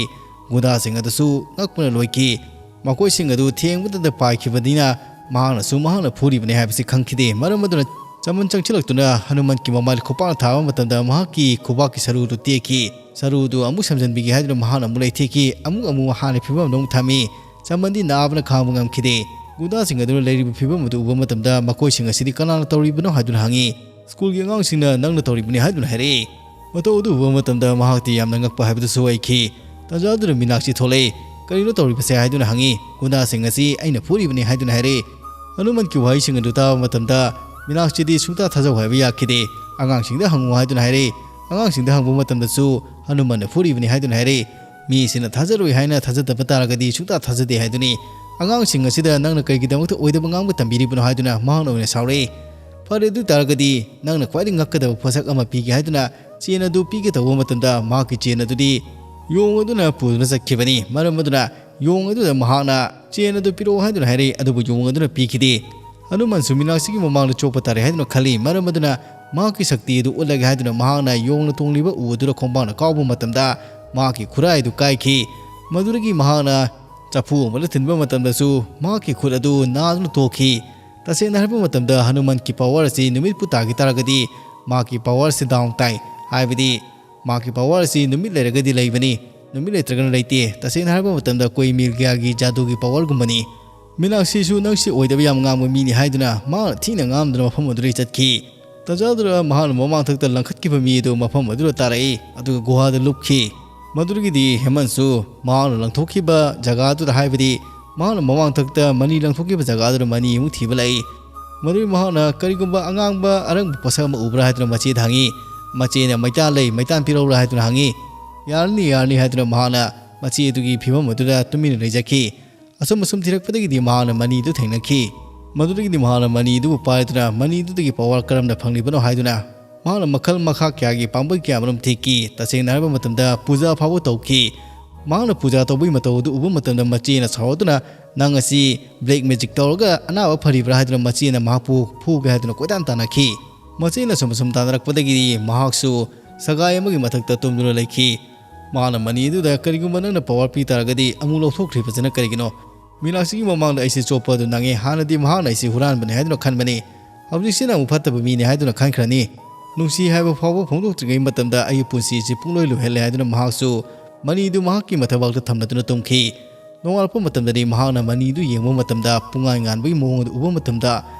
ꯒꯨꯟꯗꯥꯁꯤꯡ ꯑꯗꯨꯁꯨ ꯉꯛꯄꯅ ꯂꯣꯏꯈꯤ꯫ ꯃꯈꯣꯏꯁꯤꯡ ꯑꯗꯨ ꯊꯦꯡꯕꯗꯇ ꯄꯥꯏꯈꯤꯕꯅꯤꯅ ꯃꯍꯥꯛꯅꯁꯨ ꯃꯍꯥꯛꯅ ꯐꯨꯔꯤꯕꯅꯤ ꯍꯥꯏꯕꯁꯤ ꯈꯪꯈꯤꯗꯦ꯫ ꯃꯔꯝ ꯑꯗꯨꯅ ꯆꯃꯟ ꯆꯪꯁꯤꯜꯂꯛꯇꯨꯅ ꯍꯅꯨꯃꯟꯒꯤ ꯃꯃꯥꯏꯗ ꯈꯨꯄꯥꯛꯅ ꯊꯥꯕ ꯃꯇꯝꯗ ꯃꯍꯥꯛꯀꯤ ꯈꯨꯕꯥꯛꯀꯤ ꯁꯔꯨꯗꯨ ꯇꯦꯛꯈꯤ꯫ ꯁꯔꯨꯗꯨ ꯑꯃꯨꯛ ꯁꯦꯝꯖꯤꯟꯕꯤꯒꯦ ꯍꯥꯏꯗꯨꯅ ꯃꯍꯥꯛꯅ ꯑꯃꯨꯛ ꯂꯩꯊꯦꯛꯈꯤ꯫ ꯑꯃꯨꯛ ꯑꯃꯨꯛ ꯍꯥꯟꯅ ꯐꯤꯕꯝꯗ ꯑꯃꯨꯛ ꯊꯝꯃꯤ꯫ ꯆꯃꯟꯗꯤ ꯅꯥꯕꯅ ꯈꯥꯡꯕ ꯉꯝꯈꯤꯗꯦ꯫ ꯒꯨꯟꯗꯥꯁꯤꯡ ꯑꯗꯨꯅ ꯂꯩꯔꯤꯕ ꯐꯤꯕꯝ ꯑꯗꯨ ꯎꯕ ꯃꯇꯝꯗ ꯃꯈꯣꯏꯁꯤꯡ ꯑꯁꯤꯗꯤ ꯀꯅꯥꯅ ꯇꯧꯔꯤꯕꯅꯣ ꯍꯥꯏꯗꯨꯅ ꯍꯪꯉꯤ꯫ ꯁ꯭ꯀꯨꯜꯒꯤ ꯑꯉꯥꯡꯁꯤꯡꯅ ꯅꯪꯅ ꯇꯧꯔꯤꯕꯅꯤ ꯍꯥꯏꯗꯨꯅ ꯍꯥꯏꯔꯛꯏ꯫ ꯃꯇꯧ ꯑꯗꯨ ꯎꯕ ꯃꯇꯝꯗ ꯃꯍꯥꯛꯇꯤ ꯌꯥꯝꯅ ꯉꯛꯄ ꯍꯥꯏꯕꯗꯨꯁꯨ ꯑꯣꯏꯈꯤ꯫ ꯇꯥꯟꯖꯥ ꯑꯗꯨꯗ ꯃꯤꯅꯥꯛꯁꯤ ꯊꯣꯛꯂꯛꯏ꯫ "ꯀꯔꯤꯅꯣ ꯇꯧꯔꯤꯕꯁꯦ?" ꯍꯥꯏꯗꯨꯅ ꯍꯪꯉꯤ꯫ "ꯒꯨꯟꯗꯥꯁꯤꯡ ꯑꯁꯤ ꯑꯩꯅ ꯐꯨꯔꯤꯕꯅꯤ" ꯍꯥꯏꯗꯨꯅ ꯍꯥꯏꯔꯛꯏ꯫ ꯍꯅꯨꯃꯟꯒꯤ ꯋꯥꯍꯩꯁꯤꯡ ꯑꯗꯨ ꯇꯥꯕ ꯃꯇꯝꯗ ꯃꯤꯅꯥꯛꯁꯤꯗꯤ ꯁꯨꯡꯇꯥ ꯊꯥꯖꯧ ꯍꯥꯏꯕ ꯌꯥꯈꯤꯗꯦ꯫ "ꯑꯉꯥꯡꯁꯤꯡꯗ ꯍꯪꯉꯨ" ꯍꯥꯏꯗꯨꯅ ꯍꯥꯏꯔꯛꯏ꯫ ꯑꯉꯥꯡꯁꯤꯡꯗ ꯍꯪꯕ ꯃꯇꯝꯗꯁꯨ ꯍꯅꯨꯃꯟꯅ ꯐꯨꯔꯤꯕꯅꯤ ꯍꯥꯏꯗꯨꯅ ꯍꯥꯏꯔꯛꯏ꯫ ꯃꯤꯁꯤꯅ ꯊꯥꯖꯔꯣꯏ ꯍꯥꯏꯅ ꯊꯥꯖꯗꯕ ꯇꯥꯔꯒꯗꯤ ꯁꯨꯡꯊꯥ ꯊꯥꯖꯗꯦ ꯍꯥꯏꯗꯨꯅꯤ꯫ ꯑꯉꯥꯡꯁꯤꯡ ꯑꯁꯤꯗ ꯅꯪꯅ ꯀꯔꯤꯒꯤꯗꯃꯛꯇ ꯑꯣꯏꯗꯕ ꯉꯥꯡꯕ ꯇꯝꯕꯤꯔꯤꯕꯅꯣ ꯍꯥꯏꯗꯨꯅ ꯃꯍꯥꯛꯅ ꯑꯣꯏꯅ ꯁꯥꯎꯔꯛꯏ꯫ ꯐꯔꯦ, ꯑꯗꯨ ꯇꯥꯔꯒꯗꯤ ꯅꯪꯅ ꯈ꯭ꯋꯥꯏꯗꯒꯤ ꯉꯛꯀꯗꯕ ꯄꯣꯠꯁꯛ ꯑꯃ ꯄꯤꯒꯦ ꯍꯥꯏꯗꯨꯅ ꯆꯦꯟ ꯑꯗꯨ ꯄꯤꯒꯦ ꯇꯧꯕ ꯃꯇꯝꯗ ꯃꯍꯥꯛꯀꯤ ꯆꯦꯟ ꯑꯗꯨꯗꯤ ꯌꯣꯡ ꯑꯗꯨꯅ ꯄꯨꯗꯨꯅ ꯆꯠꯈꯤꯕꯅꯤ꯫ ꯃꯔꯝ ꯑꯗꯨꯅ ꯌꯣꯡ ꯑꯗꯨꯗ ꯃꯍꯥꯛꯅ ꯆꯦꯟ ꯑꯗꯨ ꯄꯤꯔꯛꯑꯣ ꯍꯥꯏꯗꯨꯅ ꯍꯥꯏꯔꯛꯏ, ꯑꯗꯨꯕꯨ ꯌꯣꯡ ꯑꯗꯨꯅ ꯄꯤꯈꯤꯗꯦ꯫ ꯍꯅꯨꯃꯥꯟꯁꯨ ꯃꯤꯅꯥꯛꯁꯤꯒꯤ ꯃꯃꯥꯡꯗ ꯆꯣꯞꯄ ꯇꯥꯔꯦ ꯍꯥꯏꯗꯨꯅ ꯈꯜꯂꯤ꯫ ꯃꯔꯝ ꯑꯗꯨꯅ ꯃꯍꯥꯛꯀꯤ ꯁꯛꯇꯤ ꯑꯗꯨ ꯎꯠꯂꯒꯦ ꯍꯥꯏꯗꯨꯅ ꯃꯍꯥꯛꯅ ꯌꯣꯡꯅ ꯇꯣꯡꯂꯤꯕ ꯎ ꯑꯗꯨꯗ ꯈꯣꯡꯄꯥꯛꯅ ꯀꯥꯎꯕ ꯃꯇꯝꯗ ꯃꯍꯥꯛꯀꯤ ꯈꯨꯔꯥꯏ ꯑꯗꯨ ꯀꯥꯏꯈꯤ꯫ ꯃꯗꯨꯗꯒꯤ ꯃꯍꯥꯛꯅ ꯆꯐꯨ ꯑꯃꯗ ꯊꯤꯟꯕ ꯃꯇꯝꯗꯁꯨ ꯃꯍꯥꯛꯀꯤ ꯈꯨꯠ ꯑꯗꯨ ꯅꯥꯗꯨꯅ ꯇꯣꯛꯈꯤ꯫ ꯇꯁꯦꯡꯅ ꯍꯥꯏꯔꯕ ꯃꯇꯝꯗ ꯍꯅꯨꯃꯥꯟꯒꯤ ꯄꯋꯥꯔ ꯑꯁꯤ ꯅꯨꯃꯤꯠꯄꯨ ꯇꯥꯈꯤ ꯇꯥꯔꯒꯗꯤ ꯃꯍꯥꯛꯀꯤ ꯄꯋꯥꯔ ꯑꯁꯤ ꯗꯥꯎꯟ ꯇꯥꯏ, ꯍꯥꯏꯕꯗꯤ ꯃꯍꯥꯛꯀꯤ ꯄꯋꯥꯔ ꯑꯁꯤ ꯅꯨꯃꯤꯠ ꯂꯩꯔꯒꯗꯤ ꯂꯩꯕꯅꯤ, ꯅꯨꯃꯤꯠ ꯂꯩꯇ꯭ꯔꯒꯅ ꯂꯩꯇꯦ꯫ ꯇꯁꯦꯡꯅ ꯍꯥꯏꯔꯕ ꯃꯇꯝꯗ ꯀꯣꯏ ꯃꯤꯔꯒꯤꯌꯥꯒꯤ ꯖꯥꯗꯨꯒꯤ ꯄꯋꯥꯔꯒꯨꯝꯕꯅꯤ꯫ ꯃꯤꯅꯥꯛꯁꯤꯁꯨ ꯅꯪꯁꯤ ꯑꯣꯏꯗꯕ ꯌꯥꯝ ꯉꯥꯡꯕ ꯃꯤꯅꯤ ꯍꯥꯏꯗꯨꯅ ꯃꯍꯥꯛꯅ ꯊꯤꯅ ꯉꯥꯡꯗꯨꯅ ꯃꯐꯝ ꯑꯗꯨꯗꯒꯤ ꯆꯠꯈꯤ꯫ ꯇꯟꯖꯥꯗꯨꯗ ꯃꯍꯥꯛꯅ ꯃꯃꯥꯡꯊꯛꯇ ꯂꯪꯈꯠꯈꯤꯕ ꯃꯤ ꯑꯗꯨ ꯃꯐꯝ ꯑꯗꯨꯗ ꯇꯥꯔꯛꯏ, ꯑꯗꯨꯒ ꯒꯨꯍꯥꯗ ꯂꯨꯞꯈꯤ꯫ ꯃꯗꯨꯗꯒꯤꯗꯤ ꯍꯦꯃꯟꯁꯨ ꯃꯍꯥꯛꯅ ꯂꯪꯊꯣꯛꯈꯤꯕ ꯖꯒꯥꯗꯨꯗ, ꯍꯥꯏꯕꯗꯤ ꯃꯍꯥꯛꯅ ꯃꯃꯥꯡꯊꯛꯇ ꯃꯅꯤ ꯂꯪꯊꯣꯛꯈꯤꯕ ꯖꯒꯥꯗꯨꯗ ꯃꯅꯤ ꯑꯃꯨꯛ ꯊꯤꯕ ꯂꯥꯛꯏ꯫ ꯃꯗꯨꯒꯤ ꯃꯍꯥꯛꯅ ꯀꯔꯤꯒꯨꯝꯕ ꯑꯉꯥꯡꯕ ꯑꯔꯪꯕ ꯄꯣꯠꯁꯛ ꯑꯃ ꯎꯕ꯭ꯔꯥ ꯍꯥꯏꯗꯨꯅ ꯃꯆꯦꯗ ꯍꯪꯉꯤ꯫ ꯃꯆꯦꯅ ꯃꯩꯇꯥꯟ ꯂꯩ, ꯃꯩꯇꯥꯟ ꯄꯤꯔꯛꯎꯔꯥ ꯍꯥꯏꯗꯨꯅ ꯍꯪꯉꯤ꯫ ꯌꯥꯔꯅꯤ, ꯌꯥꯔꯅꯤ ꯍꯥꯏꯗꯨꯅ ꯃꯍꯥꯛꯅ ꯃꯆꯦ ꯑꯗꯨꯒꯤ ꯐꯤꯕꯝ ꯑꯗꯨꯗ ꯇꯨꯃꯤꯟꯅ ꯂꯩꯖꯈꯤ꯫ ꯑꯁꯨꯝ ꯑꯁꯨꯝ ꯊꯤꯔꯛꯄꯗꯒꯤꯗꯤ ꯃꯍꯥꯛꯅ ꯃꯅꯤꯗꯨ ꯊꯦꯡꯅꯈꯤ꯫ ꯃꯗꯨꯗꯒꯤꯗꯤ ꯃꯍꯥꯛꯅ ꯃꯅꯤꯗꯨꯕꯨ ꯄꯥꯏꯗꯨꯅ ꯃꯅꯤꯗꯨꯗꯒꯤ ꯄꯋꯥꯔ ꯀꯔꯝꯅ ꯐꯪꯂꯤꯕꯅꯣ ꯍꯥꯏꯗꯨꯅ ꯃꯍꯥꯛꯅ ꯃꯈꯜ ꯃꯈꯥ ꯀꯌꯥꯒꯤ ꯄꯥꯝꯕꯩ ꯀꯌꯥ ꯑꯃꯔꯣꯝ ꯊꯦꯛꯈꯤ꯫ ꯇꯁꯦꯡꯅ ꯍꯥꯏꯔꯕ ꯃꯇꯝꯗ ꯄꯨꯖꯥ ꯐꯥꯎꯕ ꯇꯧꯈꯤ꯫ ꯃꯍꯥꯛꯅ ꯄꯨꯖꯥ ꯇꯧꯕꯒꯤ ꯃꯇꯧ ꯑꯗꯨ ꯎꯕ ꯃꯇꯝꯗ ꯃꯆꯦꯅ ꯁꯥꯎꯔꯗꯨꯅ, "ꯅꯪ ꯑꯁꯤ ꯕ꯭ꯂꯦꯛ ꯃꯦꯖꯤꯛ ꯇꯧꯔꯒ ꯑꯅꯥꯕ ꯐꯔꯤꯕ꯭ꯔꯥ?" ꯍꯥꯏꯗꯨꯅ ꯃꯆꯦꯅ ꯃꯍꯥꯛꯄꯨ ꯐꯨꯒꯦ ꯍꯥꯏꯗꯨꯅ ꯀꯣꯏꯇꯥꯟ ꯇꯥꯟꯅꯈꯤ꯫ ꯃꯆꯦꯅ ꯁꯨꯝ ꯁꯨꯝ ꯇꯥꯟꯅꯔꯛꯄꯗꯒꯤꯗꯤ ꯃꯍꯥꯛꯁꯨ ꯁꯒꯥꯏ ꯑꯃꯒꯤ ꯃꯊꯛꯇ ꯇꯨꯝꯗꯨꯅ ꯂꯩꯈꯤ꯫ ꯃꯍꯥꯛꯅ ꯃꯅꯤ ꯑꯗꯨꯗ, "ꯀꯔꯤꯒꯨꯝꯕ ꯅꯪꯅ ꯄꯋꯥꯔ ꯄꯤ ꯇꯥꯔꯒꯗꯤ ꯑꯃꯨꯛ ꯂꯧꯊꯣꯛꯈ꯭ꯔꯤꯕꯁꯤꯅ ꯀꯔꯤꯒꯤꯅꯣ? ꯃꯤꯅꯥꯛꯁꯤꯒꯤ ꯃꯃꯥꯡꯗ ꯑꯩꯁꯦ ꯆꯣꯞꯄ ꯑꯗꯨ ꯅꯪꯉꯦ꯫ ꯍꯥꯟꯅꯗꯤ ꯃꯍꯥꯛꯅ ꯑꯩꯁꯦ ꯍꯨꯔꯥꯟꯕꯅꯤ ꯍꯥꯏꯗꯨꯅ ꯈꯟꯕꯅꯤ꯫ ꯍꯧꯖꯤꯛꯁꯤꯅ ꯑꯃꯨꯛ ꯐꯠꯇꯕ ꯃꯤꯅꯤ ꯍꯥꯏꯗꯨꯅ ꯈꯟꯈ꯭ꯔꯅꯤ꯫ ꯅꯨꯡꯁꯤ ꯍꯥꯏꯕ ꯐꯥꯎꯕ ꯐꯣꯡꯗꯣꯛꯇ꯭ꯔꯤꯉꯩ ꯃꯇꯝꯗ ꯑꯩꯒꯤ ꯄꯨꯟꯁꯤꯁꯤ ꯄꯨꯡꯂꯣꯏ ꯂꯣꯏꯍꯜꯂꯦ" ꯍꯥꯏꯗꯨꯅ ꯃꯍꯥꯛꯁꯨ ꯃꯅꯤꯗꯨ ꯃꯍꯥꯛꯀꯤ ꯃꯊꯕꯥꯛꯇ ꯊꯝꯂꯗꯨꯅ ꯇꯨꯝꯈꯤ꯫ ꯅꯣꯡꯉꯥꯜꯂꯛꯄ ꯃꯇꯝꯗꯗꯤ ꯃꯍꯥꯛꯅ ꯃꯅꯤꯗꯨ ꯌꯦꯡꯕ ꯃꯇꯝꯗ ꯄꯨꯡꯉꯥꯟ ꯉꯥꯟꯕꯒꯤ ꯃꯑꯣꯡ ꯑꯗꯨ ꯎꯕ ꯃꯇꯝꯗ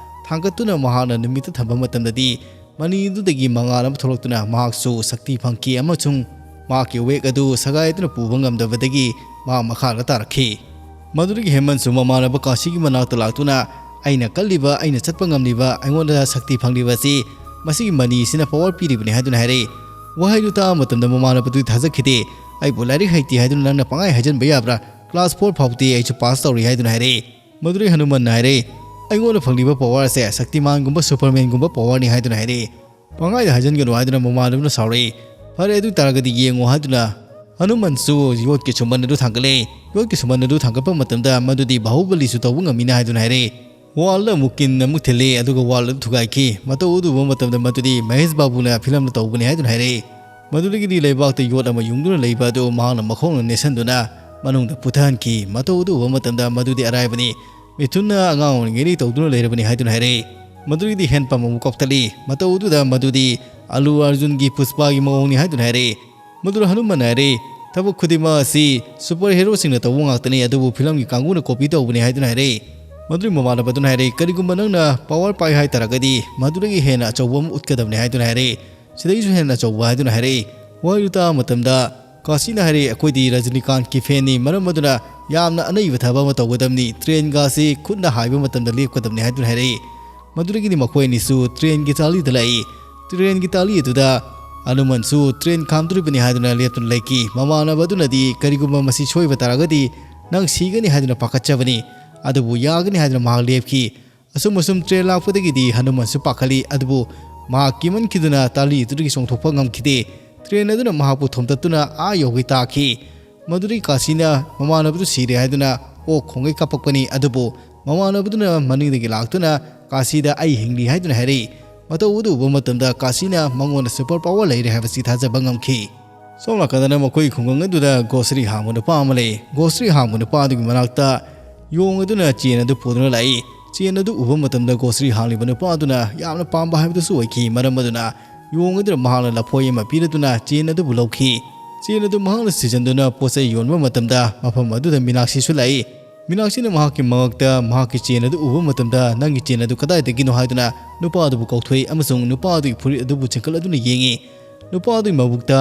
ꯊꯥꯡꯒꯠꯇꯨꯅ ꯃꯍꯥꯛꯅ ꯅꯨꯃꯤꯠꯇ ꯊꯝꯕ ꯃꯇꯝꯗꯗꯤ ꯃꯅꯤꯗꯨꯗꯒꯤ ꯃꯉꯥꯜ ꯑꯃ ꯊꯣꯛꯂꯛꯇꯨꯅ ꯃꯍꯥꯛꯁꯨ ꯁꯛꯇꯤ ꯐꯪꯈꯤ ꯑꯃꯁꯨꯡ ꯃꯍꯥꯛꯀꯤ ꯋꯦꯒ ꯑꯗꯨ ꯁꯒꯥꯏ ꯑꯗꯨꯅ ꯄꯨꯕ ꯉꯝꯗꯕꯗꯒꯤ ꯃꯍꯥꯛ ꯃꯈꯥꯗ ꯇꯥꯔꯛꯈꯤ꯫ ꯃꯗꯨꯗꯒꯤ ꯍꯦꯃꯟꯁꯨ ꯃꯃꯥꯟꯅꯕ ꯀꯥꯁꯤꯒꯤ ꯃꯅꯥꯛꯇ ꯂꯥꯛꯇꯨꯅ, "ꯑꯩꯅ ꯀꯜꯂꯤꯕ, ꯑꯩꯅ ꯆꯠꯄ ꯉꯝꯂꯤꯕ, ꯑꯩꯉꯣꯟꯗ ꯁꯛꯇꯤ ꯐꯪꯂꯤꯕ ꯑꯁꯤ ꯃꯁꯤꯒꯤ ꯃꯅꯤꯁꯤꯅ ꯄꯋꯥꯔ ꯄꯤꯔꯤꯕꯅꯤ" ꯍꯥꯏꯗꯨꯅ ꯍꯥꯏꯔꯛꯏ꯫ ꯋꯥꯍꯩꯗꯨ ꯇꯥꯕ ꯃꯇꯝꯗ ꯃꯃꯥꯟꯅꯕꯗꯨꯗꯤ ꯊꯥꯖꯈꯤꯗꯦ꯫ "ꯑꯩꯕꯨ ꯂꯥꯏꯔꯤꯛ ꯍꯩꯇꯦ ꯍꯥꯏꯗꯨꯅ ꯅꯪꯅ ꯄꯪꯍꯥꯏ ꯍꯥꯏꯖꯟꯕ ꯌꯥꯕ꯭ꯔꯥ? ꯀ꯭ꯂꯥꯁ ꯐꯣꯔ ꯐꯥꯎꯗꯤ ꯑꯩꯁꯨ ꯄꯥꯁ ꯇꯧꯔꯤ" ꯍꯥꯏꯗꯨꯅ ꯍꯥꯏꯔꯛꯏ꯫ ꯃꯗꯨꯗꯩ ꯍꯅꯨꯃꯟꯅ ꯍꯥꯏꯔꯛꯏ, "ꯑꯩꯉꯣꯟꯗ ꯐꯪꯂꯤꯕ ꯄꯋꯥꯔꯁꯦ ꯁꯛꯇꯤꯃꯥꯟꯒꯨꯝꯕ ꯁꯨꯄꯔꯃꯦꯟꯒꯨꯝꯕ ꯄꯋꯥꯔꯅꯤ" ꯍꯥꯏꯗꯨꯅ ꯍꯥꯏꯔꯛꯏ꯫ "ꯄꯪꯍꯥꯏꯗ ꯍꯥꯏꯖꯟꯒꯅꯨ" ꯍꯥꯏꯗꯨꯅ ꯃꯃꯥꯟꯅꯕꯅ ꯁꯥꯎꯔꯛꯏ꯫ "ꯐꯔꯦ, ꯑꯗꯨ ꯇꯥꯔꯒꯗꯤ ꯌꯦꯡꯉꯣ" ꯍꯥꯏꯗꯨꯅ ꯍꯅꯨꯃꯟꯁꯨ ꯌꯣꯠꯀꯤ ꯁꯨꯃꯟ ꯑꯗꯨ ꯊꯥꯡꯒꯠꯂꯛꯏ꯫ ꯌꯣꯠꯀꯤ ꯁꯨꯃꯟ ꯑꯗꯨ ꯊꯥꯡꯒꯠꯄ ꯃꯇꯝꯗ ꯃꯗꯨꯗꯤ ꯕꯥꯍꯨꯕꯂꯤꯁꯨ ꯇꯧꯕ ꯉꯝꯃꯤꯅ ꯍꯥꯏꯗꯨꯅ ꯍꯥꯏꯔꯛꯏ꯫ ꯋꯥꯜꯗ ꯑꯃꯨꯛ ꯀꯤꯟ ꯑꯃꯨꯛ ꯊꯤꯜꯂꯤ, ꯑꯗꯨꯒ ꯋꯥꯜ ꯑꯗꯨ ꯊꯨꯒꯥꯏꯈꯤ꯫ ꯃꯇꯧ ꯑꯗꯨ ꯎꯕ ꯃꯇꯝꯗ ꯃꯗꯨꯗꯤ ꯃꯍꯦꯁ ꯕꯥꯕꯨꯅ ꯐꯤꯂꯝꯗ ꯇꯧꯕꯅꯤ ꯍꯥꯏꯗꯨꯅ ꯍꯥꯏꯔꯛꯏ꯫ ꯃꯗꯨꯗꯒꯤꯗꯤ ꯂꯩꯕꯥꯛꯇ ꯌꯣꯠ ꯑꯃ ꯌꯨꯡꯗꯨꯅ ꯂꯩꯕ ꯑꯗꯨ ꯃꯍꯥꯛꯅ ꯃꯈꯣꯡꯅ ꯅꯦꯠꯁꯟꯗꯨꯅ ꯃꯅꯨꯡꯗ ꯄꯨꯊꯍꯟꯈꯤ꯫ ꯃꯇꯧ ꯑꯗꯨ ꯎꯕ ꯃꯇꯝꯗ ꯃꯗꯨꯗꯤ ꯑꯔꯥꯏꯕꯅꯤ꯫ ꯃꯤꯊꯨꯟꯅ ꯑꯉꯥꯡ ꯑꯣꯏꯔꯤꯉꯩꯗꯒꯤ ꯇꯧꯗꯨꯅ ꯂꯩꯔꯕꯅꯤ ꯍꯥꯏꯗꯨꯅ ꯍꯥꯏꯔꯛꯏ꯫ ꯃꯗꯨꯗꯒꯤꯗꯤ ꯍꯦꯟ ꯄꯝ ꯑꯃꯨꯛ ꯀꯥꯎꯊꯠꯂꯤ꯫ ꯃꯇꯧ ꯑꯗꯨꯗ ꯃꯗꯨꯗꯤ ꯑꯜꯂꯨ ꯑꯔꯖꯨꯟꯒꯤ ꯄꯨꯁꯄꯥꯒꯤ ꯃꯑꯣꯡꯅꯤ ꯍꯥꯏꯗꯨꯅ ꯍꯥꯏꯔꯛꯏ꯫ ꯃꯗꯨꯗ ꯍꯅꯨꯃꯟ ꯍꯥꯏꯔꯛꯏ, "ꯊꯕꯛ ꯈꯨꯗꯤꯡꯃꯛ ꯑꯁꯤ ꯁꯨꯄꯔ ꯍꯦꯔꯣꯁꯤꯡꯅ ꯇꯧꯕ ꯉꯥꯛꯇꯅꯤ, ꯑꯗꯨꯕꯨ ꯐꯤꯂꯝꯒꯤ ꯀꯥꯡꯕꯨꯅ ꯀꯣꯄꯤ ꯇꯧꯕꯅꯤ" ꯍꯥꯏꯗꯨꯅ ꯍꯥꯏꯔꯛꯏ꯫ ꯃꯗꯨꯒꯤ ꯃꯃꯥꯟꯅꯕꯗꯨꯅ ꯍꯥꯏꯔꯛꯏ, "ꯀꯔꯤꯒꯨꯝꯕ ꯅꯪꯅ ꯄꯋꯥꯔ ꯄꯥꯏ ꯍꯥꯏ ꯇꯥꯔꯒꯗꯤ ꯃꯗꯨꯗꯒꯤ ꯍꯦꯟꯅ ꯑꯆꯧꯕ ꯑꯃ ꯎꯠꯀꯗꯕꯅꯤ" ꯍꯥꯏꯗꯨꯅ ꯍꯥꯏꯔꯛꯏ꯫ ꯁꯤꯗꯒꯤꯁꯨ ꯍꯦꯟꯅ ꯑꯆꯧꯕ ꯍꯥꯏꯗꯨꯅ ꯍꯥꯏꯔꯛꯏ꯫ ꯋꯥꯍꯩꯗꯨ ꯇꯥꯕ ꯃꯇꯝꯗ ꯀꯥꯁꯤꯅ ꯍꯥꯏꯔꯛꯏ, "ꯑꯩꯈꯣꯏꯗꯤ ꯔꯖꯅꯤꯀꯥꯟꯠꯀꯤ ꯐꯦꯟꯅꯤ, ꯃꯔꯝ ꯑꯗꯨꯅ ꯌꯥꯝꯅ ꯑꯅꯩꯕ ꯊꯕꯛ ꯑꯃ ꯇꯧꯒꯗꯕꯅꯤ, ꯇ꯭ꯔꯦꯟꯒ ꯑꯁꯤ ꯈꯨꯠꯅ ꯍꯥꯏꯕ ꯃꯇꯝꯗ ꯂꯦꯞꯀꯗꯕꯅꯤ" ꯍꯥꯏꯗꯨꯅ ꯍꯥꯏꯔꯛꯏ꯫ ꯃꯗꯨꯗꯒꯤꯗꯤ ꯃꯈꯣꯏ ꯑꯅꯤꯁꯨ ꯇ꯭ꯔꯦꯟꯒꯤ ꯇꯥꯂꯤꯗ ꯂꯥꯛꯏ꯫ ꯇ꯭ꯔꯦꯟꯒꯤ ꯇꯥꯂꯤ ꯑꯗꯨꯗ ꯍꯅꯨꯃꯟꯁꯨ ꯇ꯭ꯔꯦꯟ ꯈꯥꯝꯗꯣꯔꯤꯕꯅꯤ ꯍꯥꯏꯗꯨꯅ ꯂꯦꯞꯇꯨꯅ ꯂꯩꯈꯤ꯫ ꯃꯃꯥꯟꯅꯕ ꯑꯗꯨꯅꯗꯤ ꯀꯔꯤꯒꯨꯝꯕ ꯃꯁꯤ ꯁꯣꯏꯕ ꯇꯥꯔꯒꯗꯤ ꯅꯪ ꯁꯤꯒꯅꯤ ꯍꯥꯏꯗꯨꯅ ꯄꯥꯈꯠꯆꯕꯅꯤ꯫ ꯑꯗꯨꯕꯨ ꯌꯥꯒꯅꯤ ꯍꯥꯏꯗꯨꯅ ꯃꯍꯥꯛ ꯂꯦꯞꯈꯤ꯫ ꯑꯁꯨꯝ ꯑꯁꯨꯝ ꯇ꯭ꯔꯦꯟ ꯂꯥꯛꯄꯗꯒꯤꯗꯤ ꯍꯅꯨꯃꯟꯁꯨ ꯄꯥꯈꯠꯂꯤ, ꯑꯗꯨꯕꯨ ꯃꯍꯥꯛ ꯀꯤꯃꯟꯈꯤꯗꯨꯅ ꯇꯥꯂꯤ ꯑꯗꯨꯗꯒꯤ ꯆꯣꯡꯊꯣꯛꯄ ꯉꯝꯈꯤꯗꯦ꯫ ꯇ꯭ꯔꯦꯟ ꯑꯗꯨꯅ ꯃꯍꯥꯛꯄꯨ ꯊꯣꯝꯇꯠꯇꯨꯅ ꯑꯥ ꯌꯧꯒꯩ ꯇꯥꯈꯤ꯫ ꯃꯗꯨꯗꯒꯤ ꯀꯥꯁꯤꯅ ꯃꯃꯥꯟꯅꯕꯗꯨ ꯁꯤꯔꯦ ꯍꯥꯏꯗꯨꯅ ꯑꯣꯛ ꯈꯣꯡꯒꯩ ꯀꯥꯞꯄꯛꯄꯅꯤ, ꯑꯗꯨꯕꯨ ꯃꯃꯥꯟꯅꯕꯗꯨꯅ ꯃꯅꯤꯡꯗꯒꯤ ꯂꯥꯛꯇꯨꯅ ꯀꯥꯁꯤꯗ "ꯑꯩ ꯍꯤꯡꯂꯤ" ꯍꯥꯏꯗꯨꯅ ꯍꯥꯏꯔꯛꯏ꯫ ꯃꯇꯧ ꯑꯗꯨ ꯎꯕ ꯃꯇꯝꯗ ꯀꯥꯁꯤꯅ ꯃꯉꯣꯟꯗ ꯁꯨꯄꯔ ꯄꯥꯋꯔ ꯂꯩꯔꯦ ꯍꯥꯏꯕꯁꯤ ꯊꯥꯖꯕ ꯉꯝꯈꯤ꯫ ꯁꯣꯝ ꯅꯥꯀꯟꯗꯅ ꯃꯈꯣꯏꯒꯤ ꯈꯨꯡꯒꯪ ꯑꯗꯨꯗ ꯒ꯭ꯔꯣꯁꯔꯤ ꯍꯥꯡꯕ ꯅꯨꯄꯥ ꯑꯃ ꯂꯩ꯫ ꯒ꯭ꯔꯣꯁꯔꯤ ꯍꯥꯡꯕ ꯅꯨꯄꯥ ꯑꯗꯨꯒꯤ ꯃꯅꯥꯛꯇ ꯌꯣꯡ ꯑꯗꯨꯅ ꯆꯦꯟ ꯑꯗꯨ ꯄꯨꯗꯨꯅ ꯂꯥꯛꯏ꯫ ꯆꯦꯟ ꯑꯗꯨ ꯎꯕ ꯃꯇꯝꯗ ꯒ꯭ꯔꯣꯁꯔꯤ ꯍꯥꯡꯂꯤꯕ ꯅꯨꯄꯥ ꯑꯗꯨꯅ ꯌꯥꯝꯅ ꯄꯥꯝꯕ ꯍꯥꯏꯕꯗꯨꯁꯨ ꯑꯣꯏꯈꯤ꯫ ꯃꯔꯝ ꯑꯗꯨꯅ ꯌꯣꯡ ꯑꯗꯨꯅ ꯃꯍꯥꯛꯅ ꯂꯐꯣꯏ ꯑꯃ ꯄꯤꯔꯗꯨꯅ ꯆꯦꯟ ꯑꯗꯨꯕꯨ ꯂꯧꯈꯤ꯫ ꯆꯦꯟ ꯑꯗꯨ ꯃꯍꯥꯛꯅ ꯁꯤꯖꯟꯗꯨꯅ ꯄꯣꯠ ꯆꯩ ꯌꯣꯟꯕ ꯃꯇꯝꯗ ꯃꯐꯝ ꯑꯗꯨꯗ ꯃꯤꯅꯥꯛꯁꯤꯁꯨ ꯂꯥꯛꯏ꯫ ꯃꯤꯅꯥꯛꯁꯤꯅ ꯃꯍꯥꯛꯀꯤ ꯃꯉꯛꯇ ꯃꯍꯥꯛꯀꯤ ꯆꯦꯟ ꯑꯗꯨ ꯎꯕ ꯃꯇꯝꯗ, "ꯅꯪꯒꯤ ꯆꯦꯟ ꯑꯗꯨ ꯀꯗꯥꯏꯗꯒꯤꯅꯣ?" ꯍꯥꯏꯗꯨꯅ ꯅꯨꯄꯥ ꯑꯗꯨꯕꯨ ꯀꯧꯊꯣꯛꯏ ꯑꯃꯁꯨꯡ ꯅꯨꯄꯥ ꯑꯗꯨꯒꯤ ꯐꯨꯔꯤꯠ ꯑꯗꯨꯕꯨ ꯆꯤꯡꯈꯠꯂꯗꯨꯅ ꯌꯦꯡꯉꯤ꯫ ꯅꯨꯄꯥ ꯑꯗꯨꯒꯤ ꯃꯕꯨꯛꯇ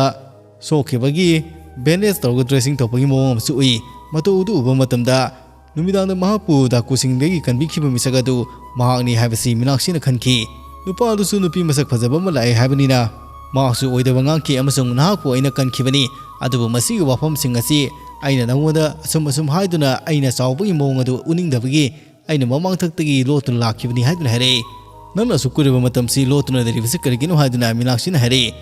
ꯁꯣꯛꯈꯤꯕꯒꯤ ꯕꯦꯟꯗꯦꯖ ꯇꯧꯔꯒ ꯗ꯭ꯔꯦꯁꯤꯡ ꯇꯧꯕꯒꯤ ꯃꯑꯣꯡ ꯑꯃꯁꯨ ꯎꯏ꯫ ꯃꯇꯧ ꯑꯗꯨ ꯎꯕ ꯃꯇꯝꯗ ꯅꯨꯃꯤꯗꯥꯡꯗ ꯃꯍꯥꯛꯄꯨ ꯗꯥꯀꯨꯁꯤꯡꯗꯒꯤ ꯀꯟꯕꯤꯈꯤꯕ ꯃꯤꯁꯛ ꯑꯗꯨ ꯃꯍꯥꯛꯅꯤ ꯍꯥꯏꯕꯁꯤ ꯃꯤꯅꯥꯛꯁꯤꯅ ꯈꯟꯈꯤ꯫ ꯅꯨꯄꯥ ꯑꯗꯨꯁꯨ ꯅꯨꯄꯤ ꯃꯁꯛ ꯐꯖꯕ ꯑꯃ ꯂꯥꯛꯑꯦ ꯍꯥꯏꯕꯅꯤꯅ ꯃꯍꯥꯛꯁꯨ ꯑꯣꯏꯗꯕ ꯉꯥꯡꯈꯤ ꯑꯃꯁꯨꯡ ꯅꯍꯥꯛꯄꯨ ꯑꯩꯅ ꯀꯟꯈꯤꯕꯅꯤ, ꯑꯗꯨꯕꯨ ꯃꯁꯤꯒꯤ ꯋꯥꯐꯝꯁꯤꯡ ꯑꯁꯤ ꯑꯩꯅ ꯅꯉꯣꯟꯗ ꯑꯁꯨꯝ ꯑꯁꯨꯝ ꯍꯥꯏꯗꯨꯅ ꯑꯩꯅ ꯆꯥꯎꯕꯒꯤ ꯃꯑꯣꯡ ꯑꯗꯨ ꯎꯅꯤꯡꯗꯕꯒꯤ ꯑꯩꯅ ꯃꯃꯥꯡꯊꯛꯇꯒꯤ ꯂꯣꯠꯇꯨꯅ ꯂꯥꯛꯈꯤꯕꯅꯤ ꯍꯥꯏꯗꯨꯅ ꯍꯥꯏꯔꯛꯏ꯫ ꯅꯪꯅ ꯑꯁꯨꯛ ꯀꯨꯏꯔꯕ ꯃꯇꯝꯁꯤ ꯂꯣꯠꯇꯨꯅ ꯂꯩꯔꯤꯕꯁꯤ ꯀꯔꯤꯒꯤꯅꯣ ꯍꯥꯏꯗꯨꯅ ꯃꯤꯅꯥꯛꯁꯤꯅ ꯍꯥꯏꯔꯛꯏ꯫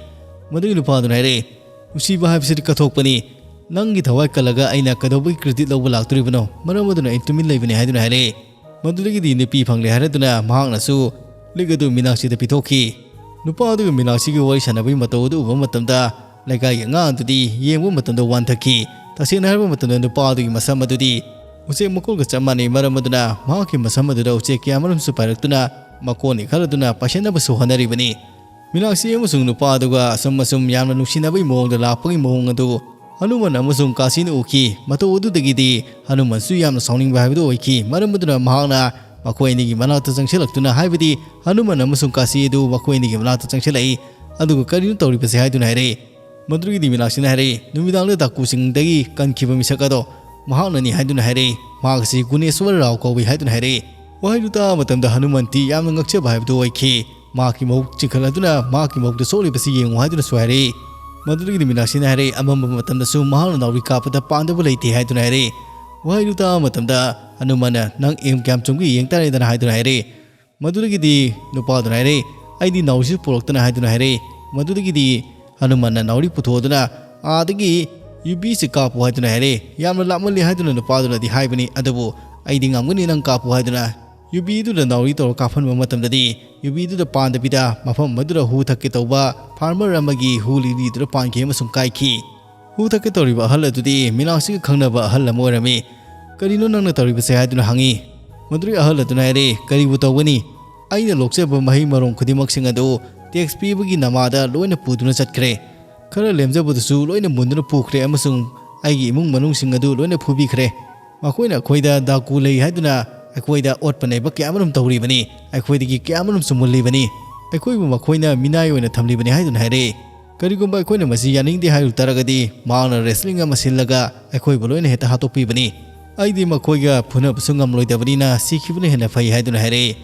ꯃꯗꯨꯒꯤ ꯅꯨꯄꯥꯗꯨꯅ ꯍꯥꯏꯔꯛꯏ, ꯅꯨꯡꯁꯤꯕ ꯍꯥꯏꯕꯁꯤꯗꯤ ꯀꯠꯊꯣꯛꯄꯅꯤ꯫ ꯅꯪꯒꯤ ꯊꯋꯥꯏ ꯀꯜꯂꯒ ꯑꯩꯅ ꯀꯩꯗꯧꯕꯒꯤ credit ꯂꯧꯕ ꯂꯥꯛꯇꯣꯔꯤꯕꯅꯣ? ꯃꯔꯝ ꯑꯗꯨꯅ ꯑꯩ ꯇꯨꯃꯤꯟ ꯂꯩꯕꯅꯤ ꯍꯥꯏꯗꯨꯅ ꯍꯥꯏꯔꯛꯏ꯫ ꯃꯗꯨꯗꯒꯤꯗꯤ ꯅꯨꯄꯤ ꯐꯪꯂꯦ ꯍꯥꯏꯔꯗꯨꯅ ꯃꯍꯥꯛꯅꯁꯨ ꯂꯤꯛ ꯑꯗꯨ ꯃꯤꯅꯥꯛꯁꯤꯗ ꯄꯤꯊꯣꯛꯈꯤ꯫ ꯅꯨꯄꯥ ꯑꯗꯨꯒ ꯃꯤꯅꯥꯛꯁꯤꯒꯤ ꯋꯥꯔꯤ ꯁꯥꯟꯅꯕꯒꯤ ꯃꯇꯧ ꯑꯗꯨ ꯎꯕ ꯃꯇꯝꯗ ꯂꯩꯀꯥꯏꯒꯤ ꯑꯉꯥꯡ ꯑꯗꯨꯗꯤ ꯌꯦꯡꯕ ꯃꯇꯝꯗ ꯋꯥꯟꯊꯈꯤ꯫ ꯇꯁꯦꯡꯅ ꯍꯥꯏꯔꯕ ꯃꯇꯝꯗ ꯅꯨꯄꯥ ꯑꯗꯨꯒꯤ ꯃꯁꯝ ꯑꯗꯨꯗꯤ ꯎꯆꯦꯛ ꯃꯀꯣꯜꯒ ꯆꯞ ꯃꯥꯟꯅꯩ꯫ ꯃꯔꯝ ꯑꯗꯨꯅ ꯃꯍꯥꯛꯀꯤ ꯃꯁꯝ ꯑꯗꯨꯗ ꯎꯆꯦꯛ ꯀꯌꯥ ꯑꯃꯔꯣꯝꯁꯨ ꯄꯥꯏꯔꯛꯇꯨꯅ ꯃꯀꯣꯟꯅꯤ ꯈꯜꯂꯗꯨꯅ ꯄꯥꯏꯁꯤꯟꯅꯕꯁꯨ ꯍꯣꯠꯅꯔꯤꯕꯅꯤ꯫ ꯃꯤꯅꯥꯛꯁꯤ ꯑꯃꯁꯨꯡ ꯅꯨꯄꯥ ꯑꯗꯨꯒ ꯑꯁꯨꯝ ꯑꯁꯨꯝ ꯌꯥꯝꯅ ꯅꯨꯡꯁꯤꯅꯕꯒꯤ ꯃꯑꯣꯡꯗ ꯂꯥꯛꯄꯒꯤ ꯃꯑꯣꯡ ꯑꯗꯨ ꯍꯅꯨꯃꯥꯟ ꯑꯃꯁꯨꯡ ꯀꯥꯁꯤꯅ ꯎꯈꯤ꯫ ꯃꯇꯧ ꯑꯗꯨꯗꯒꯤꯗꯤ ꯍꯅꯨꯃꯥꯟꯁꯨ ꯌꯥꯝꯅ ꯁꯥꯎꯅꯤꯡꯕ ꯍꯥꯏꯕꯗꯨ ꯑꯣꯏꯈꯤ꯫ ꯃꯔꯝ ꯑꯗꯨꯅ ꯃꯍꯥꯛꯅ ꯃꯈꯣꯏ ꯑꯅꯤꯒꯤ ꯃꯅꯥꯛꯇ ꯆꯪꯁꯤꯜꯂꯛꯇꯨꯅ, ꯍꯥꯏꯕꯗꯤ ꯍꯅꯨꯃꯥꯟ ꯑꯃꯁꯨꯡ ꯀꯥꯁꯤ ꯑꯗꯨ ꯃꯈꯣꯏ ꯑꯅꯤꯒꯤ ꯃꯅꯥꯛꯇ ꯆꯪꯁꯤꯜꯂꯛꯏ꯫ ꯑꯗꯨꯒ ꯀꯔꯤꯅꯣ ꯇꯧꯔꯤꯕꯁꯦ ꯍꯥꯏꯗꯨꯅ ꯍꯥꯏꯔꯛꯏ꯫ ꯃꯗꯨꯗꯒꯤꯗꯤ ꯃꯤꯅꯥꯛꯁꯤꯅ ꯍꯥꯏꯔꯛꯏ, ꯅꯨꯃꯤꯗꯥꯡꯗ ꯗꯥꯀꯨꯁꯤꯡꯗꯒꯤ ꯀꯟꯈꯤꯕ ꯃꯤꯁꯛ ꯑꯗꯣ ꯃꯍꯥꯛꯅꯅꯤ ꯍꯥꯏꯗꯨꯅ ꯍꯥꯏꯔꯛꯏ꯫ ꯃꯍꯥꯛ ꯑꯁꯤ ꯒꯨꯅꯦꯁ꯭ꯋꯔ ꯔꯥꯎ ꯀꯧꯏ ꯍꯥꯏꯗꯨꯅ ꯍꯥꯏꯔꯛꯏ꯫ ꯋꯥꯍꯩꯗꯨ ꯇꯥꯕ ꯃꯇꯝꯗ ꯍꯅꯨꯃꯟꯇꯤ ꯌꯥꯝꯅ ꯉꯛꯆꯕ ꯍꯥꯏꯕꯗꯨ ꯑꯣꯏꯈꯤ꯫ ꯃꯍꯥꯛꯀꯤ ꯃꯕꯨꯛ ꯆꯤꯡꯈꯠꯂꯗꯨꯅ ꯃꯍꯥꯛꯀꯤ ꯃꯕꯨꯛꯇ ꯁꯣꯛꯂꯤꯕꯁꯤ ꯌꯦꯡꯉꯨ ꯍꯥꯏꯗꯨꯅꯁꯨ ꯍꯥꯏꯔꯛꯏ꯫ ꯃꯗꯨꯗꯒꯤꯗꯤ ꯃꯤꯅꯥꯛꯁꯤꯅ ꯍꯥꯏꯔꯛꯏ, ꯑꯃꯝꯕ ꯃꯇꯝꯗꯁꯨ ꯃꯍꯥꯛꯅ ꯅꯥꯎꯔꯤ ꯀꯥꯞꯄꯗ ꯄꯥꯟꯗꯕ ꯂꯩꯇꯦ ꯍꯥꯏꯗꯨꯅ ꯍꯥꯏꯔꯛꯏ꯫ ꯋꯥꯍꯩꯗꯨ ꯇꯥꯕ ꯃꯇꯝꯗ ꯍꯅꯨꯃꯥꯟꯅ ꯅꯪ aim ꯀꯌꯥꯝ ꯆꯨꯝꯒꯦ ꯌꯦꯡ ꯇꯥꯔꯦꯗꯅ ꯍꯥꯏꯗꯨꯅ ꯍꯥꯏꯔꯛꯏ꯫ ꯃꯗꯨꯗꯒꯤꯗꯤ ꯅꯨꯄꯥꯗꯨꯅ ꯍꯥꯏꯔꯛꯏ, ꯑꯩꯗꯤ ꯅꯥꯎꯔꯤꯁꯨ ꯄꯨꯔꯛꯇꯅ ꯍꯥꯏꯗꯨꯅ ꯍꯥꯏꯔꯛꯏ꯫ ꯃꯗꯨꯗꯒꯤꯗꯤ ꯍꯅꯨꯃꯥꯟꯅ ꯅꯥꯎꯔꯤ ꯄꯨꯊꯣꯛꯑꯗꯨꯅ ꯑꯥꯗꯒꯤ ꯌꯨꯕꯤꯁꯤ ꯀꯥꯞꯄꯨ ꯍꯥꯏꯗꯨꯅ ꯍꯥꯏꯔꯛꯏ꯫ ꯌꯥꯝꯅ ꯂꯥꯞꯃꯜꯂꯤ ꯍꯥꯏꯗꯨꯅ ꯅꯨꯄꯥꯗꯨꯅꯗꯤ ꯍꯥꯏꯕꯅꯤ, ꯑꯗꯨꯕꯨ ꯑꯩꯗꯤ ꯉꯝꯒꯅꯤ, ꯅꯪ ꯀꯥꯞꯄꯨ ꯍꯥꯏꯗꯨꯅ ꯌꯨꯕꯤꯗꯨꯗ ꯅꯥꯎꯔꯤ ꯇꯧꯔ ꯀꯥꯞꯍꯟꯕ ꯃꯇꯝꯗꯗꯤ ꯌꯨꯕꯤꯗꯨꯗ ꯄꯥꯟꯗꯕꯤꯗ ꯃꯐꯝ ꯑꯗꯨꯗ ꯍꯨ ꯊꯛꯀꯦ ꯇꯧꯕ farmer ꯑꯃꯒꯤ ꯍꯨ ꯂꯤꯂꯤꯗꯨꯗ ꯄꯥꯟꯈꯤ ꯑꯃꯁꯨꯡ ꯀꯥꯏꯈꯤ꯫ ꯍꯨ ꯊꯛꯀꯦ ꯇꯧꯔꯤꯕ ꯑꯍꯜ ꯑꯗꯨꯗꯤ ꯃꯤꯅꯥꯛꯁꯤꯒ ꯈꯪꯅꯕ ꯑꯍꯜ ꯑꯃ ꯑꯣꯏꯔꯝꯃꯤ꯫ ꯀꯔꯤꯅꯣ ꯅꯪꯅ ꯇꯧꯔꯤꯕꯁꯦ ꯍꯥꯏꯗꯨꯅ ꯍꯪꯉꯤ꯫ ꯃꯗꯨꯗꯒꯤ ꯑꯍꯜ ꯑꯗꯨꯅ ꯍꯥꯏꯔꯛꯏ, ꯀꯔꯤꯕꯨ ꯇꯧꯒꯅꯤ? ꯑꯩꯅ ꯂꯣꯛꯆꯕ ꯃꯍꯩ ꯃꯔꯣꯡ ꯈꯨꯗꯤꯡꯃꯛꯁꯤꯡ ꯑꯗꯨ tax ꯄꯤꯕꯒꯤ ꯅꯃꯥꯗ ꯂꯣꯏꯅ ꯄꯨꯗꯨꯅ ꯆꯠꯈ꯭ꯔꯦ꯫ ꯈꯔ ꯂꯦꯝꯖꯕꯗꯨꯁꯨ ꯂꯣꯏꯅ ꯃꯨꯟꯗꯨꯅ ꯄꯨꯈ꯭ꯔꯦ ꯑꯃꯁꯨꯡ ꯑꯩꯒꯤ ꯏꯃꯨꯡ ꯃꯅꯨꯡꯁꯤꯡ ꯑꯗꯨ ꯂꯣꯏꯅ ꯐꯨꯕꯤꯈ꯭ꯔꯦ꯫ ꯃꯈꯣꯏꯅ ꯑꯩꯈꯣꯏꯗ ꯗꯥꯀꯨ ꯂꯩ ꯍꯥꯏꯗꯨꯅ ꯑꯩꯈꯣꯏꯗ ꯑꯣꯠꯄ ꯅꯩꯕ ꯀꯌꯥ ꯑꯃꯔꯣꯝ ꯇꯧꯔꯤꯕꯅꯤ꯫ ꯑꯩꯈꯣꯏꯗꯒꯤ ꯀꯌꯥ ꯑꯃꯔꯣꯝꯁꯨ ꯃꯨꯜꯂꯤꯕꯅꯤ꯫ ꯑꯩꯈꯣꯏꯕꯨ ꯃꯈꯣꯏꯅ ꯃꯤꯅꯥꯏ ꯑꯣꯏꯅ ꯊꯝꯂꯤꯕꯅꯤ ꯍꯥꯏꯗꯨꯅ ꯍꯥꯏꯔꯛꯏ꯫ ꯀꯔꯤꯒꯨꯝꯕ ꯑꯩꯈꯣꯏꯅ ꯃꯁꯤ ꯌꯥꯅꯤꯡꯗꯦ ꯍꯥꯏꯔꯨ ꯇꯥꯔꯒꯗꯤ ꯃꯍꯥꯛꯅ wrestling ꯑꯃ ꯁꯤꯜꯂꯒ ꯑꯩꯈꯣꯏꯕꯨ ꯂꯣꯏꯅ ꯍꯦꯛꯇ ꯍꯥꯠꯇꯣꯛꯄꯤꯕꯅꯤ꯫ ꯑꯩꯗꯤ ꯃꯈꯣꯏꯒ ꯐꯨꯅꯕꯁꯨ ꯉꯝꯂꯣꯏꯗꯕꯅꯤꯅ ꯁꯤꯈꯤꯕꯅ ꯍꯦꯟꯅ ꯐꯩ ꯍꯥꯏꯗꯨꯅ ꯍꯥꯏꯔꯛꯏ꯫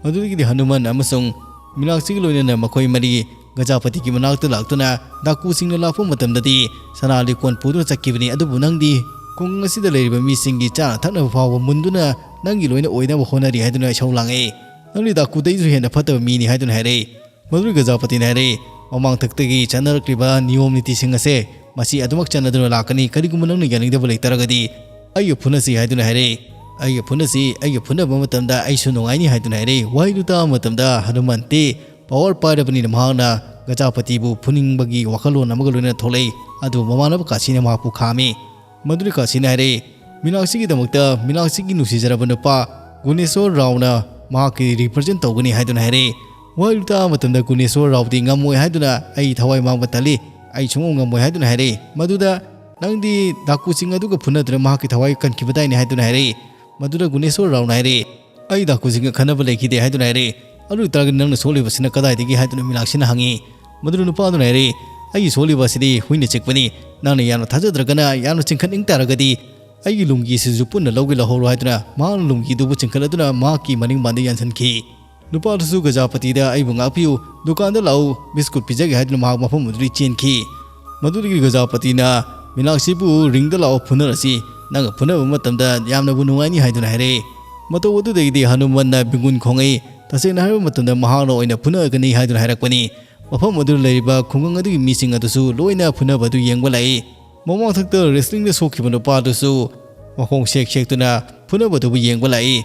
ꯃꯗꯨꯗꯒꯤꯗꯤ ꯍꯅꯨꯃꯥꯟ ꯑꯃꯁꯨꯡ ꯃꯤꯅꯥꯛꯁꯤꯒ ꯂꯣꯏꯅꯅ ꯃꯈꯣꯏ ꯃꯔꯤ ꯒꯖꯥꯄꯇꯤꯒꯤ ꯃꯅꯥꯛꯇ ꯂꯥꯛꯇꯨꯅ ꯗꯥꯀꯨꯁꯤꯡꯅ ꯂꯥꯛꯄ ꯃꯇꯝꯗꯗꯤ ꯁꯅꯥ ꯂꯤꯛꯀꯣꯟ ꯄꯨꯗꯨꯅ ꯆꯠꯈꯤꯕꯅꯤ꯫ ꯑꯗꯨꯕꯨ ꯅꯪꯗꯤ ꯈꯨꯡꯒꯪ ꯑꯁꯤꯗ ꯂꯩꯔꯤꯕ ꯃꯤꯁꯤꯡꯒꯤ ꯆꯥꯅ ꯊꯛꯅꯕ ꯐꯥꯎꯕ ꯃꯨꯟꯗꯨꯅ ꯅꯪꯒꯤ ꯂꯣꯏꯅ ꯑꯣꯏꯅꯕ ꯍꯣꯠꯅꯔꯤ ꯍꯥꯏꯗꯨꯅ ꯏꯁꯧ ꯂꯥꯡꯉꯛꯏ꯫ ꯅꯪꯗꯤ ꯗꯥꯀꯨꯗꯩꯁꯨ ꯍꯦꯟꯅ ꯐꯠꯇꯕ ꯃꯤꯅꯤ ꯍꯥꯏꯗꯨꯅ ꯍꯥꯏꯔꯛꯏ꯫ ꯃꯗꯨꯒꯤ ꯒꯖꯥꯄꯇꯤꯅ ꯍꯥꯏꯔꯛꯏ, "ꯃꯃꯥꯡꯊꯛꯇꯒꯤ ꯆꯠꯅꯔꯛꯂꯤꯕ ꯅꯤꯌꯣꯝ ꯅꯤꯇꯤꯁꯤꯡ ꯑꯁꯦ ꯃꯁꯤ ꯑꯗꯨꯃꯛ ꯆꯠꯅꯗꯨꯅ ꯂꯥꯛꯀꯅꯤ꯫ ꯀꯔꯤꯒꯨꯝꯕ ꯅꯪꯅ ꯌꯥꯅꯤꯡꯗꯕ ꯂꯩꯇꯥꯔꯒꯗꯤ ꯑꯩꯒ ꯐꯨꯅꯁꯤ" ꯍꯥꯏꯗꯨꯅ ꯍꯥꯏꯔꯛꯏ꯫ "ꯑꯩꯒ ꯐꯨꯅꯁꯤ, ꯑꯩꯒ ꯐꯨꯅꯕ ꯃꯇꯝꯗ ꯑꯩꯁꯨ ꯅꯨꯡꯉꯥꯏꯅꯤ" ꯍꯥꯏꯗꯨꯅ ꯍꯥꯏꯔꯛꯏ꯫ ꯋꯥꯍꯩꯗꯨ ꯇꯥꯕ ꯃꯇꯝꯗ ꯍꯅꯨꯃꯟꯇꯤ ꯄꯋꯥꯔ ꯄꯥꯏꯔꯕꯅꯤꯅ ꯃꯍꯥꯛꯅ ꯒꯖꯥꯄꯇꯤꯕꯨ ꯐꯨꯅꯤꯡꯕꯒꯤ ꯋꯥꯈꯜꯂꯣꯟ ꯑꯃꯒ ꯂꯣꯏꯅꯅ ꯊꯣꯛꯂꯛꯏ꯫ ꯑꯗꯨꯕꯨ ꯃꯃꯥꯟꯅꯕ ꯀꯥꯁꯤꯅ ꯃꯍꯥꯛꯄꯨ ꯈꯥꯝꯃꯤ꯫ ꯃꯗꯨꯗꯤ ꯀꯥꯁꯤꯅ ꯍꯥꯏꯔꯛꯏ, "ꯃꯤꯅꯥꯛꯁꯤꯒꯤꯗꯃꯛꯇ ꯃꯤꯅꯥꯛꯁꯤꯒꯤ ꯅꯨꯡꯁꯤꯖꯔꯕ ꯅꯨꯄꯥ ꯒꯨꯅꯦꯁꯣꯔ ꯔꯥꯎꯅ ꯃꯍꯥꯛꯀꯤ ꯔꯤꯄ꯭ꯔꯖꯦꯟ ꯇꯧꯒꯅꯤ" ꯍꯥꯏꯗꯨꯅ ꯍꯥꯏꯔꯛꯏ꯫ ꯋꯥꯍꯩꯗꯨ ꯇꯥꯕ ꯃꯇꯝꯗ ꯒꯨꯅꯦꯁꯣꯔ ꯔꯥꯎꯗꯤ ꯉꯝꯃꯣꯏ ꯍꯥꯏꯗꯨꯅ, "ꯑꯩ ꯊꯋꯥꯏ ꯃꯥꯡꯕ ꯇꯜꯂꯤ, ꯑꯩ ꯁꯨꯡꯉꯝ ꯉꯝꯃꯣꯏ" ꯍꯥꯏꯗꯨꯅ ꯍꯥꯏꯔꯛꯏ꯫ ꯃꯗꯨꯗ, "ꯅꯪꯗꯤ ꯗꯥꯀꯨꯁꯤꯡ ꯑꯗꯨꯒ ꯐꯨꯅꯗꯨꯅ ꯃꯍꯥꯛꯀꯤ ꯊꯋꯥꯏ ꯀꯟꯈꯤꯕꯗꯥꯏꯅꯦ" ꯍꯥꯏꯗꯨꯅ ꯍꯥꯏꯔꯛꯏ꯫ ꯃꯗꯨꯗ ꯒꯨꯅꯦꯁꯣꯔ ꯔꯥꯎꯅ ꯍꯥꯏꯔꯛꯏ, "ꯑꯩ ꯗꯥꯀꯨꯁꯤꯡꯒ ꯈꯟꯅꯕ ꯂꯩꯈꯤꯗꯦ" ꯍꯥꯏꯗꯨꯅ ꯍꯥꯏꯔꯛꯏ꯫ "ꯑꯗꯨ ꯑꯣꯏꯇꯥꯔꯒꯗꯤ ꯅꯪꯅ ꯁꯣꯛꯂꯤꯕꯁꯤꯅ ꯀꯗꯥꯏꯗꯒꯤ?" ꯍꯥꯏꯗꯨꯅ ꯃꯤꯅꯥꯛꯁꯤꯅ ꯍꯪꯉꯤ꯫ ꯃꯗꯨꯗ ꯅꯨꯄꯥꯗꯨꯅ ꯍꯥꯏꯔꯛꯏ, "ꯑꯩꯒꯤ ꯁꯣꯛꯂꯤꯕ ꯑꯁꯤꯗꯤ ꯍꯨꯏꯅ ꯆꯤꯛꯄꯅꯤ꯫ ꯅꯪꯅ ꯌꯥꯝꯅ ꯊꯥꯖꯗ꯭ꯔꯒꯅ ꯌꯥꯝꯅ ꯆꯤꯡꯈꯠꯅꯤꯡ ꯇꯥꯔꯒꯗꯤ ꯑꯩꯒꯤ ꯂꯨꯝꯒꯤꯁꯤꯁꯨ ꯄꯨꯟꯅ ꯂꯧꯒꯦ ꯂꯧꯍꯧꯔꯣ" ꯍꯥꯏꯗꯨꯅ ꯃꯍꯥꯛꯅ ꯂꯨꯝꯒꯤꯗꯨꯕꯨ ꯆꯤꯡꯈꯠꯂꯗꯨꯅ ꯃꯍꯥꯛꯀꯤ ꯃꯅꯤꯡ ꯃꯥꯟꯗ ꯌꯥꯟꯁꯤꯟꯈꯤ꯫ ꯅꯨꯄꯥꯗꯨꯁꯨ ꯒꯖꯥꯄꯇꯤꯗ "ꯑꯩꯕꯨ ꯉꯥꯛꯄꯤꯌꯨ, ꯗꯨꯀꯥꯟꯗ ꯂꯥꯛꯎ, ꯕꯤꯁꯀꯨꯠ ꯄꯤꯖꯒꯦ" ꯍꯥꯏꯗꯨꯅ ꯃꯍꯥꯛ ꯃꯐꯝ ꯑꯗꯨꯗꯒꯤ ꯆꯦꯟꯈꯤ꯫ ꯃꯗꯨꯗꯒꯤ ꯒꯖꯥꯄꯇꯤꯅ ꯃꯤꯅꯥꯛꯁꯤꯕꯨ "ꯔꯤꯡꯗ ꯂꯥꯛꯑꯣ, ꯐꯨꯅꯔꯁꯤ, ꯅꯪꯒ ꯐꯨꯅꯕ ꯃꯇꯝꯗ ꯌꯥꯝꯅꯕꯨ ꯅꯨꯡꯉꯥꯏꯅꯤ" ꯍꯥꯏꯗꯨꯅ ꯍꯥꯏꯔꯛꯏ꯫ ꯃꯇꯧ ꯑꯗꯨꯗꯒꯤꯗꯤ ꯍꯅꯨꯃꯟꯅ ꯕꯤꯡꯒꯨꯟ ꯈꯣꯡꯉꯛꯏ꯫ "ꯇꯁꯦꯡꯅ ꯍꯥꯏꯔꯕ ꯃꯇꯝꯗ ꯃꯍꯥꯛꯅ ꯑꯣꯏꯅ ꯐꯨꯅꯒꯅꯤ" ꯍꯥꯏꯗꯨꯅ ꯍꯥꯏꯔꯛꯄꯅꯤ꯫ ꯃꯐꯝ ꯑꯗꯨꯗ ꯂꯩꯔꯤꯕ ꯈꯨꯡꯒꯪ ꯑꯗꯨꯒꯤ ꯃꯤꯁꯤꯡ ꯑꯗꯨꯁꯨ ꯂꯣꯏꯅ ꯐꯨꯅꯕ ꯑꯗꯨ ꯌꯦꯡꯕ ꯂꯥꯛꯏ꯫ ꯃꯃꯥꯡꯊꯛꯇ ꯔꯦꯁꯂꯤꯡꯗ ꯁꯣꯛꯈꯤꯕ ꯅꯨꯄꯥ ꯑꯗꯨꯁꯨ ꯃꯈꯣꯡ ꯁꯦꯛ ꯁꯦꯛꯇꯨꯅ ꯐꯨꯅꯕꯗꯨꯕꯨ ꯌꯦꯡꯕ ꯂꯥꯛꯏ꯫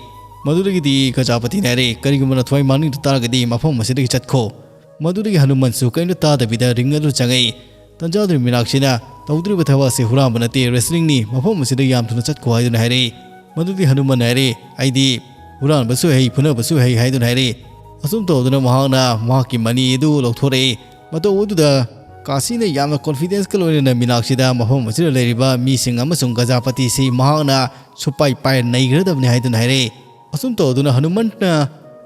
ꯃꯗꯨꯗꯒꯤꯗꯤ ꯒꯖꯥꯄꯇꯤꯅ ꯍꯥꯏꯔꯦ, "ꯀꯔꯤꯒꯨꯝꯕ ꯅꯊ꯭ꯋꯥꯏ ꯃꯥꯡꯅꯤꯡꯗ ꯇꯥꯔꯒꯗꯤ ꯃꯐꯝ ꯑꯁꯤꯗꯒꯤ ꯆꯠꯈꯣ"꯫ ꯃꯗꯨꯗꯒꯤ ꯍꯅꯨꯃꯟꯁꯨ ꯀꯔꯤꯝꯇ ꯇꯥꯗꯕꯤꯗ ꯔꯤꯡ ꯑꯗꯨ ꯆꯪꯉꯛꯏ꯫ ꯇꯟꯖꯥꯗꯨꯅ ꯃꯤꯅꯥꯛꯁꯤꯅ, "ꯇꯧꯗꯣꯔꯤꯕ ꯊꯕꯛ ꯑꯁꯤ ꯍꯨꯔꯥꯟꯕ ꯅꯠꯇꯦ, ꯔꯦꯁꯂꯤꯡꯅꯤ, ꯃꯐꯝ ꯑꯁꯤꯗ ꯌꯥꯝ ꯊꯨꯅ ꯆꯠꯈꯣ" ꯍꯥꯏꯗꯨꯅ ꯍꯥꯏꯔꯛꯏ꯫ ꯃꯗꯨꯗꯤ ꯍꯅꯨꯃꯟꯅ ꯍꯥꯏꯔꯛꯏ, "ꯑꯩꯗꯤ ꯍꯨꯔꯥꯟꯕꯁꯨ ꯍꯩ, ꯐꯨꯅꯕꯁꯨ ꯍꯩ" ꯍꯥꯏꯗꯨꯅ ꯍꯥꯏꯔꯛꯏ꯫ ꯑꯁꯨꯝ ꯇꯧꯗꯨꯅ ꯃꯍꯥꯛꯅ ꯃꯍꯥꯛꯀꯤ ꯃꯅꯤ ꯑꯗꯨ ꯂꯧꯊꯣꯔꯛꯏ꯫ ꯃꯇꯧ ꯑꯗꯨꯗ ꯀꯥꯁꯤꯅ ꯌꯥꯝꯅ ꯀꯣꯟꯐꯤꯗꯦꯟꯁꯀ ꯂꯣꯏꯅꯅ ꯃꯤꯅꯥꯛꯁꯤꯗ ꯃꯐꯝ ꯑꯁꯤꯗ ꯂꯩꯔꯤꯕ ꯃꯤꯁꯤꯡ ꯑꯃꯁꯨꯡ ꯒꯖꯥꯄꯇꯤꯁꯤ ꯃꯍꯥꯛꯅ ꯁꯨꯄꯥꯏ ꯄꯥꯏꯔ ꯅꯩꯒ꯭ꯔꯗꯕꯅꯤ ꯍꯥꯏꯗꯨꯅ ꯍꯥꯏꯔꯛꯏ꯫ ꯑꯁꯨꯝ ꯇꯧꯗꯨꯅ ꯍꯅꯨꯃꯟꯅ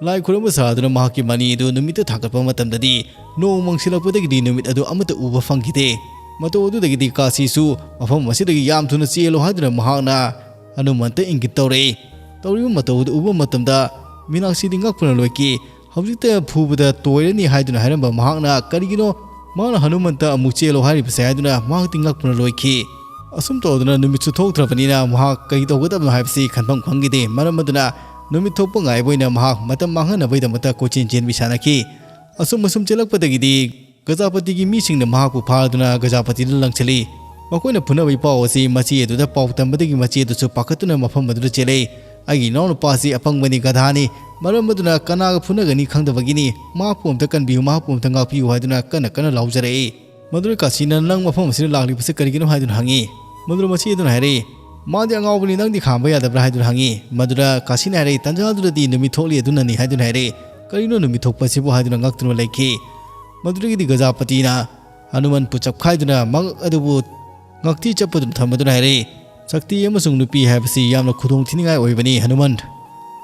ꯂꯥꯏ ꯈꯨꯔꯨꯝꯕ ꯁꯥꯗꯨꯅ ꯃꯍꯥꯛꯀꯤ ꯃꯅꯤ ꯑꯗꯨ ꯅꯨꯃꯤꯠꯇ ꯊꯥꯡꯒꯠꯄ ꯃꯇꯝꯗꯗꯤ ꯅꯣꯡ ꯃꯪꯁꯤꯜꯂꯛꯄꯗꯒꯤꯗꯤ ꯅꯨꯃꯤꯠ ꯑꯗꯨ ꯑꯃꯠꯇ ꯎꯕ ꯐꯪꯈꯤꯗꯦ꯫ ꯃꯇꯧ ꯑꯗꯨꯗꯒꯤꯗꯤ ꯀꯥꯁꯤꯁꯨ ꯃꯐꯝ ꯑꯁꯤꯗꯒꯤ ꯌꯥꯝ ꯊꯨꯅ ꯆꯦꯜꯂꯣ ꯍꯥꯏꯗꯨꯅ ꯃꯍꯥꯛꯅ ꯍꯅꯨꯃꯟꯇ ꯏꯪꯒꯤꯠ ꯇꯧꯔꯛꯏ꯫ ꯇꯧꯔꯤꯕ ꯃꯇꯧ ꯑꯗꯨ ꯎꯕ ꯃꯇꯝꯗ ꯃꯤꯅꯥꯛꯁꯤꯗꯤ ꯉꯛꯄꯅ ꯂꯣꯏꯈꯤ꯫ ꯍꯧꯖꯤꯛꯇ ꯐꯨꯕꯗ ꯇꯣꯏꯔꯅꯤ ꯍꯥꯏꯗꯨꯅ ꯍꯥꯏꯔꯝꯕ ꯃꯍꯥꯛꯅ ꯀꯔꯤꯒꯤꯅꯣ ꯃꯥꯅ ꯍꯅꯨꯃꯟꯇ ꯑꯃꯨꯛ ꯆꯦꯜꯂꯣ ꯍꯥꯏꯔꯤꯕꯁꯦ ꯍꯥꯏꯗꯨꯅ ꯃꯍꯥꯛꯇꯤ ꯉꯛꯄꯅ ꯂꯣꯏꯈꯤ꯫ ꯑꯁꯨꯝ ꯇꯧꯗꯅ ꯅꯨꯃꯤꯠꯁꯨ ꯊꯣꯛꯇ꯭ꯔꯕꯅꯤꯅ ꯃꯍꯥꯛ ꯀꯔꯤ ꯇꯧꯒꯗꯕꯅꯣ ꯍꯥꯏꯕꯁꯤ ꯈꯟꯐꯝ ꯈꯪꯈꯤꯗꯦ꯫ ꯃꯔꯝ ꯑꯗꯨꯅ ꯅꯨꯃꯤꯠ ꯊꯣꯛꯄ ꯉꯥꯏꯕ ꯑꯣꯏꯅ ꯃꯍꯥꯛ ꯃꯇꯝ ꯃꯥꯡꯍꯟꯅꯕꯒꯤꯗꯃꯛꯇ ꯀꯣꯏꯆꯦꯟ ꯆꯦꯟꯕꯤ ꯁꯥꯟꯅꯈꯤ꯫ ꯑꯁꯨꯝ ꯑꯁꯨꯝ ꯆꯦꯜꯂꯛꯄꯗꯒꯤꯗꯤ ꯒꯖꯥꯄꯇꯤꯒꯤ ꯃꯤꯁꯤꯡꯅ ꯃꯍꯥꯛꯄꯨ ꯐꯥꯗꯨꯅ ꯒꯖꯥꯄꯇꯤꯗ ꯂꯪꯁꯤꯜꯂꯤ꯫ ꯃꯈꯣꯏꯅ ꯐꯨꯅꯕꯒꯤ ꯄꯥꯎ ꯑꯁꯤ ꯃꯆꯦ ꯑꯗꯨꯗ ꯄꯥꯎ ꯇꯝꯕꯗꯒꯤ ꯃꯆꯦ ꯑꯗꯨꯁꯨ ꯄꯥꯈꯠꯇꯨꯅ ꯃꯐꯝ ꯑꯗꯨꯗ ꯆꯦꯜꯂꯛꯏ꯫ "ꯑꯩꯒꯤ ꯏꯅꯥꯎꯅꯨꯄꯥꯁꯤ ꯑꯄꯪꯕꯅꯤ, ꯒꯙꯥꯅꯤ, ꯃꯔꯝ ꯑꯗꯨꯅ ꯀꯅꯥꯒ ꯐꯨꯅꯒꯅꯤ ꯈꯪꯗꯕꯒꯤꯅꯤ꯫ ꯃꯍꯥꯛꯄꯨ ꯑꯝꯇ ꯀꯟꯕꯤꯌꯨ, ꯃꯍꯥꯛꯄꯨ ꯑꯝꯇ ꯉꯥꯛꯄꯤꯌꯨ" ꯍꯥꯏꯗꯨꯅ ꯀꯟꯅ ꯀꯟꯅ ꯂꯥꯎꯖꯔꯛꯏ꯫ ꯃꯗꯨꯗ ꯀꯥꯁꯤꯅ "ꯅꯪ ꯃꯐꯝ ꯑꯁꯤꯗ ꯂꯥꯛꯂꯤꯕꯁꯤ ꯀꯔꯤꯒꯤꯅꯣ?" ꯍꯥꯏꯗꯨꯅ ꯍꯪꯉꯤ꯫ ꯃꯗꯨꯗ ꯃꯆꯦ ꯑꯗꯨꯅ ꯍꯥꯏꯔꯛꯏ, "ꯃꯥꯗꯤ ꯑꯉꯥꯎꯕꯅꯤ, ꯅꯪꯗꯤ ꯈꯥꯝꯕ ꯌꯥꯗꯕ꯭ꯔꯥ?" ꯍꯥꯏꯗꯨꯅ ꯍꯪꯉꯤ꯫ ꯃꯗꯨꯗ ꯀꯥꯁꯤꯅ ꯍꯥꯏꯔꯛꯏ, "ꯇꯟꯖꯥꯗꯨꯗꯗꯤ ꯅꯨꯃꯤꯠ ꯊꯣꯛꯂꯤ ꯑꯗꯨꯅꯅꯤ" ꯍꯥꯏꯗꯨꯅ ꯍꯥꯏꯔꯛꯏ꯫ "ꯀꯔꯤꯅꯣ ꯅꯨꯃꯤꯠ ꯊꯣꯛꯄꯁꯤꯕꯨ?" ꯍꯥꯏꯗꯨꯅ ꯉꯛꯇꯨꯅ ꯂꯩꯈꯤ꯫ ꯃꯗꯨꯗꯒꯤꯗꯤ ꯒꯖꯥꯄꯇꯤꯅ ꯍꯅꯨꯃꯥꯟꯕꯨ ꯆꯞꯈꯥꯏꯗꯨꯅ ꯃꯉꯛ ꯑꯗꯨꯕꯨ ꯉꯛꯇꯤ ꯆꯞꯄꯗꯨꯅ ꯊꯝꯕꯗꯨꯅ ꯍꯥꯏꯔꯛꯏ, "ꯁꯛꯇꯤ ꯑꯃꯁꯨꯡ ꯅꯨꯄꯤ ꯍꯥꯏꯕꯁꯤ ꯌꯥꯝꯅ ꯈꯨꯗꯣꯡ ꯊꯤꯅꯤꯡꯉꯥꯏ ꯑꯣꯏꯕꯅꯤ, ꯍꯅꯨꯃꯥꯟ꯫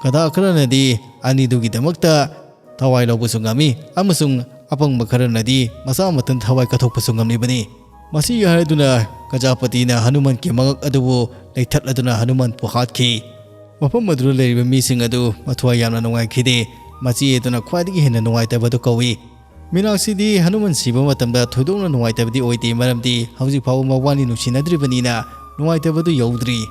ꯒꯙꯥ ꯈꯔꯅꯗꯤ ꯑꯅꯤꯗꯨꯒꯤꯗꯃꯛꯇ ꯊꯋꯥꯏ ꯂꯧꯕꯁꯨ ꯉꯝꯃꯤ ꯑꯃꯁꯨꯡ ꯑꯄꯪꯕ ꯈꯔꯅꯗꯤ ꯃꯁꯥ ꯃꯊꯟꯇ ꯊꯋꯥꯏ ꯀꯠꯊꯣꯛꯄꯁꯨ ꯉꯝꯂꯤꯕꯅꯤ"꯫ ꯃꯁꯤ ꯍꯥꯏꯗꯨꯅ ꯒꯖꯥꯄꯇꯤꯅ ꯍꯅꯨꯃꯥꯟꯒꯤ ꯃꯉꯛ ꯑꯗꯨꯕꯨ ꯂꯩꯊꯠꯂꯗꯨꯅ ꯍꯅꯨꯃꯥꯟꯕꯨ ꯍꯥꯠꯈꯤ꯫ ꯃꯐꯝ ꯑꯗꯨꯗ ꯂꯩꯔꯤꯕ ꯃꯤꯁꯤꯡ ꯑꯗꯨ ꯃꯊ꯭ꯋꯥꯏ ꯌꯥꯝꯅ ꯅꯨꯡꯉꯥꯏꯈꯤꯗꯦ꯫ ꯃꯆꯦ ꯑꯗꯨꯅ ꯈ꯭ꯋꯥꯏꯗꯒꯤ ꯍꯦꯟꯅ ꯅꯨꯡꯉꯥꯏꯇꯕꯗꯨ ꯀꯧꯏ꯫ ꯃꯤꯅꯥꯛꯁꯤꯗꯤ ꯍꯅꯨꯃꯥꯟ ꯁꯤꯕ ꯃꯇꯝꯗ ꯊꯣꯏꯗꯣꯛꯅ ꯅꯨꯡꯉꯥꯏꯇꯕꯗꯤ ꯑꯣꯏꯗꯦ, ꯃꯔꯝꯗꯤ ꯍꯧꯖꯤꯛ ꯐꯥꯎꯕ ꯃꯕꯥꯅꯤ ꯅꯨꯡꯁꯤꯅꯗ꯭ꯔꯤꯕꯅꯤꯅ ꯅꯨꯡꯉꯥꯏꯇꯕꯗꯨ ꯌꯧꯗ꯭ꯔꯤ꯫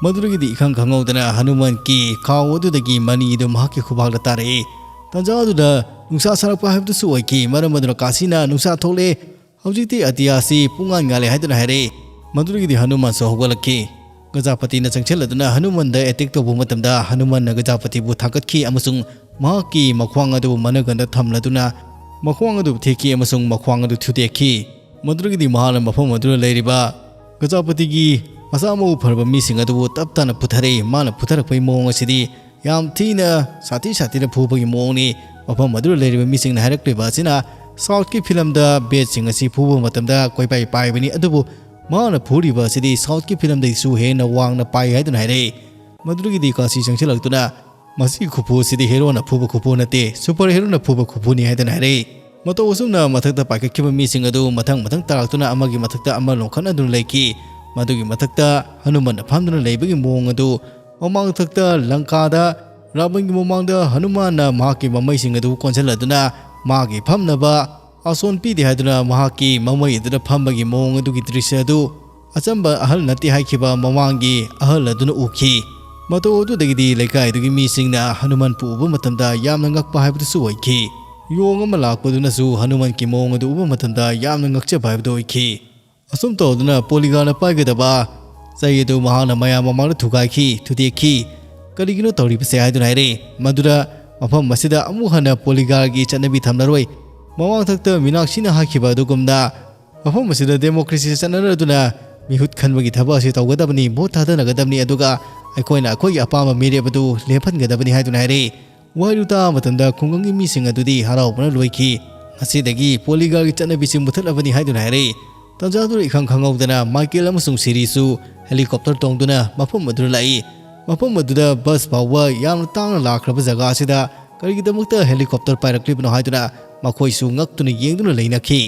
ꯃꯗꯨꯗꯒꯤꯗꯤ ꯏꯈꯪ ꯈꯪꯍꯧꯗꯅ ꯍꯅꯨꯃꯥꯟꯒꯤ ꯈꯥꯎ ꯑꯗꯨꯗꯒꯤ ꯃꯅꯤ ꯑꯗꯨ ꯃꯍꯥꯛꯀꯤ ꯈꯨꯕꯥꯛꯇ ꯇꯥꯔꯛꯏ꯫ ꯇꯥꯟꯖꯥ ꯑꯗꯨꯗ ꯅꯨꯡꯁꯥ ꯁꯥꯔꯛꯄ ꯍꯥꯏꯕꯗꯨꯁꯨ ꯑꯣꯏꯈꯤ, ꯃꯔꯝ ꯑꯗꯨꯅ ꯀꯥꯁꯤꯅ "ꯅꯨꯡꯁꯥ ꯊꯣꯛꯂꯦ, ꯍꯧꯖꯤꯛꯇꯤ ꯑꯇꯤꯌꯥꯁꯤ ꯄꯨꯡꯉꯥꯟ ꯉꯥꯜꯂꯦ" ꯍꯥꯏꯗꯨꯅ ꯍꯥꯏꯔꯛꯏ꯫ ꯃꯗꯨꯗꯒꯤꯗꯤ ꯍꯅꯨꯃꯥꯟꯁꯨ ꯍꯧꯒꯠꯂꯛꯈꯤ꯫ ꯒꯖꯥꯄꯇꯤꯅ ꯆꯪꯁꯤꯜꯂꯗꯨꯅ ꯍꯅꯨꯃꯥꯟꯗ ꯑꯦꯇꯦꯛ ꯇꯧꯕ ꯃꯇꯝꯗ ꯍꯅꯨꯃꯥꯟꯅ ꯒꯖꯥꯄꯇꯤꯕꯨ ꯊꯥꯡꯒꯠꯈꯤ ꯑꯃꯁꯨꯡ ꯃꯍꯥꯛꯀꯤ ꯃꯈ꯭ꯋꯥꯡ ꯑꯗꯨ ꯃꯅꯒꯟꯗ ꯊꯝꯂꯗꯨꯅ ꯃꯈ꯭ꯋꯥꯡ ꯑꯗꯨ ꯊꯦꯛꯈꯤ ꯑꯃꯁꯨꯡ ꯃꯈ꯭ꯋꯥꯡ ꯑꯗꯨ ꯊꯨꯗꯦꯛꯈꯤ꯫ ꯃꯗꯨꯗꯒꯤꯗꯤ ꯃꯍꯥꯛꯅ ꯃꯐꯝ ꯑꯗꯨꯗ ꯂꯩꯔꯤꯕ ꯒꯖꯥꯄꯇꯤꯒꯤ ꯃꯁꯥ ꯃꯎ ꯐꯔꯕ ꯃꯤꯁꯤꯡ ꯑꯗꯨꯕꯨ ꯇꯞ ꯇꯥꯅ ꯄꯨꯊꯔꯛꯏ꯫ ꯃꯥꯅ ꯄꯨꯊꯔꯛꯄꯒꯤ ꯃꯑꯣꯡ ꯑꯁꯤꯗꯤ ꯌꯥꯝ ꯊꯤꯅ ꯁꯥꯊꯤ ꯁꯥꯊꯤꯅ ꯐꯨꯕꯒꯤ ꯃꯑꯣꯡꯅꯤ꯫ ꯃꯐꯝ ꯑꯗꯨꯗ ꯂꯩꯔꯤꯕ ꯃꯤꯁꯤꯡꯅ ꯍꯥꯏꯔꯛꯂꯤꯕ ꯑꯁꯤꯅ ꯁꯥꯎꯠꯀꯤ ꯐꯤꯂꯝꯗ ꯕꯦꯠꯁꯤꯡ ꯑꯁꯤ ꯐꯨꯕ ꯃꯇꯝꯗ ꯀꯣꯏꯄꯥꯏ ꯄꯥꯏꯕꯅꯤ, ꯑꯗꯨꯕꯨ ꯃꯍꯥꯛꯅ ꯐꯨꯔꯤꯕ ꯑꯁꯤꯗꯤ ꯁꯥꯎꯠꯀꯤ ꯐꯤꯂꯝꯗꯒꯤꯁꯨ ꯍꯦꯟꯅ ꯋꯥꯡꯅ ꯄꯥꯏ ꯍꯥꯏꯗꯨꯅ ꯍꯥꯏꯔꯛꯏ꯫ ꯃꯗꯨꯗꯒꯤꯗꯤ ꯀꯥꯁꯤ ꯆꯪꯁꯤꯜꯂꯛꯇꯨꯅ, "ꯃꯁꯤꯒꯤ ꯈꯨꯐꯨ ꯑꯁꯤꯗꯤ ꯍꯦꯔꯣꯅ ꯐꯨꯕ ꯈꯨꯐꯨ ꯅꯠꯇꯦ, ꯁꯨꯄꯔ ꯍꯦꯔꯣꯅ ꯐꯨꯕ ꯈꯨꯐꯨꯅꯤ" ꯍꯥꯏꯗꯨꯅ ꯍꯥꯏꯔꯛꯏ꯫ ꯃꯇꯧ ꯑꯁꯨꯝꯅ ꯃꯊꯛꯇ ꯄꯥꯏꯈꯠꯈꯤꯕ ꯃꯤꯁꯤꯡ ꯑꯗꯨ ꯃꯊꯪ ꯃꯊꯪ ꯇꯥꯔꯛꯇꯨꯅ ꯑꯃꯒꯤ ꯃꯊꯛꯇ ꯑꯃ ꯂꯣꯡꯈꯠꯅꯗꯨꯅ ꯂꯩꯈꯤ꯫ ꯃꯗꯨꯒꯤ ꯃꯊꯛꯇ ꯍꯅꯨꯃꯟꯅ ꯐꯝꯗꯨꯅ ꯂꯩꯕꯒꯤ ꯃꯑꯣꯡ ꯑꯗꯨ ꯃꯃꯥꯡꯊꯛꯇ ꯂꯪꯀꯥꯗ ꯔꯥꯕꯟꯒꯤ ꯃꯃꯥꯡꯗ ꯍꯅꯨꯃꯥꯟꯅ ꯃꯍꯥꯛꯀꯤ ꯃꯃꯩꯁꯤꯡ ꯑꯗꯨ ꯀꯣꯟꯁꯤꯜꯂꯗꯨꯅ ꯃꯍꯥꯛꯀꯤ ꯐꯝꯅꯕ ꯑꯁꯣꯟ ꯄꯤꯗꯦ ꯍꯥꯏꯗꯨꯅ ꯃꯍꯥꯛꯀꯤ ꯃꯃꯩ ꯑꯗꯨꯗ ꯐꯝꯕꯒꯤ ꯃꯑꯣꯡ ꯑꯗꯨꯒꯤ ꯗ꯭ꯔꯤꯁ꯭ꯌ ꯑꯗꯨ ꯑꯆꯝꯕ ꯑꯍꯜ ꯅꯠꯇꯦ ꯍꯥꯏꯈꯤꯕ ꯃꯃꯥꯡꯒꯤ ꯑꯍꯜ ꯑꯗꯨꯅ ꯎꯈꯤ꯫ ꯃꯇꯧ ꯑꯗꯨꯗꯒꯤꯗꯤ ꯂꯩꯀꯥꯏꯗꯨꯒꯤ ꯃꯤꯁꯤꯡꯅ ꯍꯅꯨꯃꯥꯟꯄꯨ ꯎꯕ ꯃꯇꯝꯗ ꯌꯥꯝꯅ ꯉꯛꯄ ꯍꯥꯏꯕꯗꯨꯁꯨ ꯑꯣꯏꯈꯤ꯫ ꯌꯣꯡ ꯑꯃ ꯂꯥꯛꯄꯗꯨꯅꯁꯨ ꯍꯅꯨꯃꯥꯟꯒꯤ ꯃꯑꯣꯡ ꯑꯗꯨ ꯎꯕ ꯃꯇꯝꯗ ꯌꯥꯝꯅ ꯉꯛꯆꯕ ꯍꯥꯏꯕꯗꯨ ꯑꯣꯏꯈꯤ꯫ ꯑꯁꯨꯝ ꯇꯧꯗꯨꯅ ꯄꯣꯂꯤꯒꯥꯔꯅ ꯄꯥꯏꯒꯗꯕ ꯆꯩ ꯑꯗꯨ ꯃꯍꯥꯛꯅ ꯃꯌꯥꯝ ꯃꯃꯥꯡꯗ ꯊꯨꯒꯥꯏꯈꯤ, ꯊꯨꯗꯦꯛꯈꯤ꯫ "ꯀꯔꯤꯒꯤꯅꯣ ꯇꯧꯔꯤꯕꯁꯦ?" ꯍꯥꯏꯗꯨꯅ ꯍꯥꯏꯔꯛꯏ꯫ ꯃꯗꯨꯗ ꯃꯐꯝ ꯑꯁꯤꯗ ꯑꯃꯨꯛ ꯍꯟꯅ ꯄꯣꯂꯤꯒꯥꯔꯒꯤ ꯆꯠꯅꯕꯤ ꯊꯝꯂꯔꯣꯏ꯫ ꯃꯃꯥꯡꯊꯛꯇ ꯃꯤꯅꯥꯛꯁꯤꯅ ꯍꯥꯏꯈꯤꯕ ꯑꯗꯨꯒꯨꯝꯅ ꯃꯐꯝ ꯑꯁꯤꯗ ꯗꯦꯃꯣꯀ꯭ꯔꯦꯁꯤ ꯆꯠꯅꯔꯗꯨꯅ ꯃꯤꯍꯨꯠ ꯈꯟꯕꯒꯤ ꯊꯕꯛ ꯑꯁꯤ ꯇꯧꯒꯗꯕꯅꯤ, ꯚꯣꯠ ꯊꯥꯗꯅꯒꯗꯕꯅꯤ, ꯑꯗꯨꯒ ꯑꯩꯈꯣꯏꯅ ꯑꯩꯈꯣꯏꯒꯤ ꯑꯄꯥꯝꯕ ꯃꯤꯔꯦꯞ ꯑꯗꯨ ꯂꯦꯞꯍꯟꯒꯗꯕꯅꯤ ꯍꯥꯏꯗꯨꯅ ꯍꯥꯏꯔꯛꯏ꯫ ꯋꯥꯍꯩꯗꯨ ꯇꯥꯕ ꯃꯇꯝꯗ ꯈꯨꯡꯒꯪꯒꯤ ꯃꯤꯁꯤꯡ ꯑꯗꯨꯗꯤ ꯍꯔꯥꯎꯕꯅ ꯂꯣꯏꯈꯤ꯫ ꯉꯁꯤꯗꯒꯤ ꯄꯣꯂꯤꯒꯥꯔꯒꯤ ꯆꯠꯅꯕꯤꯁꯤ ꯃꯨꯊꯠꯂꯕꯅꯤ ꯍꯥꯏꯗꯨꯅ ꯍꯥꯏꯔꯛꯏ꯫ ꯇꯥꯟꯖꯥꯗꯨꯗ ꯏꯈꯪ ꯈꯪꯍꯧꯗꯅ ꯃꯥꯏꯀꯦꯜ ꯑꯃꯁꯨꯡ ꯁꯤꯔꯤꯁꯨ ꯍꯦꯂꯤꯀꯣꯞꯇꯔ ꯇꯣꯡꯗꯨꯅ ꯃꯐꯝ ꯑꯗꯨꯗ ꯂꯥꯛꯏ꯫ ꯃꯐꯝ ꯑꯗꯨꯗ ꯕꯁ ꯐꯥꯎꯕ ꯌꯥꯝꯅ ꯇꯥꯡꯅ ꯂꯥꯛꯈ꯭ꯔꯕ ꯖꯒꯥ ꯑꯁꯤꯗ ꯀꯔꯤꯒꯤꯗꯃꯛꯇ ꯍꯦꯂꯤꯀꯣꯞꯇꯔ ꯄꯥꯏꯔꯛꯂꯤꯕꯅꯣ ꯍꯥꯏꯗꯨꯅ ꯃꯈꯣꯏꯁꯨ ꯉꯛꯇꯨꯅ ꯌꯦꯡꯗꯨꯅ ꯂꯩꯅꯈꯤ꯫